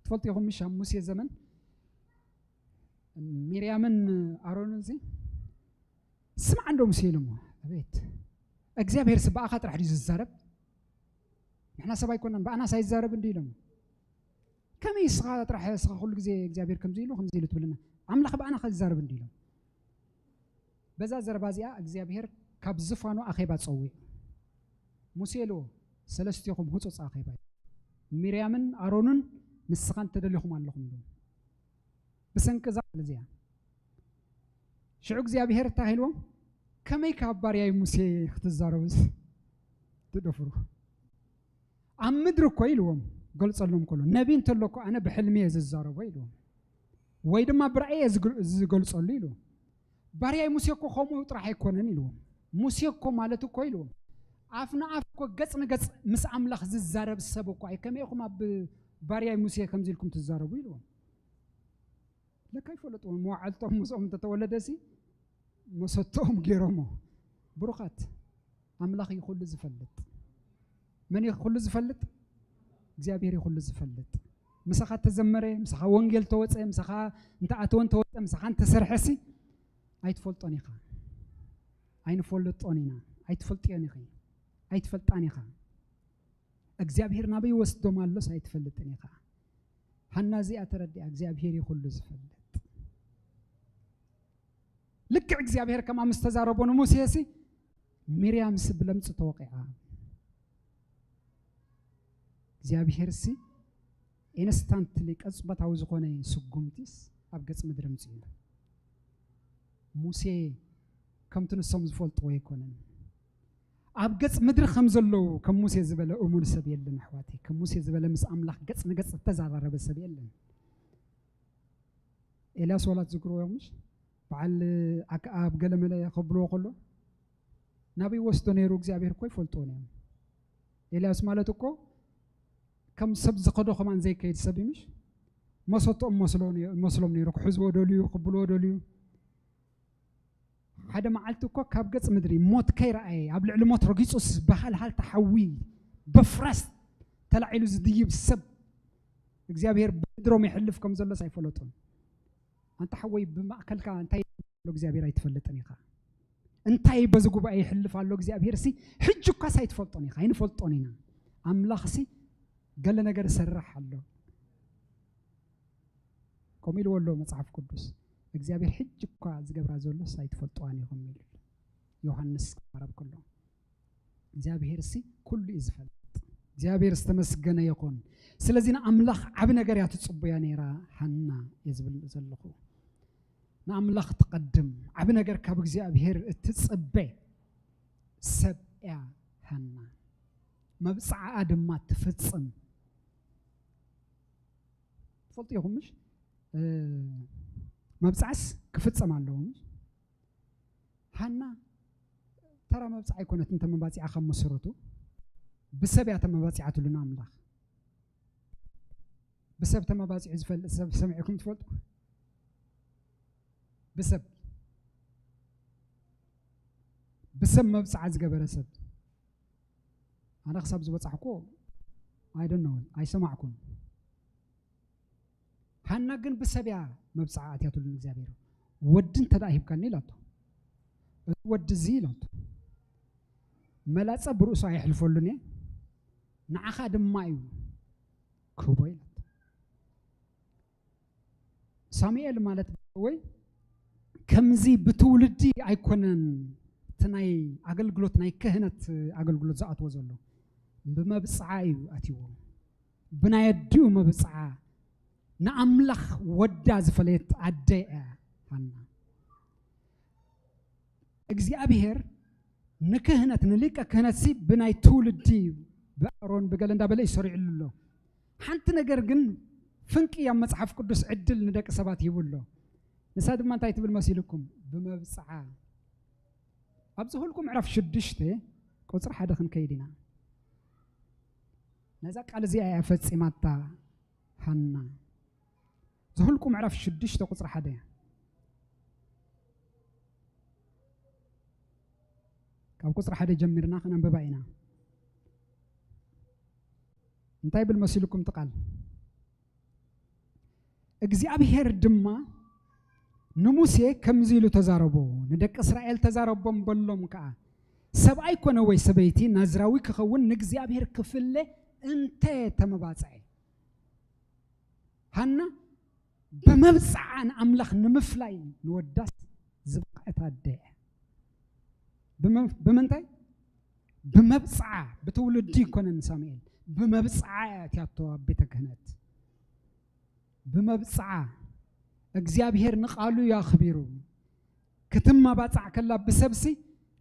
ትፈልጡ ኢኹም ምሽ ኣብ ሙሴ ዘመን ሚርያምን ኣሮንን እዚ ስምዓ እንዶ ሙሴ ኢሎሞ። ኣቤት እግዚኣብሔር ሲ ብኣኻ ጥራሕ ድዩ ዝዛረብ? ንሕና ሰብ ኣይኮናን ብኣናስ ኣይዛረብ እንዲ ኢሎሞ። ከመይ እስኻ ጥራሕ እስኻ ኩሉ ግዜ እግዚኣብሔር ከምዚ ኢሉ ከምዚ ኢሉ ትብልና? ኣምላኽ ብኣና ከ ዝዛረብ እንዲ ኢሎም። በዛ ዘረባ እዚኣ እግዚኣብሔር ካብ ዝፋኑ ኣኼባ ጸዊዑ ሙሴ ኢልዎ፣ ሰለስቲኹም ህጹጽ ኣኼባ እዩ። ሚርያምን ኣሮንን ንስኻን ተደሊኹም ኣለኹም ኢልዎም። ብሰንኪ እዛ ቃል እዚኣ ሽዑ እግዚኣብሔር እንታይ ኢልዎም? ከመይ ካብ ባርያይ ሙሴ ክትዛረቡስ ትደፍሩ? ኣብ ምድሪ እኮ ኢልዎም ገልጸሎም ከሎ ነቢ እንተሎ እኮ ኣነ ብሕልሚ እየ ዝዛረቦ ኢልዎም። ወይ ድማ ብራእይ እየ ዝግ-፣ ዝገልጸሉ ኢልዎም። ባርያይ ሙሴ እኮ ከምኡ ጥራሕ ኣይኮነን ኢልዎም። ሙሴ እኮ ማለት እኮ ኢልዎም ኣፍ ንኣፍ እኮ ገጽ ንገጽ ምስ ኣምላኽ ዝዛረብ ሰብ እኮ ኣይ ከመይ ኢኹም ኣብ ባርያይ ሙሴ ከምዚ ኢልኩም ትዛረቡ ኢልዎም። ለካ ይፈለጥዎም መዋዕልቶም ምስኦም እንተተወለደሲ መሰተኦም ገይሮሞ። ብሩኻት፣ ኣምላኽ እዩ ኩሉ ዝፈልጥ። መን እዩ ኩሉ ዝፈልጥ? እግዚኣብሔር እዩ ኩሉ ዝፈልጥ። ምሳኻ ተዘመረ፣ ምሳኻ ወንጌል ተወፀ፣ ምሳኻ እንተኣተወ እንተወፀ፣ ምሳኻ እንተሰርሐሲ ኣይትፈልጦን ኢኻ። ኣይንፈልጦን ኢና። ኣይትፈልጥዮን ኢኺ። ኣይትፈልጣን ኢኻ። እግዚኣብሔር ናበይ ወስዶም ኣሎስ ኣይትፈልጥን ኢኻ። ሃና እዚኣ ተረዲኣ፣ እግዚኣብሔር እዩ ኩሉ ዝፈልጥ። ልክዕ እግዚኣብሔር ከምኣ ምስ ተዛረቦ ንሙሴ ሲ፣ ሚርያም ሲ ብለምጽ ተወቂዓ። እግዚኣብሔር ሲ ኢንስታንትሊ፣ ቅጽበታዊ ዝኾነ ስጉምቲስ ኣብ ገጽ ምድሪ ኣምጺኡ። ሙሴ ከምቲ ንሶም ዝፈልጥዎ ኣይኮነን። ኣብ ገጽ ምድሪ ከም ዘለዉ ከም ሙሴ ዝበለ እሙን ሰብ የለን ኣሕዋተይ። ከም ሙሴ ዝበለ ምስ ኣምላኽ ገጽ ንገጽ ዝተዘራረበ ሰብ የለን። ኤልያስ ዋላ ትዝክርዎ ምሽ? በዓል ኣክኣብ ገለ መለ ከብልዎ ከሎ ናበይ ወስዶ ነይሩ እግዚኣብሔር እኮ ይፈልጥዎ ነይሮም። ኤልያስ ማለት እኮ ከም ሰብ ዝኸዶ ከማን ዘይከይድ ሰብ እዩ ምሽ? መሰቶኦም መስሎ ነይ-፣ መስሎም ነይሩ። ክሕዝዎ ደልዩ፣ ክብልዎ ደልዩ። ሓደ መዓልቲ እኮ ካብ ገጽ ምድሪ ሞት ከይረኣየ ኣብ ልዕሊ ሞት ረጊጹስ ብሃልሃልታ ሓዊ በፍራስ ተላዒሉ ዝድይብ ሰብ እግዚኣብሔር ብምድሮም የሕልፍ ከም ዘሎስ ኣይፈለጡን። ኣንታ ሓወይ ብማእከልካ እንታይ ኣሎ እግዚኣብሔር ኣይትፈልጥን ኢኻ። እንታይ በዚ ጉባኤ ይሕልፍ ኣሎ እግዚኣብሔር ሲ ሕጂ እኳስ ኣይትፈልጦን ኢኻ። ኣይንፈልጦን ኢና። ኣምላኽ ሲ ገለ ነገር ይሰርሕ ኣሎ። ከምኡ ኢልዎ ኣሎ መጽሓፍ ቅዱስ። እግዚኣብሔር ሕጂ እኳ ዝገብራ ዘሎስ ኣይትፈልጥዋን ኢኹም ኢሉ ዮሃንስ ክዛረብ ከሎ። እግዚኣብሔር ሲ ኩሉ እዩ ዝፈልጥ። እግዚኣብሔር ዝተመስገነ ይኹን። ስለዚ ንኣምላኽ ዓቢ ነገር እያ ትጽቡያ ነይራ ሃና እየ ዝብል ዘለኹ። ንኣምላኽ ትቐድም። ዓቢ ነገር ካብ እግዚኣብሔር እትጽበ ሰብ እያ ሃና። መብጽዓኣ ድማ ትፍጽም። ትፈልጡ ኢኹም ምሽ? እ፣ መብጽዓስ ክፍጸም ኣለዎ ምሽ? ሃና ተራ መብጽዓ ኣይኮነትን ተመባጺዓ ካብ መሰረቱ። ብሰብ እያ ተመባጺዓትሉ ንኣምላኽ። ብሰብ ተመባጺዑ ዝፈልጥ ሰብ ሰሚዕኩም ትፈልጡ? ብሰብ፣ ብሰብ መብጽዓ ዝገበረ ሰብ። ኣነ ክሳብ ዝበጻሕኩ፣ I don't know፣ ኣይሰማዕኩን። ሃና ግን ብሰብ እያ መብጽዓ ኣትያትሉ ንእግዚኣብሔር። "ወዲ እንተ ደኣ ሂብካኒ" ኢላቶ። "እዚ ወዲ እዚ" ኢላቶ፣ "መላጸ ብርእሱ ኣየሕልፈሉን እየ፣ ንዓኻ ድማ እዩ ክህቦ" ኢላቶ። ሳሙኤል ማለት ወይ ከምዚ ብትውልዲ ኣይኮነን እቲ ናይ ኣገልግሎት፣ ናይ ክህነት ኣገልግሎት ዝኣትዎ ዘሎ፣ ብመብጽዓ እዩ ኣትይዎ። ብናይ ኣዲኡ መብጽዓ ንኣምላኽ ወዳ ዝፈለየት ኣደ እያ ሃና። እግዚኣብሔር ንክህነት፣ ንሊቀ ክህነት ሲ ብናይ ትውልዲ፣ ብኣሮን ብገለ እንዳበለ እዩ ሰሪዕሉ ኣሎ። ሓንቲ ነገር ግን ፍንቂ ኣብ መጽሓፍ ቅዱስ ዕድል ንደቂ ሰባት ሂቡ ኣሎ። ንሳ ድማ እንታይ ትብል መሲልኩም? ብመብጽዓ። ኣብዚ ሁልቁ ምዕራፍ ሽዱሽተ ቁጽሪ ሓደ ክንከይድ ኢና። ነዛ ቃል እዚኣ እያ ፈጺማታ ሃና። ዘኍልቁ ምዕራፍ ሽዱሽተ ቁጽሪ ሓደ። ካብ ቁጽሪ ሓደ ጀሚርና ክነንብባ ኢና። እንታይ ይብል መሲልኩም እቲ ቃል? እግዚኣብሔር ድማ ንሙሴ ከምዚ ኢሉ ተዛረቦ፣ ንደቂ እስራኤል ተዛረቦም በሎም ከኣ፣ "ሰብኣይ ኮነ ወይ ሰበይቲ ናዝራዊ ክኸውን ንእግዚኣብሔር ክፍለ እንተ ተመባጽዐ"። ሃና ብመብጽዓ ንኣምላኽ ንምፍላይ ንወዳስ ዝበቕዐት ኣደ እያ። ብመ-፣ ብምንታይ? ብመብጽዓ፣ ብትውልዲ ኣይኮነን ሳሙኤል፣ ብመብጽዓ እያ እትያቶ ኣብ ቤተ ክህነት። ብመብጽዓ፣ እግዚኣብሔር ንቓሉ እዩ ኣኽቢሩ። ክትመባጻዕ ከላ ብሰብሲ፣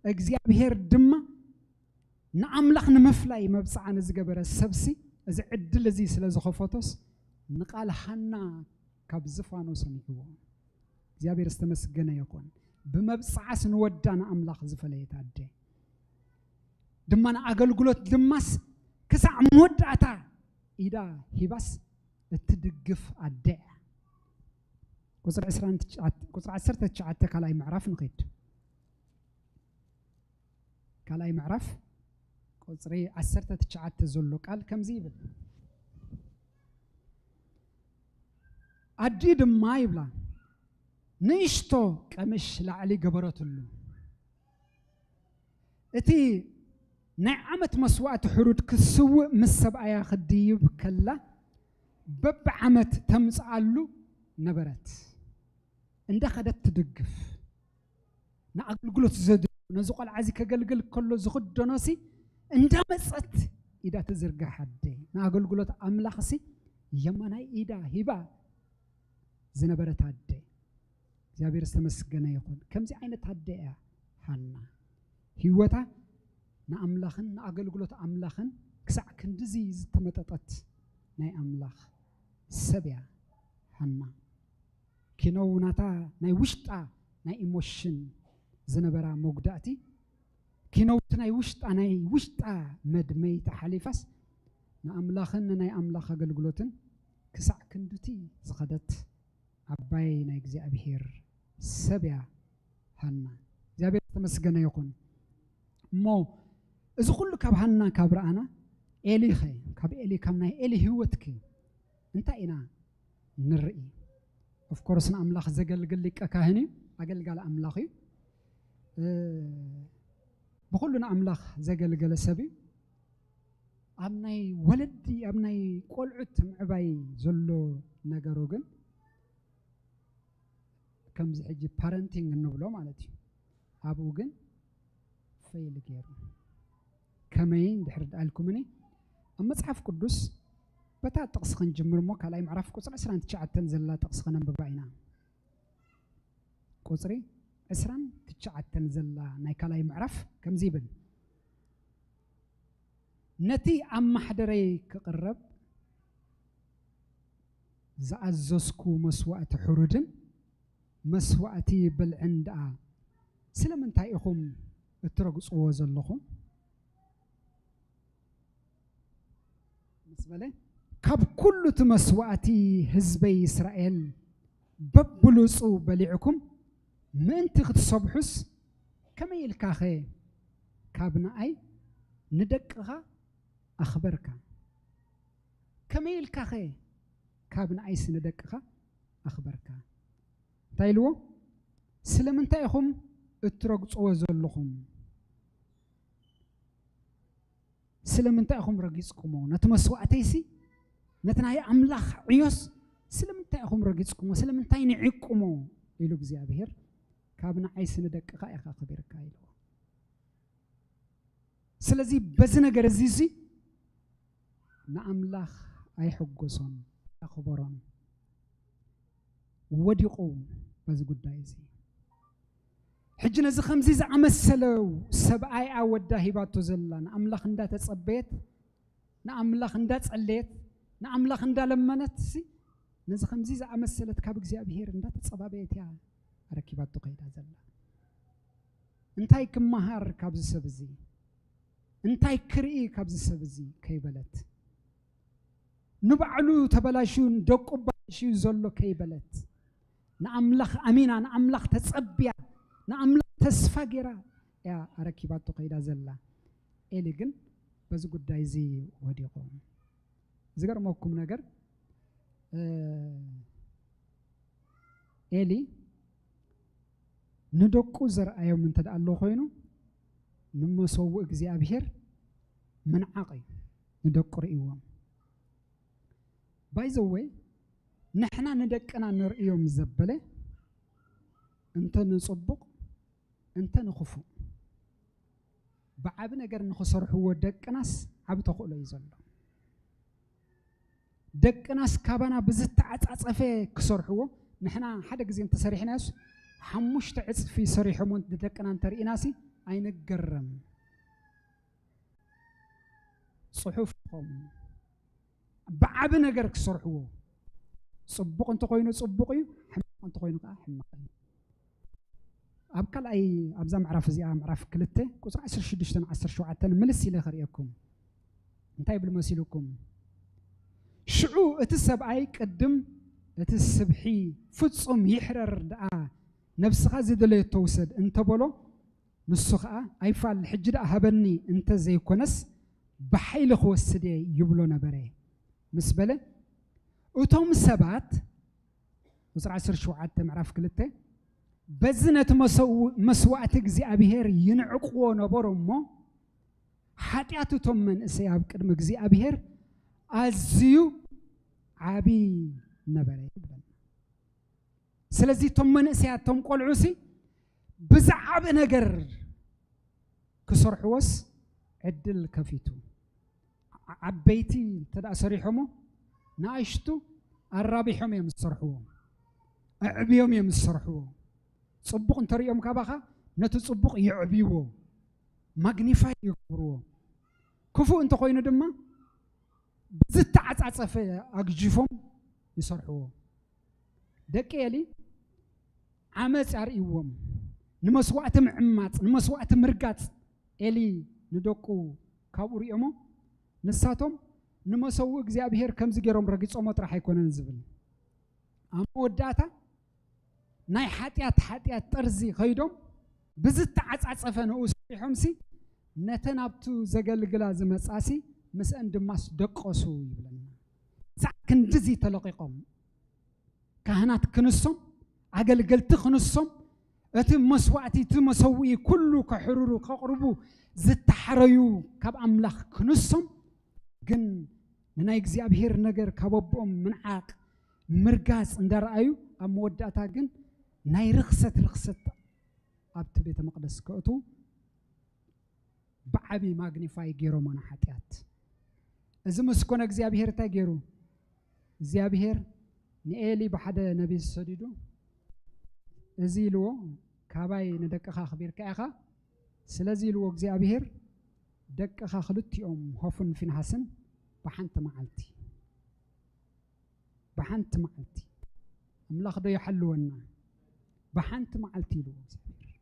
እግዚኣብሔር ድማ ንኣምላኽ ንምፍላይ መብጽዓ ንዝገበረ ሰብሲ፣ እዚ ዕድል እዚ ስለ ዝኸፈቶስ፣ ንቓል ሃና ካብ ዝፋኖ ሰሚዕዎ። እግዚኣብሔር ዝተመስገነ ይኹን። ብመብጽዓስ ንወዳ ንኣምላኽ ዝፈለየት ኣደ። ድማ ንኣገልግሎት ድማስ ክሳዕ መወዳእታ ኢዳ ሂባስ እትድግፍ ኣደ እያ። ቁጽሪ ዕስራን ትሽዓተ፣ ቁጽሪ ዓሰርተ ትሽዓተ ካልኣይ ምዕራፍ ንኸይድ። ካልኣይ ምዕራፍ ቁጽሪ ዓሰርተ ትሽዓተ ዘሎ ቃል ከምዚ ይብል። ኣዲኡ ድማ ይብላ፣ ንእሽቶ ቀምሽ ላዕሊ ገበረትሉ። እቲ ናይ ዓመት መስዋእቲ ሕሩድ ክትስውእ ምስ ሰብኣያ ክትድይብ ከላ፣ በብዓመት ተምጽኣሉ ነበረት። እንዳኸደት ትድግፍ፣ ንኣገልግሎት ዘድልዮ፣ ነዚ ቆልዓ እዚ ከገልግል ከሎ ዝኽደኖ ሲ እንዳመጸት ኢዳ ትዝርጋሕ ኣደ፣ ንኣገልግሎት ኣምላኽ ሲ የማናይ ኢዳ ሂባ ዝነበረት ኣደ። እግዚኣብሔር ዝተመስገነ ይኹን። ከምዚ ዓይነት ኣደ እያ ሃና። ህይወታ ንኣምላኽን ንኣገልግሎት ኣምላኽን ክሳዕ ክንድዚ ዝተመጠጠት ናይ ኣምላኽ ሰብ እያ ሃና። ኪነው ናታ ናይ ውሽጣ ናይ ኢሞሽን ዝነበራ መጉዳእቲ፣ ኪነውቲ ናይ ውሽጣ ናይ ውሽጣ መድመይቲ ሓሊፋስ ንኣምላኽን ንናይ ኣምላኽ ኣገልግሎትን ክሳዕ ክንድቲ ዝኸደት ዓባይ ናይ እግዚኣብሔር ሰብ እያ ሃና። እግዚኣብሔር ዝተመስገነ ይኹን። እሞ እዚ ኩሉ ካብ ሃና ካብ ረኣና፣ ኤሊ ኸ? ካብ ኤሊ፣ ካብ ናይ ኤሊ ህይወት ከ እንታይ ኢና ንርኢ? ኦፍኮርስ ንኣምላኽ ዘገልግል ሊቀ ካህን እዩ፣ ኣገልጋሊ ኣምላኽ እዩ። እ፣ ብኹሉ ንኣምላኽ ዘገልገለ ሰብ እዩ። ኣብ ናይ ወለዲ፣ ኣብ ናይ ቆልዑት ምዕባይ ዘሎ ነገሩ ግን ከምዚ ሕጂ ፓረንቲንግ እንብሎ ማለት እዩ። ኣብኡ ግን ፈይል ገይሩ። ከመይ እንድሕር ደኣልኩምኒ፣ ኣብ መጽሓፍ ቅዱስ በታ ጥቕሲ ክንጅምር እሞ፣ ካልኣይ ምዕራፍ ቁጽሪ ዕስራን ትሽዓተን ዘላ ጥቕሲ ከነንብባ ኢና። ቁጽሪ ዕስራን ትሽዓተን ዘላ ናይ ካልኣይ ምዕራፍ ከምዚ ይብል፣ ነቲ ኣብ ማሕደረይ ክቕረብ ዝኣዘዝኩ መስዋእቲ ሕሩድን መስዋእቲ ብልዕን ደኣ ስለምንታይ ኢኹም እትረግጽዎ ዘለኹም? ምስ በለ፣ ካብ ኩሉ እቲ መስዋእቲ ህዝበይ እስራኤል በብሉጹ በሊዕኩም ምእንቲ ክትሰብሑስ፣ ከመይ ኢልካኸ ካብ ንኣይ ንደቅኻ ኣኽበርካ? ከመይ ኢልካኸ ካብ ንኣይስ ንደቅኻ ኣኽበርካ? እንታይ ኢልዎ? ስለምንታይ ኢኹም እትረግጽዎ ዘለኹም? ስለምንታይ ኢኹም ረጊጽኩሞ? ነቲ መስዋእተይሲ፣ ነቲ ናይ ኣምላኽ ዕዮስ ስለምንታይ ኢኹም ረጊጽኩሞ? ስለምንታይ ንዒቅኩሞ? ኢሉ እግዚኣብሔር፣ ካብ ንዓይስ ንደቅኻ ኢኻ ኣኽቢርካ ኢልዎ። ስለዚ በዚ ነገር እዚ፣ እዚ ንኣምላኽ ኣይሕጎሶን፣ ኣኽበሮን። ወዲቑ በዚ ጉዳይ እዚ። ሕጂ ነዚ ከምዚ ዝኣመሰለ ሰብኣይ ወዳ ሂባቶ ዘላ፣ ንኣምላኽ እንዳተጸበየት፣ ንኣምላኽ እንዳጸለየት፣ ንኣምላኽ እንዳለመነት ሲ፣ ነዚ ከምዚ ዝኣመሰለት ካብ እግዚኣብሔር እንዳተጸባበየት እያ ኣረኪባቶ ከይዳ ዘላ። እንታይ ክመሃር ካብዚ ሰብ እዚ? እንታይ ክርኢ ካብዚ ሰብ እዚ ከይበለት፣ ንባዕሉ ተበላሽዩ ንደቁ ባላሽዩ ዘሎ ከይበለት፣ ንኣምላኽ ኣሚና፣ ንኣምላኽ ተጸብያ፣ ንኣምላኽ ተስፋ ገይራ እያ ኣረኪባቶ ከይዳ ዘላ። ኤሊ ግን በዚ ጉዳይ እዚ ወዲቑ። ዝገርመኩም ነገር፣ እ፣ ኤሊ ንደቁ ዘርኣዮም እንተ ደኣ ኣሎ ኮይኑ፣ ንመሰውእ እግዚኣብሔር ምንዓቕ እዩ፣ ንደቁ ርእይዎም። ባይ ዘ ወይ፣ ንሕና ንደቅና ንርእዮም ዘበለ፣ እንተ ንጽቡቕ እንተ ንኽፉእ፣ ብዓቢ ነገር ንኽሰርሕዎ ደቅናስ ዓቢ ተኽእሎ እዩ ዘሎ። ደቅናስ ካባና ብዝተዓጻጸፈ ክሰርሕዎ፣ ንሕና ሓደ ግዜ እንተሰሪሕናዮስ፣ ሓሙሽተ ዕጽፊ ሰሪሖሞ ንደቅና እንተርኢናሲ ኣይንገረም። ጽሑፍ ኾም ብዓቢ ነገር ክሰርሕዎ፣ ጽቡቕ እንተኾይኑ ጽቡቕ እዩ፣ ሕማቕ እንተኾይኑ ከዓ ሕማቕ እዩ። ኣብ ካልኣይ፣ ኣብዛ ምዕራፍ እዚኣ፣ ምዕራፍ ክልተ፣ ቁጽሪ ዓሰርተ ሽዱሽተን ዓሰርተ ሸውዓተን ምልስ ኢለ ከርእየኩም። እንታይ ይብል መሲልኩም? ሽዑ እቲ ሰብኣይ ቅድም እቲ ስብሒ ፍጹም ይሕረር ደኣ፣ ነብስኻ ዝደለየቶ ውሰድ እንተበሎ፣ ንሱ ኸዓ ኣይፋል ሕጂ ደኣ ሃበኒ እንተ ዘይኮነስ ብሓይሊ ክወስድ እየ ይብሎ ነበረ ምስ በለ፣ እቶም ሰባት፣ ቁፅሪ ዓሰርተ ሸውዓተ ምዕራፍ ክልተ፣ በዚ ነቲ መሰው- መስዋዕቲ እግዚኣብሔር ይንዕቅዎ ነበሩ እሞ፣ ሓጢኣት እቶም መንእሰይ ኣብ ቅድሚ እግዚኣብሔር ኣዝዩ ዓቢ ነበረ ይብለና። ስለዚ እቶም መንእሰያት፣ እቶም ቆልዑ ሲ ብዛዕባ ነገር ክሰርሕዎስ ዕድል ከፊቱ። ዓ- ዓበይቲ እንተ ደኣ ሰሪሖሞ፣ ንኣሽቱ ኣራቢሖም እዮም ዝሰርሕዎ፣ ኣዕብዮም እዮም ዝሰርሕዎ። ጽቡቕ እንተሪኦም ካባኻ፣ ነቲ ጽቡቕ የዕብይዎ፣ ማግኒፋይ ይገብርዎ። ክፉእ እንተኾይኑ ድማ ብዝተዓጻጸፈ ኣግጂፎም ይሰርሕዎ። ደቂ ኤሊ ዓመጽ ኣርእይዎም፣ ንመስዋእቲ ምዕማጽ፣ ንመስዋእቲ ምርጋጽ ኤሊ ንደቁ ካብኡ ርእዮሞ፣ ንሳቶም ንመሰውኢ እግዚኣብሔር ከምዚ ገይሮም ረጊጾሞ ጥራሕ ኣይኮነን ዝብል። ኣብ መወዳእታ ናይ ሓጢኣት፣ ሓጢኣት ጠርዚ ኸይዶም ብዝተዓጻጸፈ ንኡ ሰሪሖምሲ፣ ነተን ኣብቱ ዘገልግላ ዝመጻሲ ምስአን ድማስ ደቀሱ ይብለና። ክሳዕ ክንድዚ ተለቒቖም፣ ካህናት ክንሶም፣ ኣገልገልቲ ክንሶም፣ እቲ መስዋእቲ፣ እቲ መሰውኢ ኩሉ ከሕርሩ፣ ከቕርቡ ዝተሓረዩ ካብ ኣምላኽ ክንሶም፣ ግን ንናይ እግዚኣብሔር ነገር ካብ ኣቦኦም ምንዓቕ፣ ምርጋጽ እንዳረኣዩ፣ ኣብ መወዳእታ ግን ናይ ርኽሰት ርኽሰት ኣብቲ ቤተ መቕደስ ከእትዉ ብዓቢ ማግኒፋይ ገይሮሞ ንሓጢኣት። እዚ ምስ ኮነ እግዚኣብሔር እንታይ ገይሩ? እግዚኣብሔር ንኤሊ ብሓደ ነቢ ሰዲዱ፣ እዚ ኢልዎ፣ ካባይ ንደቅኻ ኣኽቢርካ ኢኻ፣ ስለዚ ኢልዎ እግዚኣብሔር፣ ደቅኻ ክልቲኦም ሆፍን ፊንሃስን ብሓንቲ መዓልቲ፣ ብሓንቲ መዓልቲ፣ ኣምላኽ ዶ ይሓልወና? ብሓንቲ መዓልቲ ኢልዎ እግዚኣብሔር።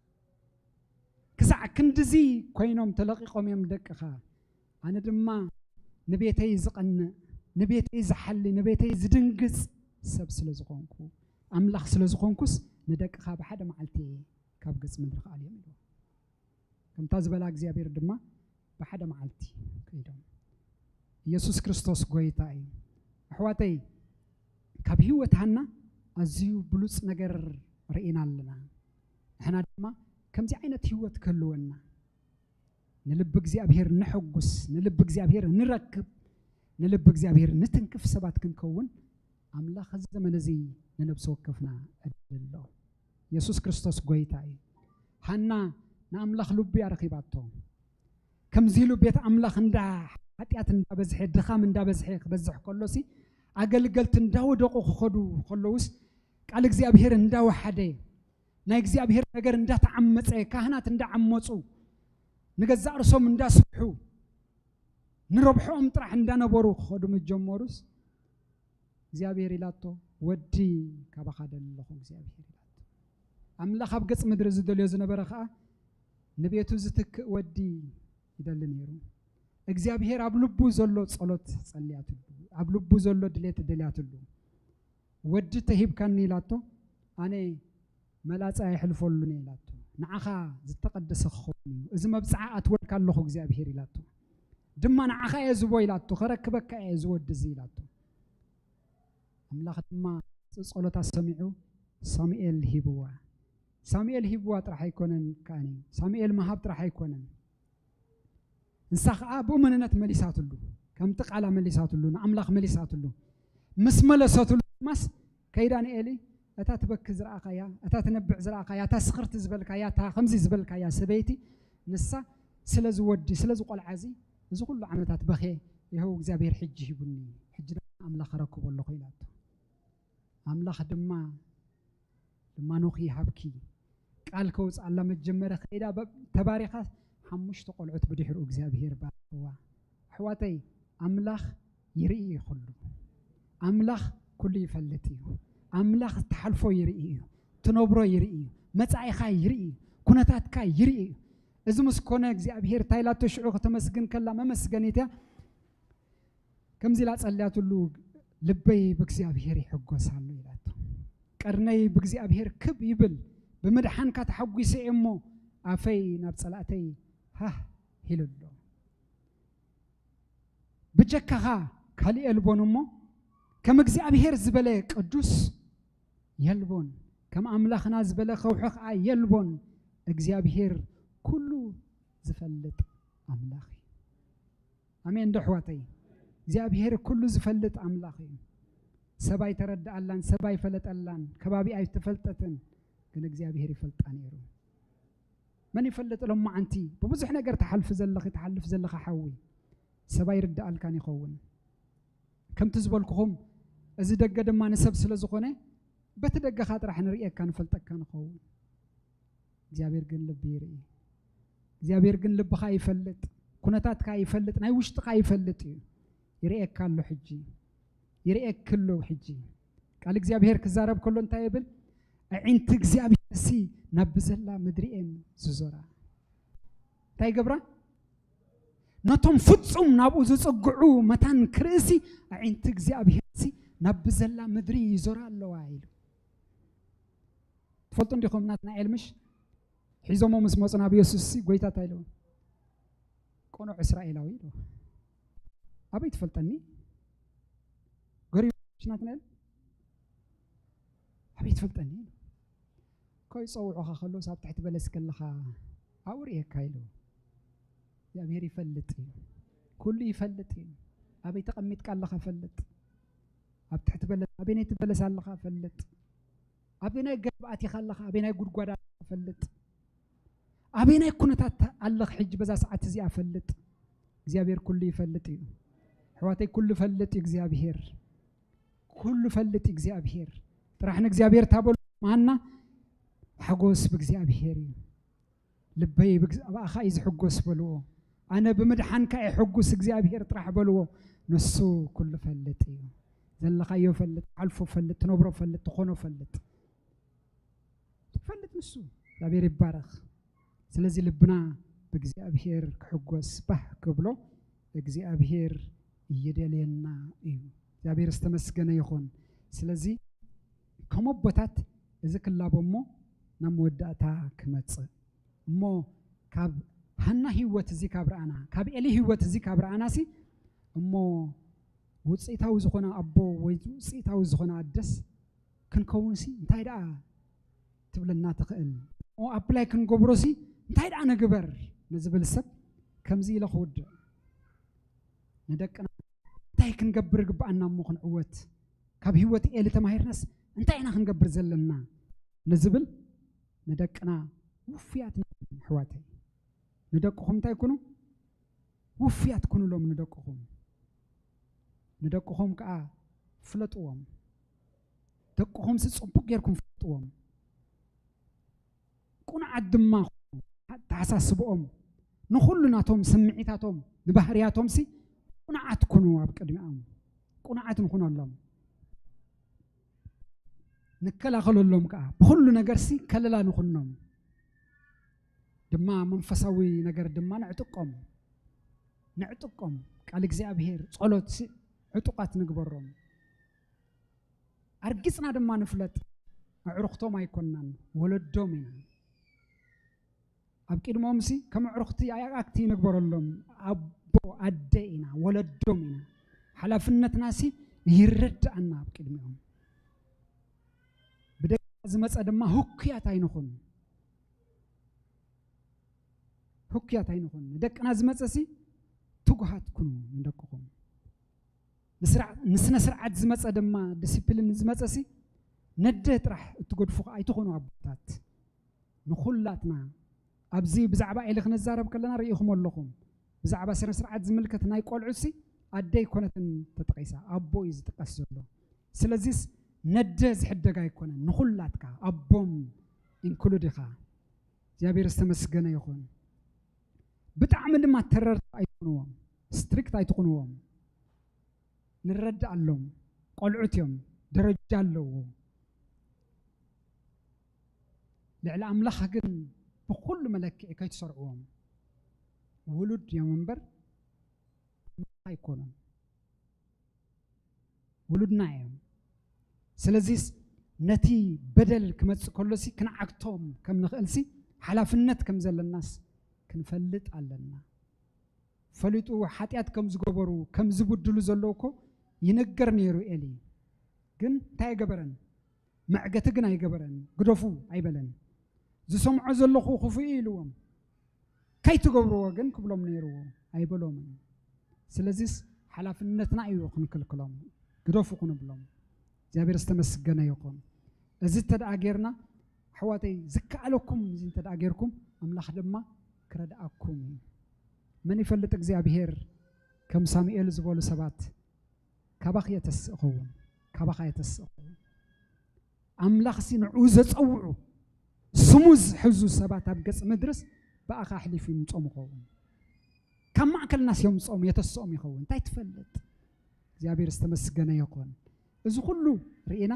ክሳዕ ክንድዚ ኮይኖም ተለቒቖም እዮም ደቅኻ። ኣነ ድማ ንቤተይ ዝቐንእ፣ ንቤተይ ዝሓሊ፣ ንቤተይ ዝድንግጽ ሰብ ስለ ዝኾንኩ፣ ኣምላኽ ስለ ዝኾንኩስ፣ ንደቅኻ ብሓደ መዓልቲ እየ ካብ ገጽ ምድሪ ክኣልዮም ኢልዎ። ከምታ ዝበላ እግዚኣብሔር ድማ ብሓደ መዓልቲ ከይዶም። ኢየሱስ ክርስቶስ ጎይታ እዩ። ኣሕዋተይ፣ ካብ ህይወት ሃና ኣዝዩ ብሉጽ ነገር ርኢና ኣለና። ንሕና ድማ ከምዚ ዓይነት ህይወት ክህልወና፣ ንልቢ እግዚኣብሔር ንሕጉስ፣ ንልቢ እግዚኣብሔር ንረክብ፣ ንልቢ እግዚኣብሔር ንትንክፍ ሰባት ክንከውን ኣምላኽ እዚ ዘመን እዚ ንነብሲ ወከፍና ዕድል ኣሎ። የሱስ ክርስቶስ ጎይታ እዩ። ሃና ንኣምላኽ ልቡ እያ ረኺባቶ። ከምዚ ኢሉ ቤት ኣምላኽ እንዳ ሓጢኣት እንዳበዝሐ፣ ድኻም እንዳበዝሐ ክበዝሕ ከሎሲ፣ ኣገልገልቲ እንዳወደቑ ክኸዱ ከለውስ፣ ቃል እግዚኣብሔር እንዳወሓደ፣ ናይ እግዚኣብሔር ነገር እንዳተዓመጸ፣ ካህናት እንዳዓመጹ፣ ንገዛእ ርእሶም እንዳስብሑ፣ ንረብሕኦም ጥራሕ እንዳነበሩ ክኸዱ ምስ ጀመሩስ፣ እግዚኣብሔር ኢላቶ፣ "ወዲ ካባኻ ደሊ ኣለኹ እግዚኣብሔር" ኢላቶ። ኣምላኽ ኣብ ገጽ ምድሪ ዝደልዮ ዝነበረ ኸኣ፣ ንቤቱ ዝትክእ ወዲ ይደሊ ነይሩ። እግዚኣብሔር ኣብ ልቡ ዘሎ ጸሎት ጸልያትሉ፣ ኣብ ልቡ ዘሎ ድሌት ደልያትሉ። "ወዲ ተሂብካኒ" ኢላቶ፣ "ኣነ መላጻ ኣይሕልፈሉን እየ" ኢላቶ። "ንዓኻ ዝተቐደሰ ክኸውን እዩ፣ እዚ መብጽዓ ኣትወልካ ኣለኹ እግዚኣብሔር" ኢላቶ። "ድማ ንዓኻ እየ ዝቦ" ኢላቶ፣ "ከረክበካ እየ እዚ ወዲ እዚ" ኢላቶ። ኣምላኽ ድማ ጸሎታ ሰሚዑ ሳሙኤል ሂብዋ። ሳሙኤል ሂብዋ ጥራሕ ኣይኮነን ከኣኒ፣ ሳሙኤል ምሃብ ጥራሕ ኣይኮነን። ንሳ ኸኣ ብእሙንነት መሊሳትሉ፣ ከምቲ ቃላ መሊሳትሉ፣ ንኣምላኽ መሊሳትሉ። ምስ መለሰትሉ ድማስ፣ "ከይዳ ንኤሊ፣ እታ ትበኪ ዝረኣኻያ፣ እታ ትነብዕ ዝረኣኻያ፣ እታ ስኽርቲ ዝበልካያ፣ እታ ከምዚ ዝበልካያ ሰበይቲ፣ ንሳ ስለዚ ወዲ፣ ስለዚ ቆልዓ እዚ፣ እዚ ኩሉ ዓመታት በኽየ፣ ይኸው እግዚኣብሔር ሕጂ ሂቡኒ፣ ሕጂ ድማ ኣምላኽ እረክቦ ኣለኹ" ኢላቶ። ኣምላኽ ድማ፣ "ልማኖኺ ይሃብኪ፣ ቃል ከውፅኣላ መጀመርያ ከይዳ በ-፣ ተባሪኻ ሓሙሽተ ቆልዑት ብድሕሪኡ እግዚኣብሔር ባርኽዋ።" ኣሕዋተይ፣ ኣምላኽ ይርኢ እዩ ኩሉ። ኣምላኽ ኩሉ ይፈልጥ እዩ። ኣምላኽ ትሓልፎ ይርኢ እዩ። ትነብሮ ይርኢ እዩ። መጻኢኻ ይርኢ እዩ። ኩነታትካ ይርኢ እዩ። እዚ ምስ ኮነ እግዚኣብሔር እንታይ ኢላቶ ሽዑ ከተመስግን ከላ መመስገኒት እያ። ከምዚ ኢላ ጸልያትሉ፣ "ልበይ ብእግዚኣብሔር ይሕጎስ ኣሎ" ኢላቶ። "ቀርነይ ብእግዚኣብሔር ክብ ይብል፣ ብምድሓንካ ተሓጒሰ እየ እሞ ኣፈይ ናብ ጸላእተይ ሃህ ኢሉ ኣሎ። ብጀካኻ ካልእ የልቦን እሞ፣ ከም እግዚኣብሔር ዝበለ ቅዱስ የልቦን፣ ከም ኣምላኽና ዝበለ ከውሒ ኸኣ የልቦን። እግዚኣብሔር ኩሉ ዝፈልጥ ኣምላኽ እዩ። ኣሜን ዶ ኣሕዋተይ? እግዚኣብሔር ኩሉ ዝፈልጥ ኣምላኽ እዩ። ሰብ ኣይተረድኣላን፣ ሰብ ኣይፈለጠላን፣ ከባቢ ኣይተፈልጠትን፣ ግን እግዚኣብሔር ይፈልጣ ነይሩ። መን ይፈልጥ ሎማዓንቲ ብብዙሕ ነገር ትሓልፊ ዘለኺ፣ ትሓልፍ ዘለኻ ሓዊ፣ ሰብ ኣይርድኣልካን ይኸውን። ከምቲ ዝበልኩኹም፣ እዚ ደገ ድማ ንሰብ ስለ ዝኾነ፣ በቲ ደገኻ ጥራሕ ንርእየካ ንፈልጠካ ንኸውን። እግዚኣብሔር ግን ልቢ ይርኢ። እግዚኣብሔር ግን ልብኻ ይፈልጥ፣ ኩነታትካ ይፈልጥ፣ ናይ ውሽጥኻ ይፈልጥ እዩ። ይርእየካ ኣሎ ሕጂ። ይርእየኪ ኣሎ ሕጂ። ቃል እግዚኣብሔር ክዛረብ ከሎ እንታይ ይብል? ኣዒንቲ እግዚኣብሔር ሲ ናብ ብዘላ ምድሪ እየን ዝዞራ። እንታይ ይገብራ? ነቶም ፍጹም ናብኡ ዝጽግዑ መታን ክርእሲ ኣዒንቲ እግዚኣብሔር ሲ ናብ ብዘላ ምድሪ ይዞራ ኣለዋ ኢሉ። ትፈልጡ እንዲኹም ናትናኤል ምሽ ሒዞሞ ምስ መጹ ናብ የሱስ ሲ ጎይታ እንታይ ኢልዎ? ቅኑዕ እስራኤላዊ ኢልዎ። ኣበይ ትፈልጠኒ? ገሪሙ ምሽ ናትናኤል ኣበይ ትፈልጠኒ? ኮይ ጸውዑኻ ከለውስ ኣብ ትሕቲ በለስ ከለኻ ኣብኡ ርእየካ ኢሉ። እግዚኣብሔር ይፈልጥ እዩ። ኩሉ ይፈልጥ እዩ። ኣበይ ተቐሚጥካ ኣለኻ ፈልጥ። ኣብ ትሕቲ በለስ፣ ኣበይናይቲ በለስ ኣለኻ ፈልጥ። ኣበይናይ ገርብ ኣቲኻ ኣለኻ፣ ኣበይናይ ጉድጓድ ኣለኻ ፈልጥ። ኣበይናይ ኩነታት ኣለኽ ሕጂ በዛ ሰዓት እዚኣ ፈልጥ። እግዚኣብሔር ኩሉ ይፈልጥ እዩ። ኣሕዋተይ ኩሉ ፈልጥ እዩ እግዚኣብሔር። ኩሉ ፈልጥ እዩ እግዚኣብሔር። ጥራሕ ንእግዚኣብሔር ታበሉ ማና ሓጎስ ብእግዚኣብሔር እዩ። ልበይ ብእግዝ-፣ ብኣኻ እዩ ዝሕጎስ በልዎ። ኣነ ብምድሓንካ እየ ሕጉስ እግዚኣብሔር ጥራሕ በልዎ። ንሱ ኩሉ ፈልጥ እዩ። ዘለኻዮ ፈልጥ፣ ሓልፎ ፈልጥ፣ ትነብሮ ፈልጥ፣ ትኾኖ ፈልጥ። ትፈልጥ ንሱ። እግዚኣብሔር ይባረኽ። ስለዚ ልብና ብእግዚኣብሔር ክሕጎስ ባህ ክብሎ እግዚኣብሔር ይደልየና እዩ። እግዚኣብሔር ዝተመስገነ ይኹን። ስለዚ ከም ኣቦታት እዚ ክላቦ እሞ ናብ መወዳእታ ክመጽእ እሞ ካብ ሃና ህይወት እዚ ካብ ረኣና፣ ካብ ኤሊ ህይወት እዚ ካብ ረኣና ሲ እሞ ውጽኢታዊ ዝኾነ ኣቦ ወይ ውጽኢታዊ ዝኾነ ኣደስ ክንከውን ሲ እንታይ ደኣ ትብለና ትኽእል? ኦ ኣፕላይ ክንገብሮ ሲ እንታይ ደኣ ንግበር ንዝብል ሰብ ከምዚ ኢለ ክውድእ ንደቅና እንታይ ክንገብር ግብኣና እሞ ክንዕወት? ካብ ህይወት ኤሊ ተማሂርናስ እንታይ ኢና ክንገብር ዘለና ንዝብል ንደቅና ውፍያት ንኹን ኣሕዋተይ። ንደቅኹም እንታይ ኩኑ? ውፍያት ኩኑሎም ንደቅኹም። ንደቅኹም ከኣ ፍለጥዎም። ደቅኹምሲ ጽቡቕ ጌርኩም ፍለጥዎም። ቁኑዓት ድማ ኩኑ። ኣተሓሳስብኦም ንኹሉ ናቶም ስምዒታቶም ንባህርያቶምሲ ቁኑዓት ኩኑ ኣብ ቅድሚኦም። ቁኑዓት ንኹነሎም። ንከላኸለሎም ከኣ ብኹሉ ነገርሲ ከለላ ንኹኖም። ድማ መንፈሳዊ ነገር ድማ ንዕጥቀም። ንዕጥቀም። ቃል እግዚኣብሔር፣ ጸሎትሲ ዕጡቓት ንግበሮም። ኣርጊጽና ድማ ንፍለጥ። ኣዕሩኽቶም ኣይኮናን፣ ወለዶም ኢና። ኣብ ቅድሞምሲ ከም ኣዕሩኽቲ ኣዕሩኽቲ ንግበረሎም። ኣቦ ኣደ ኢና፣ ወለዶም ኢና። ሓላፍነትናሲ ይረድኣና ኣብ ቅድሚኦም። ብደቅና ዝመጸ ድማ ህኩያት ኣይንኹን። ህኩያት ኣይንኹን። ንደቅና ዝመጸሲ ትጉሃት ኩኑ ንደቅኹም። ንስርዓ-፣ ንስነ ስርዓት ዝመጸ ድማ፣ ዲሲፕሊን ዝመጸሲ ነደ ጥራሕ እትገድፉ ከኣ ኣይትኹኑ ኣቦታት። ንኹላትና ኣብዚ ብዛዕባ ኤሊ ክንዛረብ ከለና ርኢኹም ኣለኹም። ብዛዕባ ስነ ስርዓት ዝምልከት ናይ ቆልዑሲ ኣደ ኣይኮነትን ተጠቒሳ፣ ኣቦ እዩ ዝጥቀስ ዘሎ። ስለዚስ ነደ ዝሕደግ ኣይኮነን፣ ንኹላትካ ኣቦም ኢንክሉድ ኢኻ። እግዚኣብሔር ዝተመስገነ ይኹን። ብጣዕሚ ድማ ተረርቲ ኣይትኹንዎም፣ ስትሪክት ኣይትኹንዎም። ንረድኣሎም። ቆልዑት እዮም፣ ደረጃ ኣለዎ። ልዕሊ ኣምላኽ ግን ብኹሉ መለክዒ ከይትሰርዕዎም። ውሉድ እዮም እምበር ኣይኮኑን። ውሉድና እዮም። ስለዚስ ነቲ በደል ክመጽእ ከሎሲ ክንዓግቶም ከም ንኽእልሲ ሓላፍነት ከም ዘለናስ ክንፈልጥ ኣለና። ፈሊጡ ሓጢኣት ከም ዝገበሩ፣ ከም ዝብድሉ ዘለዉ እኮ ይንገር ነይሩ ኤሊ። ግን እንታይ ኣይገበረን? መዕገቲ ግን ኣይገበረን። ግደፉ ኣይበለን። ዝሰምዖ ዘለኹ ክፉእ እዩ ኢልዎም። ከይትገብርዎ ግን ክብሎም ነይርዎ፣ ኣይበሎምን። ስለዚስ ሓላፍነትና እዩ ክንክልክሎም፣ ግደፉ ክንብሎም። እግዚኣብሔር ዝተመስገነ ይኹን። እዚ እንተ ደኣ ጌርና፣ ኣሕዋተይ፣ ዝከኣለኩም እዚ እንተ ደኣ ጌርኩም፣ ኣምላኽ ድማ ክረድኣኩም እዩ። መን ይፈልጥ እግዚኣብሔር ከም ሳሙኤል ዝበሉ ሰባት ካባኽ የተስእ ኸውን፣ ካባኻ የተስእ ኸውን። ኣምላኽሲ ንዕኡ ዘጸውዑ ስሙ ዝሕዙ ሰባት ኣብ ገጽ ምድርስ ብኣኻ ኣሕሊፉ ይምጾም ይኸውን። ካብ ማእከልናስ የምጾም የተስኦም ይኸውን። እንታይ ትፈልጥ? እግዚኣብሔር ዝተመስገነ ይኹን። እዚ ኩሉ ርኢና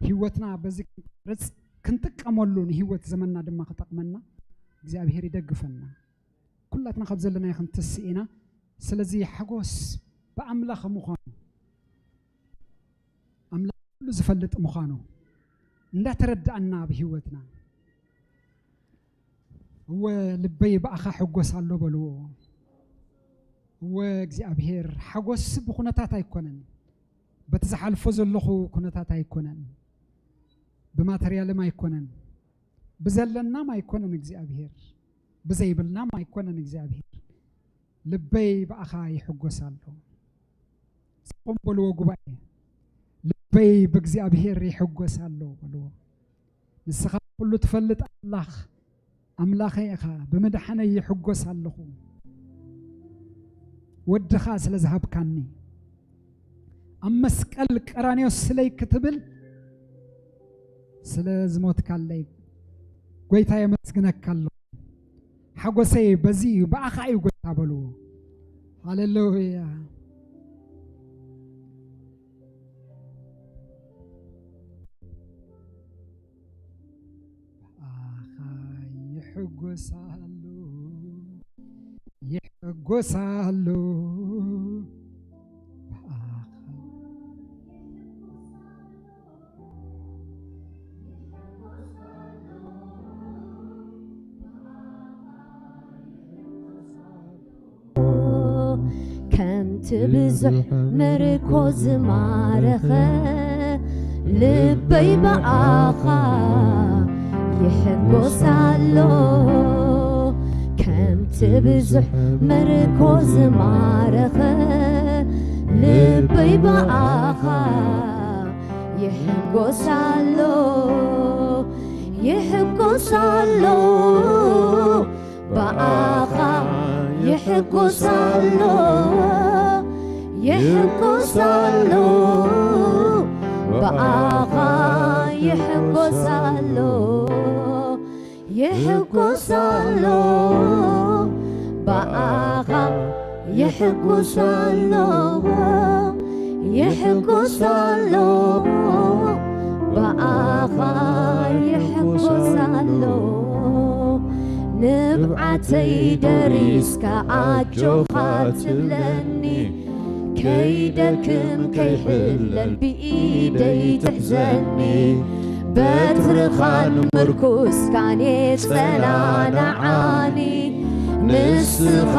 ህይወትና በዚ ክንቀርጽ ክንጥቀመሉ ንህይወት ዘመንና ድማ ክጠቕመና እግዚኣብሔር ይደግፈና። ኩላትና ካብ ዘለናዮ ክንትስእ ኢና። ስለዚ ሓጎስ ብኣምላኽ ምዃኑ ኣምላኽ ኩሉ ዝፈልጥ ምዃኑ እንዳተረዳእና ኣብ ህይወትና እወ ልበይ ብኣኻ ሕጎስ ኣሎ በልዎ። እወ እግዚኣብሔር ሓጎስ ብኩነታት ኣይኮነን። በቲ ዝሓልፎ ዘለኹ ኩነታት ኣይኮነን። ብማተርያልም ኣይኮነን። ብዘለናም ኣይኮነን እግዚኣብሔር። ብዘይብልናም ኣይኮነን እግዚኣብሔር። ልበይ ብኣኻ ይሕጎስ ኣሎ። እስኹም በልዎ ጉባኤ፣ ልበይ ብእግዚኣብሔር ይሕጎስ ኣሎ በልዎ። ንስኻ ኩሉ ትፈልጥ ኣምላኽ፣ ኣምላኸይ ኢኻ፣ ብምድሓነይ ይሕጎስ ኣለኹ። ወድኻ ስለ ዝሃብካኒ፣ ኣብ መስቀል ቀራንዮ ስለይ ክትብል ስለ ዝሞትካለይ፣ ጎይታ የመስግነካ ኣለኹ። ሓጎሰይ በዚ እዩ፣ ብኣኻ እዩ ጎይታ በልዎ። ሃሌሉያ። ብኣኻ ይሕጎስ ኣሎ፣ ይሕጎስ ኣሎ፣ ብኣኻ ከምቲ ብዙሕ ምርኮ ዝማረኸ ልበይ ብኣኻ ይሕጎስ ኣሎ። ከምቲ ብዙሕ ምርኮ ዝማረኸ ልበይ ብኣኻ ይሕጎስ ኣሎ፣ ይሕጎስ ኣሎ፣ ብኣኻ ይሕጎስ ኣሎ፣ ይሕጎስ ኣሎ፣ ብኣኻ ይሕጎስ ኣሎ፣ ይሕጎስ ኣሎ፣ ብኣኻ ይሕጎስ ኣሎ፣ ይሕጎስ ኣሎ፣ ብኣኻ ይሕጎስ ኣሎ። ንብዓተይ ደሪስካ ኣጆኻ ትብለኒ፣ ከይደክም ከይሕለል ብኢደይ ትሕዘኒ፣ በትርኻን ምርኩስካን የጸናንዓኒ። ንስኻ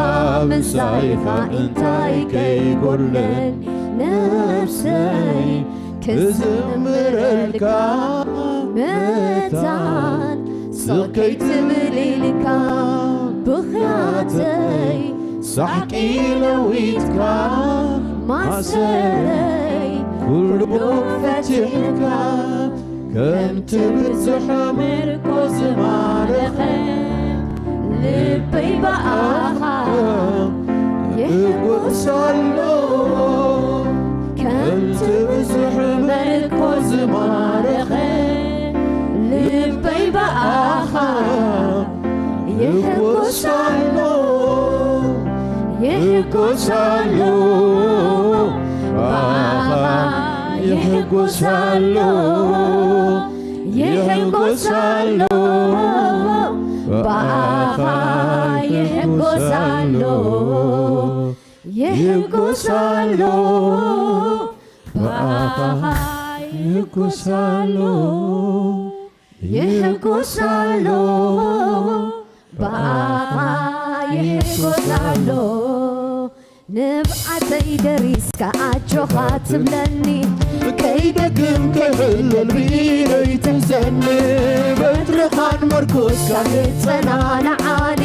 ምሳይኻ እንታይ ከይጎድለኒ፣ ነፍሰይ ክዝምረልካ መታን ስቕ ከይትብል ኢልካ፣ ብኽያተይ ሳሕቂ ለዊጥካ፣ ማሰረይ ኩሉ ፈቲሕካ፣ ከምቲ ብዙሕ ምርኮ ዝማረኸ ልበይ ብኣኻ ይሕጎስ ኣሎ። ከምቲ ብዙሕ ምርኮ ዝማረኸ ልበይ ብኣኻ ይሕጎስ ኣሎ፣ ይሕጎስ ኣሎ፣ ብኣኻ ይሕጎስ ኣሎ፣ ይሕጎስ ኣሎ፣ ብኣኻ ይሕጎስ ኣሎ፣ ይሕጎስ ኣሎ፣ ብኣኻ ይሕጎስ ኣሎ። ይሕጎስ ኣሎ፣ ብኣኻ ይሕጎስ ኣሎ። ንብዓተይ ደሪስካ ኣጆኻ ትብለኒ፣ ከይደግም ከይሕለል ብኢደይ ትሕዘኒ። በትርኻን መርኮስካ ትጸናንዓኒ፣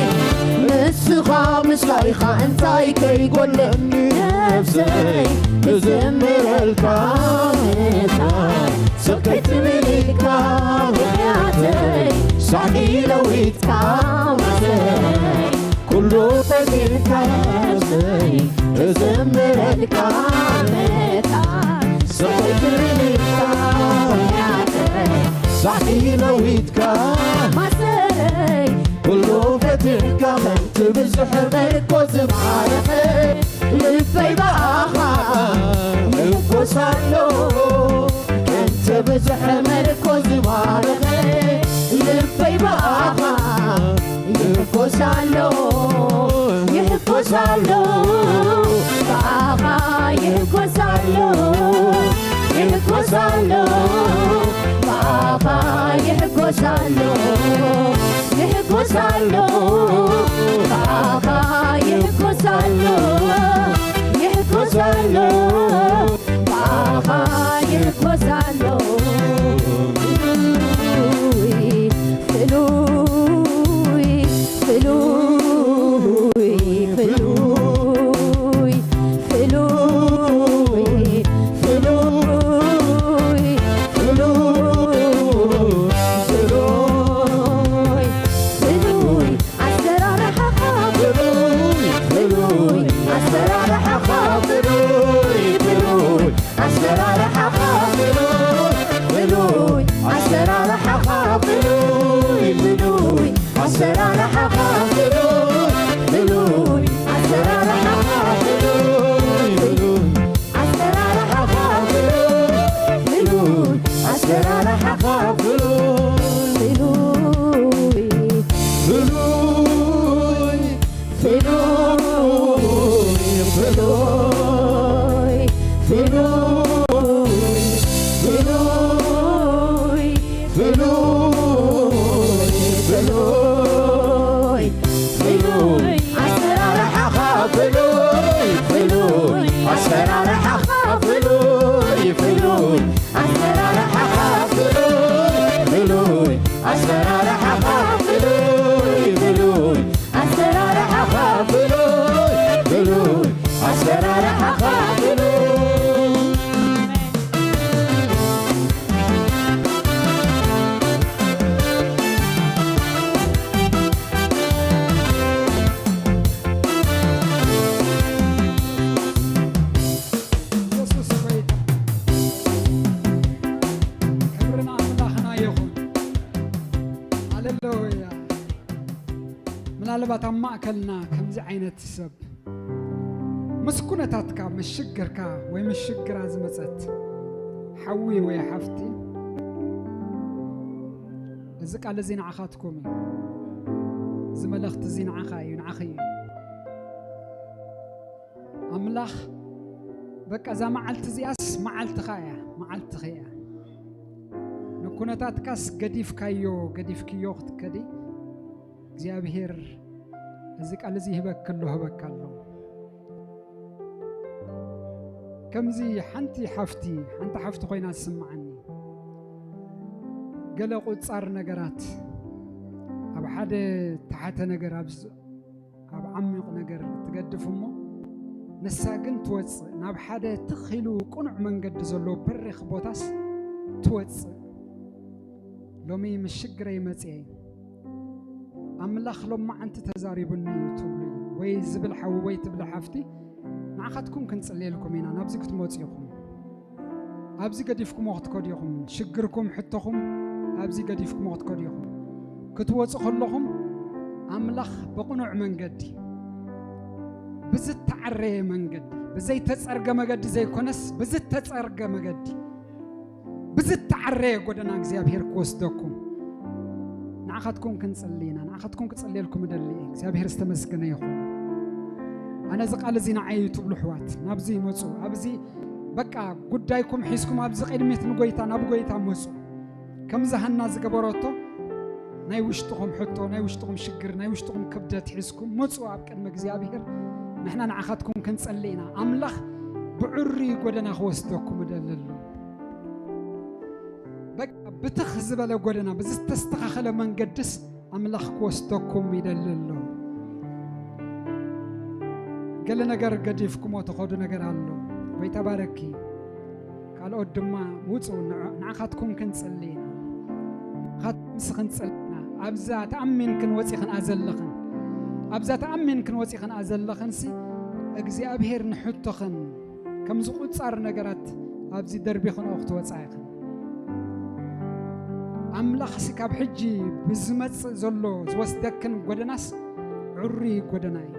ንስኻ ምስላይኻ እንታይ ከይጎለኒ። ነፍሰይ ትዝምረልካ ምእንታይ ስቕ ከይትብል ኢልካ ምኽንያተይ ሳቂ ለዊጥካ ማሰረይ ኩሉ ፈቲርካ ነፍሰይ እዘምረልካ መታ ስሕትርልካ ያተይ ሳሒ ለዊትካ ማሰረይ ኩሉ ፈቲርካ ከምቲ ብዙሕ መርኮ ዝማረኸ ልበይ ብኣኻ ይሕጎስ ኣሎ። ከምቲ ብዙሕ መርኮ ዝማረኸ ልበይ ብኣኻ ይሕጎስ ኣሎ፣ ይሕጎስ ኣሎ፣ ብኣኻ ይሕጎስ ኣሎ፣ ይሕጎስ ኣሎ፣ ብኣኻ ይሕጎስ ኣሎ፣ ይሕጎስ ኣሎ፣ ብኣኻ ይሕጎስ ኣሎ፣ ይሕጎስ ኣሎ። ብኣኻ ይሕጎስ ኣሎ። ፍሉይ፣ ፍሉይ፣ ፍሉይ፣ ፍሉይ፣ ፍሉይ፣ ፍሉይ፣ ፍሉይ፣ ፍሉይ፣ ፍሉይ፣ ኣሰራርሓኻ ፍሉይ፣ ፍሉይ፣ ኣሰራርሓኻ ፍሉይ፣ ፍሉይ፣ ኣሰራርሓኻ ፍሉይ፣ ፍሉይ፣ ኣሰራርሓኻ ፍሉይ፣ ፍሉይ፣ ኣሰራርሓኻ ፍሉይ፣ ፍሉይ፣ ኣሰራርሓኻ ፍሉይ፣ ፍሉይ፣ ኣሰራርሓኻ ፍሉይ፣ ፍሉይ፣ ኣሰራርሓኻ ፍሉይ፣ ፍሉይ፣ ፍሉይ፣ ፍሉይ፣ ፍሉይ፣ ፍሉይ፣ ፍሉይ፣ ፍሉይ፣ ፍሉይ፣ ኣሰራርሓኻ ፍሉይ፣ ፍሉይ፣ ኣሰራርሓኻ ፍሉይ፣ ፍሉይ፣ ኣሰራርሓኻ ፍሉይ፣ ፍሉይ፣ ኣሰራርሓኻ ፍሉይ፣ ፍሉይ፣ ኣሰራርሓኻ ፍሉይ፣ ፍሉይ፣ ኣሰራርሓኻ ፍሉይ። የሱስ ጐይታ። ክብሪ ንኣምላኽና ይኹን። ሃሌሉያ። ምናልባት ኣብ ማእከልና ከምዚ ዓይነት ሰብ ምስ ኩነታትካ፣ ምስ ሽግርካ ወይ ምስ ሽግራ ዝመጸት ሓዊ ወይ ሓፍቲ፣ እዚ ቃል እዚ ንዓኻትኩም እዩ። እዚ መልእኽቲ እዚ ንዓኻ እዩ፣ ንዓኺ እዩ። ኣምላኽ በቃ እዛ መዓልቲ እዚኣስ መዓልትኻ እያ፣ መዓልትኺ እያ። ንኩነታትካስ ገዲፍካዮ፣ ገዲፍክዮ ክትከዲ እግዚኣብሄር እዚ ቃል እዚ ይህበኪ ኣሎ፣ ህበካ ኣሎ። ከምዚ ሓንቲ ሓፍቲ፣ ሓንቲ ሓፍቲ ኮይና ትስምዓኒ። ገለ ቁጻር ነገራት ኣብ ሓደ ተሓተ ነገር ኣብ ዝ-፣ ኣብ ዓሚቕ ነገር ትገድፍ እሞ፣ ንሳ ግን ትወጽእ፣ ናብ ሓደ ትኽ ኢሉ ቅኑዕ መንገዲ ዘለዎ በሪኽ ቦታስ ትወጽእ። ሎሚ ምስ ሽግረይ መጽየ፣ ኣምላኽ ሎማዓንቲ ተዛሪቡኒ እዩ ትብሉ ወይ ዝብል ሓዊ ወይ ትብሊ ሓፍቲ፣ ንዓኻትኩም ክንጽልየልኩም ኢና፣ ናብዚ ክትመጹ ኢኹም። ኣብዚ ገዲፍኩሞ ክትከዱ ኢኹም። ሽግርኩም፣ ሕቶኹም ኣብዚ ገዲፍኩሞ ክትከዱ ኢኹም። ክትወጹ ከለኹም ኣምላኽ ብቕኑዕ መንገዲ፣ ብዝተዓረየ መንገዲ፣ ብዘይተጸርገ መገዲ ዘይኮነስ ብዝተጸርገ መገዲ፣ ብዝተዓረየ ጎደና እግዚኣብሄር ክወስደኩም። ንዓኻትኩም ክንጽሊ ኢና፣ ንዓኻትኩም ክጽልየልኩም እደሊ እየ። እግዚኣብሄር ዝተመስገነ ይኹን። ኣነ እዚ ቃል እዚ ንዓይ እዩ ትብሉ ኣሕዋት፣ ናብዚ ይመጹ። ኣብዚ በቃ ጉዳይኩም ሒዝኩም ኣብዚ ቅድሚት ንጎይታ፣ ናብ ጎይታ መጹ። ከምዚ ሃና ዝገበረቶ ናይ ውሽጥኹም ሕቶ፣ ናይ ውሽጥኹም ሽግር፣ ናይ ውሽጥኹም ክብደት ሒዝኩም ምጹ ኣብ ቅድሚ እግዚኣብሔር። ንሕና ንዓኻትኩም ክንጸሊ ኢና። ኣምላኽ ብዕሩይ ጎደና ክወስደኩም ይደሊ ኣሎ። በቃ ብትኽ ዝበለ ጎደና፣ ብዝተስተኻኸለ መንገድስ ኣምላኽ ክወስደኩም ይደሊ ኣሎ። ገለ ነገር ገዲፍኩሞ ትኸዱ ነገር ኣሎ። ወይ ተባረኪ። ካልኦት ድማ ውጹ፣ ንዕ-፣ ንዓኻትኩም ክንጽሊ ኢና። ንዓኻትኩም ምስ ክንጽሊ ኢና። ኣብዛ ተኣሚንክን ወጺኽን ኣዘለኽን፣ ኣብዛ ተኣሚንክን ወጺኽን ኣዘለኽንሲ እግዚኣብሔር ንሕቶኽን ከም ዝቑጻር ነገራት ኣብዚ ደርቢኽንኦ ክትወጻ ኢኽን። ኣምላኽሲ ካብ ሕጂ ብዝመጽእ ዘሎ ዝወስደክን ጎደናስ ዕሩይ ጎደና እዩ።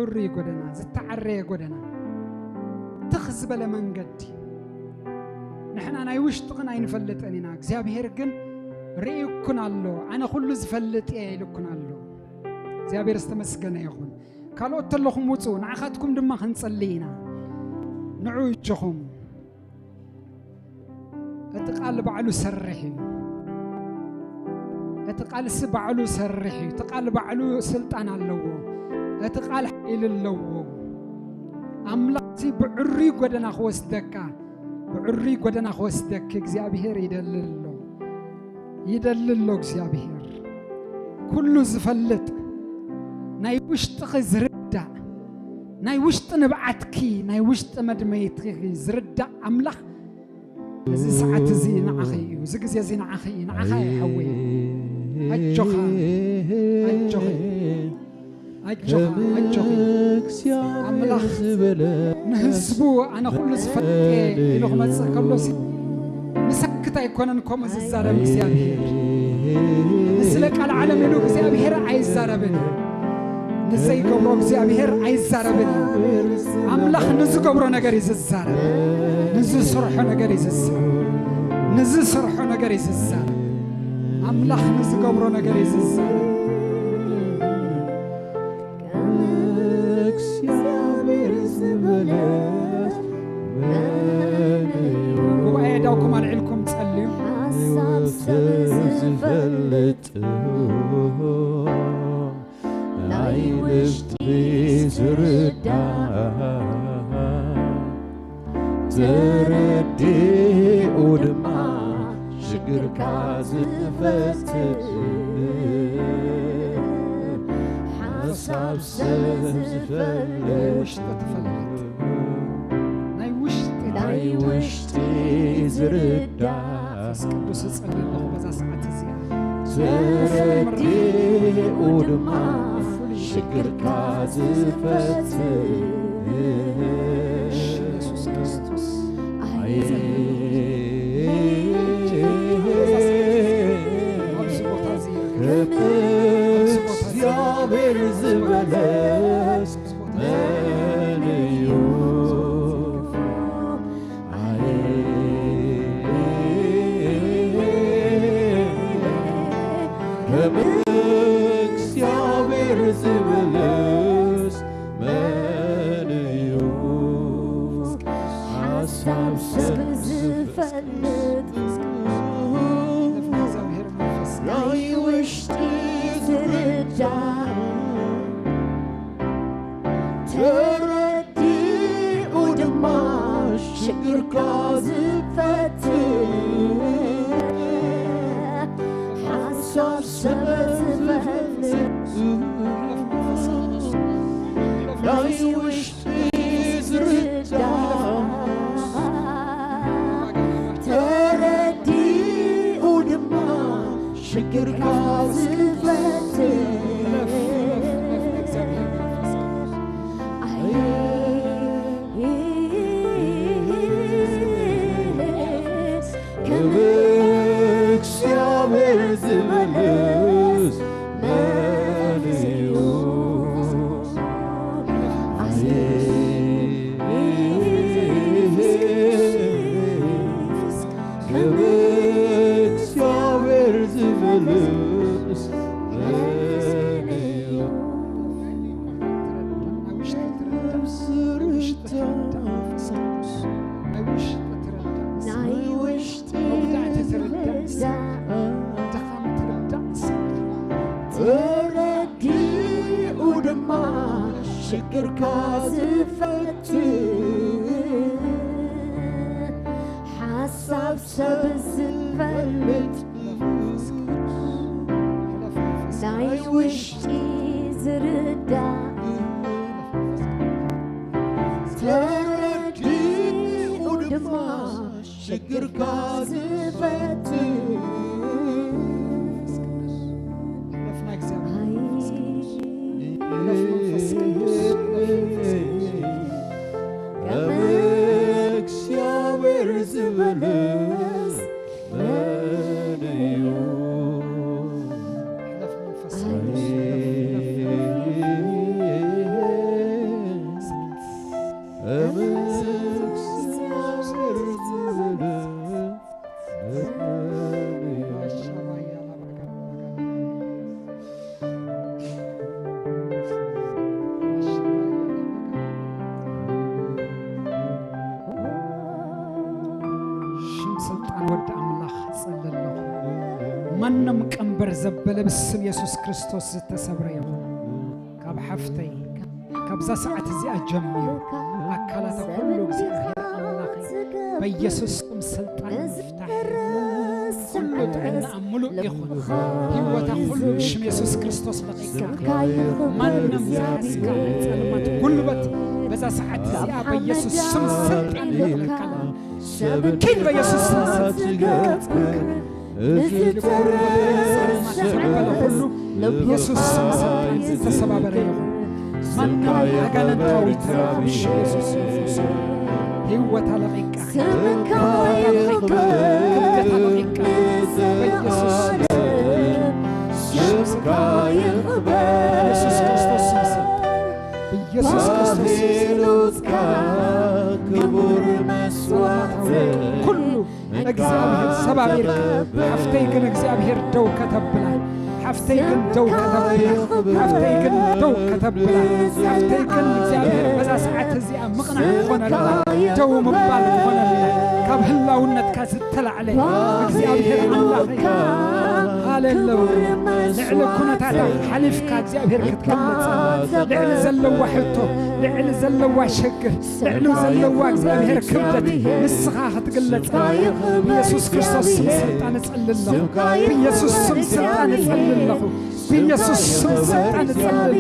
ዕሩይ ጎደና፣ ዝተዓረየ ጎደና፣ ትኽ ዝበለ መንገዲ። ንሕና ናይ ውሽጥኽን ኣይንፈልጥን ኢና፣ እግዚኣብሔር ግን ርእዩክን ኣሎ። ኣነ ኩሉ ዝፈልጥ እየ ኢሉክን ኣሎ። እግዚኣብሔር ዝተመስገነ ይኹን። ካልኦት ተለኹም ውጹ፣ ንዓኻትኩም ድማ ክንጸሊ ኢና። ንዑ እጆኹም። እቲ ቃል ባዕሉ ሰርሕ እዩ። እቲ ቃልሲ ባዕሉ ሰርሕ እዩ። እቲ ቃል ባዕሉ ስልጣን ኣለዎ። እቲ ቃል ሓይሊ ኣለዎ። ኣምላኽሲ ብዕሩይ ጎደና ክወስደካ፣ ብዕሩይ ጎደና ክወስደኪ እግዚኣብሔር ይደሊ ኣሎ። ይደሊ ኣሎ እግዚኣብሔር። ኩሉ ዝፈልጥ፣ ናይ ውሽጥኺ ዝርዳእ፣ ናይ ውሽጢ ንብዓትኪ፣ ናይ ውሽጢ መድመይትኺ ዝርዳእ ኣምላኽ እዚ ሰዓት እዚ ንዓኺ እዩ፣ እዚ ግዜ እዚ ንዓኺ እዩ፣ ንዓኻ እዩ ሓወይ። ኣጆኻ፣ ኣጆኺ፣ ኣጆኻ፣ ኣጆኺ። ኣምላኽ ንህዝቡ ኣነ ኩሉ ዝፈልጥ እየ ኢሉ ክመጽእ ከሎሲ ምሰክት ኣይኮነን ከምኡ ዝዛረብ እግዚኣብሔር። ንስለ ቃል ዓለም ኢሉ እግዚኣብሔር ኣይዛረብን። ንዘይገብሮ እግዚኣብሔር ኣይዛረብን። ኣምላኽ ንዝገብሮ ነገር እዩ ዝዛረብ። ንዝሰርሖ ነገር እዩ ዝዛረብ። ንዝሰርሖ ነገር እዩ ዝዛረብ። ኣምላኽ ንዝገብሮ ነገር እዩ ዝዛረብ። እግዚኣብሔር ዝበለ መን እዩ? ጉባኤ ዳውኩም ኣልዒልኩም ጸልዩ። ሓሳብ ሰብ ዝፈልጥ ናይ ውሽጢ ዝርዳእ ተረዲኡ ድማ ሽግርካ ዝፈትእ ሓሳብ ሰብ ዝፈልጥ ናይ ውሽጢ ትፈልጥ ናይ ውሽጢ ናይ ውሽጢ ዝርዳእ መንፈስ ቅዱስ እጸሊ ኣለኹ በዛ ሰዓት እዚኣ። ተረዲኡ ድማ ሽግርካ ዝፈትእ ኢየሱስ ክርስቶስ። ኣይ፣ ኣብዚ ቦታ እዚ ከም እግዚኣብሔር ዝበለስ መን እዩ? ኣይ፣ ከም እግዚኣብሔር ዝበለስ መን እዩ? ሓሳብ ሰብ ዝፈልጥ ናይ ውሽጢ ዝርዳእ ተረዲኡ ድማ ሽግርካ ዝፈትእ ሓሳብ ሰብ ዝፈልጥ ናይ ውሽጢ ዝርዳእ ተረዲኡ ድማ ሽግርካ ዝፈትእ ኣይ፣ ከም እግዚኣብሔር ዝበለስ መን እዩ? ኣይ፣ ከም እግዚኣብሔር ዝበለስ መን ተረዲኡ ድማ ሽግርካ ዝፈትሕ፣ ሓሳብ ሰብ ዝፈልጥ፣ ናይ ውሽጢ ዝርዳእ፣ ተረዲኡ ድማ ሽግርካ ዝፈትሽ። ሕለፍና እግዚኣብሔር መንፈስ ቅዱስ። ሕለፍ መንፈስ ቅዱስ። ከም እግዚኣብሔር ዝበልጽ መን እዩ? ሕለፍ መንፈስ ቅዱስ። ሕለፍ፣ ሕለፍ፣ ሕለፍ። ሽም ስልጣን ወዲ ኣምላኽ ጸለለኹ። ማንም ቀንበር ዘበለ ብስም የሱስ ክርስቶስ ዝተሰብረ ይኹን። ካብ ሓፍተይ ካብዛ ሰዓት እዚኣ ጀሚሩ ኣካላታ ኩሉ እግዚኣብሔር ኣምላኸይ በኢየሱስ ስም ስልጣን ምፍታሕ ኩሉ ጥዕና ምሉእ ይኹን። ህይወታ ኩሉ ብሽም የሱስ ክርስቶስ ለቒቃ። ማንም ዝሓዝካ ናይ ጸልማት ጉልበት በዛ ሰዓት እዚኣ በኢየሱስ ስም ስልጣን ይለቀቃ። ኪድ በኢየሱስ ስም ስልጣን ይለቀቃ። እዚ ተረሳ ኩሉ በኢየሱስ ስም ስልጣን ዝተሰባበረ ይኹን። ማንም ኣጋንንታዊ ተራ ብሽም የሱስ ይፈርስ። ህይወታ ለቒቃ። ስምካ ክብደታ ለቒቃ። በኢየሱስ ስም። ስምካ ይኽበር። በኢየሱስ ክርስቶስ ስም ስም። በኢየሱስ ክርስቶስ ስም ስም። ክቡር መስዋዕት ኩሉ እግዚኣብሔር ሰባቢርካ፣ ሓፍተይ ግን እግዚኣብሔር ደው ከተብላ፣ ሓፍተይ ግን ደው ከተብላ፣ ሓፍተይ ግን ደው ከተብላ፣ ሓፍተይ ግን እግዚኣብሔር በዛ ሰዓት እዚኣ ምቕናዕ ክኾነላ፣ ደው ምባል ክኾነላ፣ ካብ ህላውነትካ ዝተላዕለ እግዚኣብሔር ኣምላኸይ፣ ሃሌሉያ። ልዕሊ ኩነታታ ሓሊፍካ እግዚኣብሔር ክትገልጽ፣ ልዕሊ ዘለዋ ሕቶ፣ ልዕሊ ዘለዋ ሸግር፣ ልዕሊ ዘለዋ እግዚኣብሔር ክብደት ንስኻ ክትግለጽ ብኢየሱስ ክርስቶስ ስም ስልጣን እጸሊ ኣለኹ። ብኢየሱስ ስም ስልጣን እጸሊ ኣለኹ። ብኢየሱስ ስም ስልጣን እጸሊ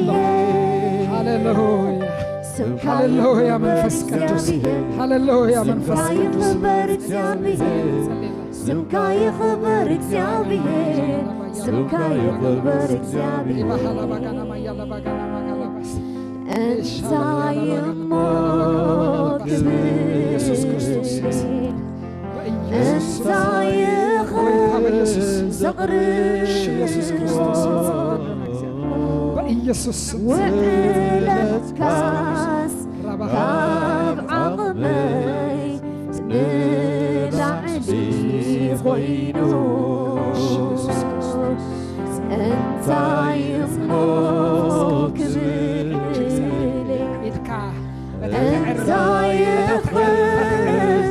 ኣለኹ። ሃሌሉያ። ሃሌሉያ መንፈስ ቅዱስ። ሃሌሉያ መንፈስ ቅዱስ። ስምካ ይኽበር እግዚኣብሔር። ስምካ ይኽበር እግዚኣብሔር። እንታይ እሞ ኢየሱስ ክርስቶስ። እንታይ ይኽእል ዘቕርብ ኢየሱስ ክርስቶስ። በኢየሱስ ስም። ውዕለትካስ ካብ ዓቕመይ ንላዕሊ ኮይኑ። እንታይ እሞ ክብል? ኢድካ እንታይ ክዕርፍ? እንታይ ክዕርፍ?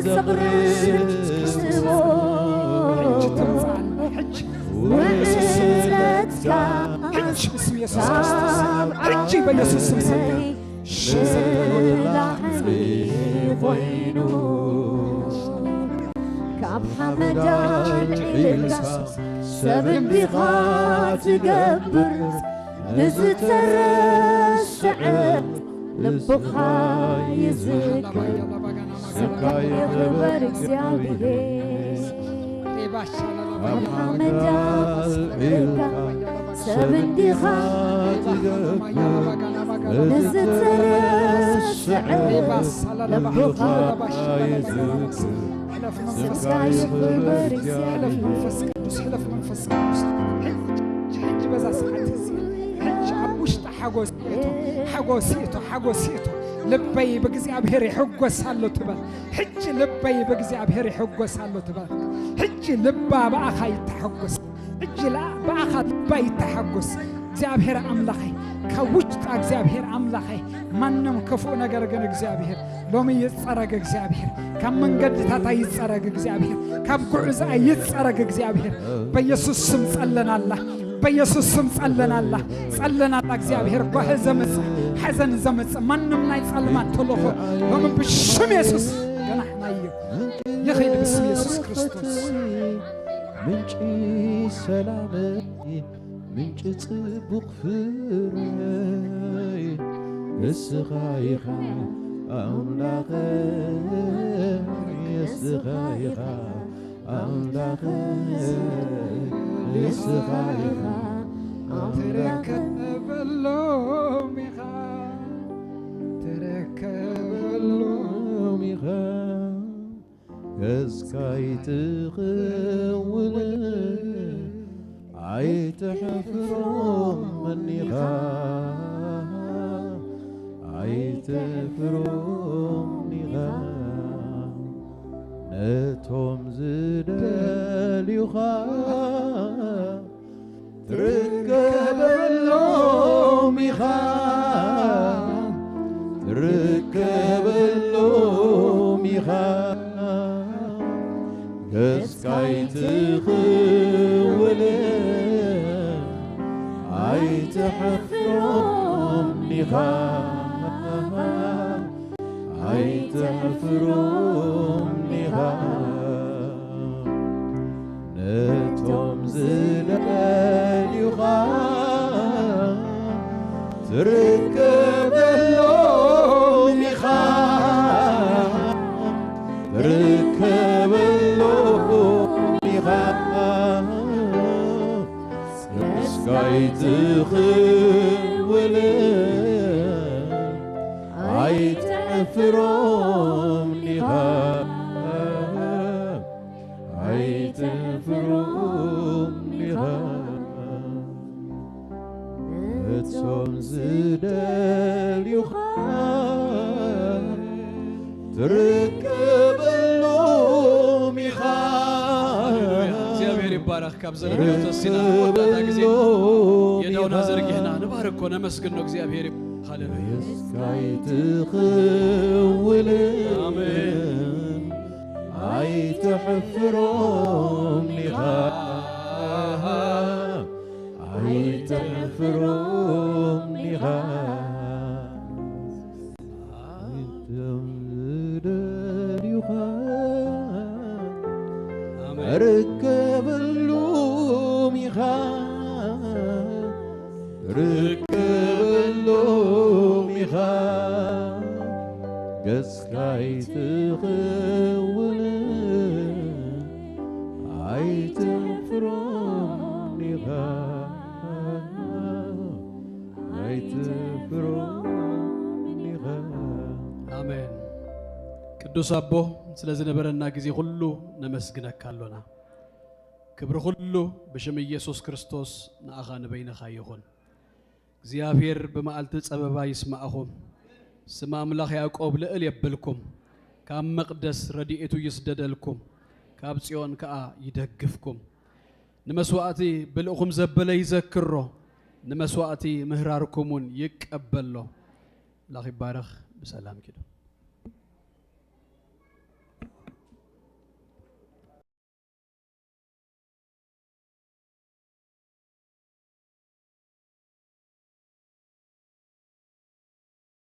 ዘቕርብ? ሕጂ ትምጻእ ኣላ። ሕጂ። ውዕለትካ ሕጂ ብስም የሱስ ክርስቶስ። ሕጂ በኢየሱስ ስም ስልጣን። ንላዕሊ ኮይኑ ካብ ሓመድ ኣልዒልካ ሰብ እንዲኻ ትገብር፣ ንዝተረስዐ ልብኻ ይዝክር። ስምካ ይኽበር እግዚኣብሔር። ካብ ሓመድ ኣልዒልካ ሰብ እንዲኻ ትገብር፣ ንዝተረስዐ ልብኻ ይዝክር። ስምካ ይኽበር እግዚኣብሔር። ሕለፍ መንፈስ ቅዱስ፣ ሕለፍ መንፈስ ቅዱስ። ሕጂ፣ ሕጂ በዛ ሰዓት እዚ፣ ሕጂ ኣብ ውሽጢ ሓጎስ ይእቶ፣ ሓጎስ ይእቶ፣ ሓጎስ ይእቶ። ልበይ ብእግዚኣብሔር ይሕጎስ ኣሎ ትበል። ሕጂ ልበይ ብእግዚኣብሔር ይሕጎስ ኣሎ ትበል። ሕጂ ልባ ብኣኻ ይተሓጎስ። ሕጂ ላ-፣ ብኣኻ ልባ ይተሓጎስ። እግዚኣብሔር ኣምላኸይ፣ ካብ ውሽጣ እግዚኣብሔር ኣምላኸይ፣ ማንም ክፉእ ነገር ግን እግዚኣብሔር ሎሚ ይጸረግ እግዚኣብሔር፣ ካብ መንገድታታ ይጸረግ እግዚኣብሔር፣ ካብ ጉዕዞኣ ይጸረግ እግዚኣብሔር። በኢየሱስ ስም ጸለናላ። በኢየሱስ ስም ጸለናላ፣ ጸለናላ። እግዚኣብሔር ጓሂ ዘምጽእ፣ ሓዘን ዘምጽእ፣ ማንም ናይ ጸልማት ተልእኾ ሎሚ ብሽም የሱስ ገናሕናዮ። ይኺድ ብስም የሱስ ክርስቶስ። ምንጪ ሰላመይ፣ ምንጪ ጽቡቕ ፍረይ ንስኻ ኢኻ ኣምላኸይ፣ ንስኻ ኢኻ ኣምላኸይ፣ ንስኻ ኢኻ ኣምላኸይ። ትርከበሎም ኢኻ፣ ትርከበሎም ኢኻ። ገጽካ ኣይትኽውልን ኣይተሕፍሮምን ኢኻ፣ ኣይተሕፍሮምን ኢኻ። ነቶም ዝደልዩኻ ትርከበሎም ኢኻ፣ ትርከበሎም ኢኻ። ገጽካ ኣይትኽውልን ኣይተሕፍሮምን ኢኻ፣ ኣይተሕፍሮምን ኢኻ። ነቶም ዝደልዩኻ ትርከበሎም ኢኻ፣ ትርከበሎም ኢኻ። ገጽካ ኣይትኽውልን ኣይተሕፍሮምን ኢኻ፣ ኣይተሕፍሮምን ኢኻ። እቶም ዝደልዩኻ ትርከበሎም ኢኻ። ሃሌሉያ። እግዚኣብሔር ይባረክ። ካብ ዘለናዮ ተሲና መወዳእታ ግዜ የዳውና ዘርጊሕና ንባርኮ ነመስግኖ። እግዚኣብሔር ይባረክ። ሃሌሉያ። ገጽካ ኣይትኽውልን ኣሜን። ኣይተሕፍሮምን ኢኻ፣ ኣይተሕፍሮምን ኢኻ። እቶም ዝደልዩኻ ኣሜን። ርከበሎም ኢኻ፣ ርከበሎም ኢኻ። ገጽካ ኣይትኽውልን ኣይተሕፍሮምን ኢኻ፣ ኣይተሕፍሮምን ኢኻ። ኣሜን። ቅዱስ ኣቦ፣ ስለ ዝነበረና ግዜ ኩሉ ነመስግነካ ኣሎና። ክብሪ ኩሉ ብሽም ኢየሱስ ክርስቶስ ንኣኻ ንበይንኻ ይኹን። እግዚኣብሔር ብመዓልቲ ጸበባ ይስማዕኹም። ስም ኣምላኽ ያዕቆብ ልዕል የብልኩም። ካብ መቕደስ ረድኤቱ ይስደደልኩም፣ ካብ ጽዮን ከኣ ይደግፍኩም። ንመስዋእቲ ብልእኹም ዘበለ ይዘክሮ፣ ንመስዋእቲ ምህራርኩም እውን ይቀበሎ። ኣምላኽ ይባረኽ። ብሰላም ኪዱ።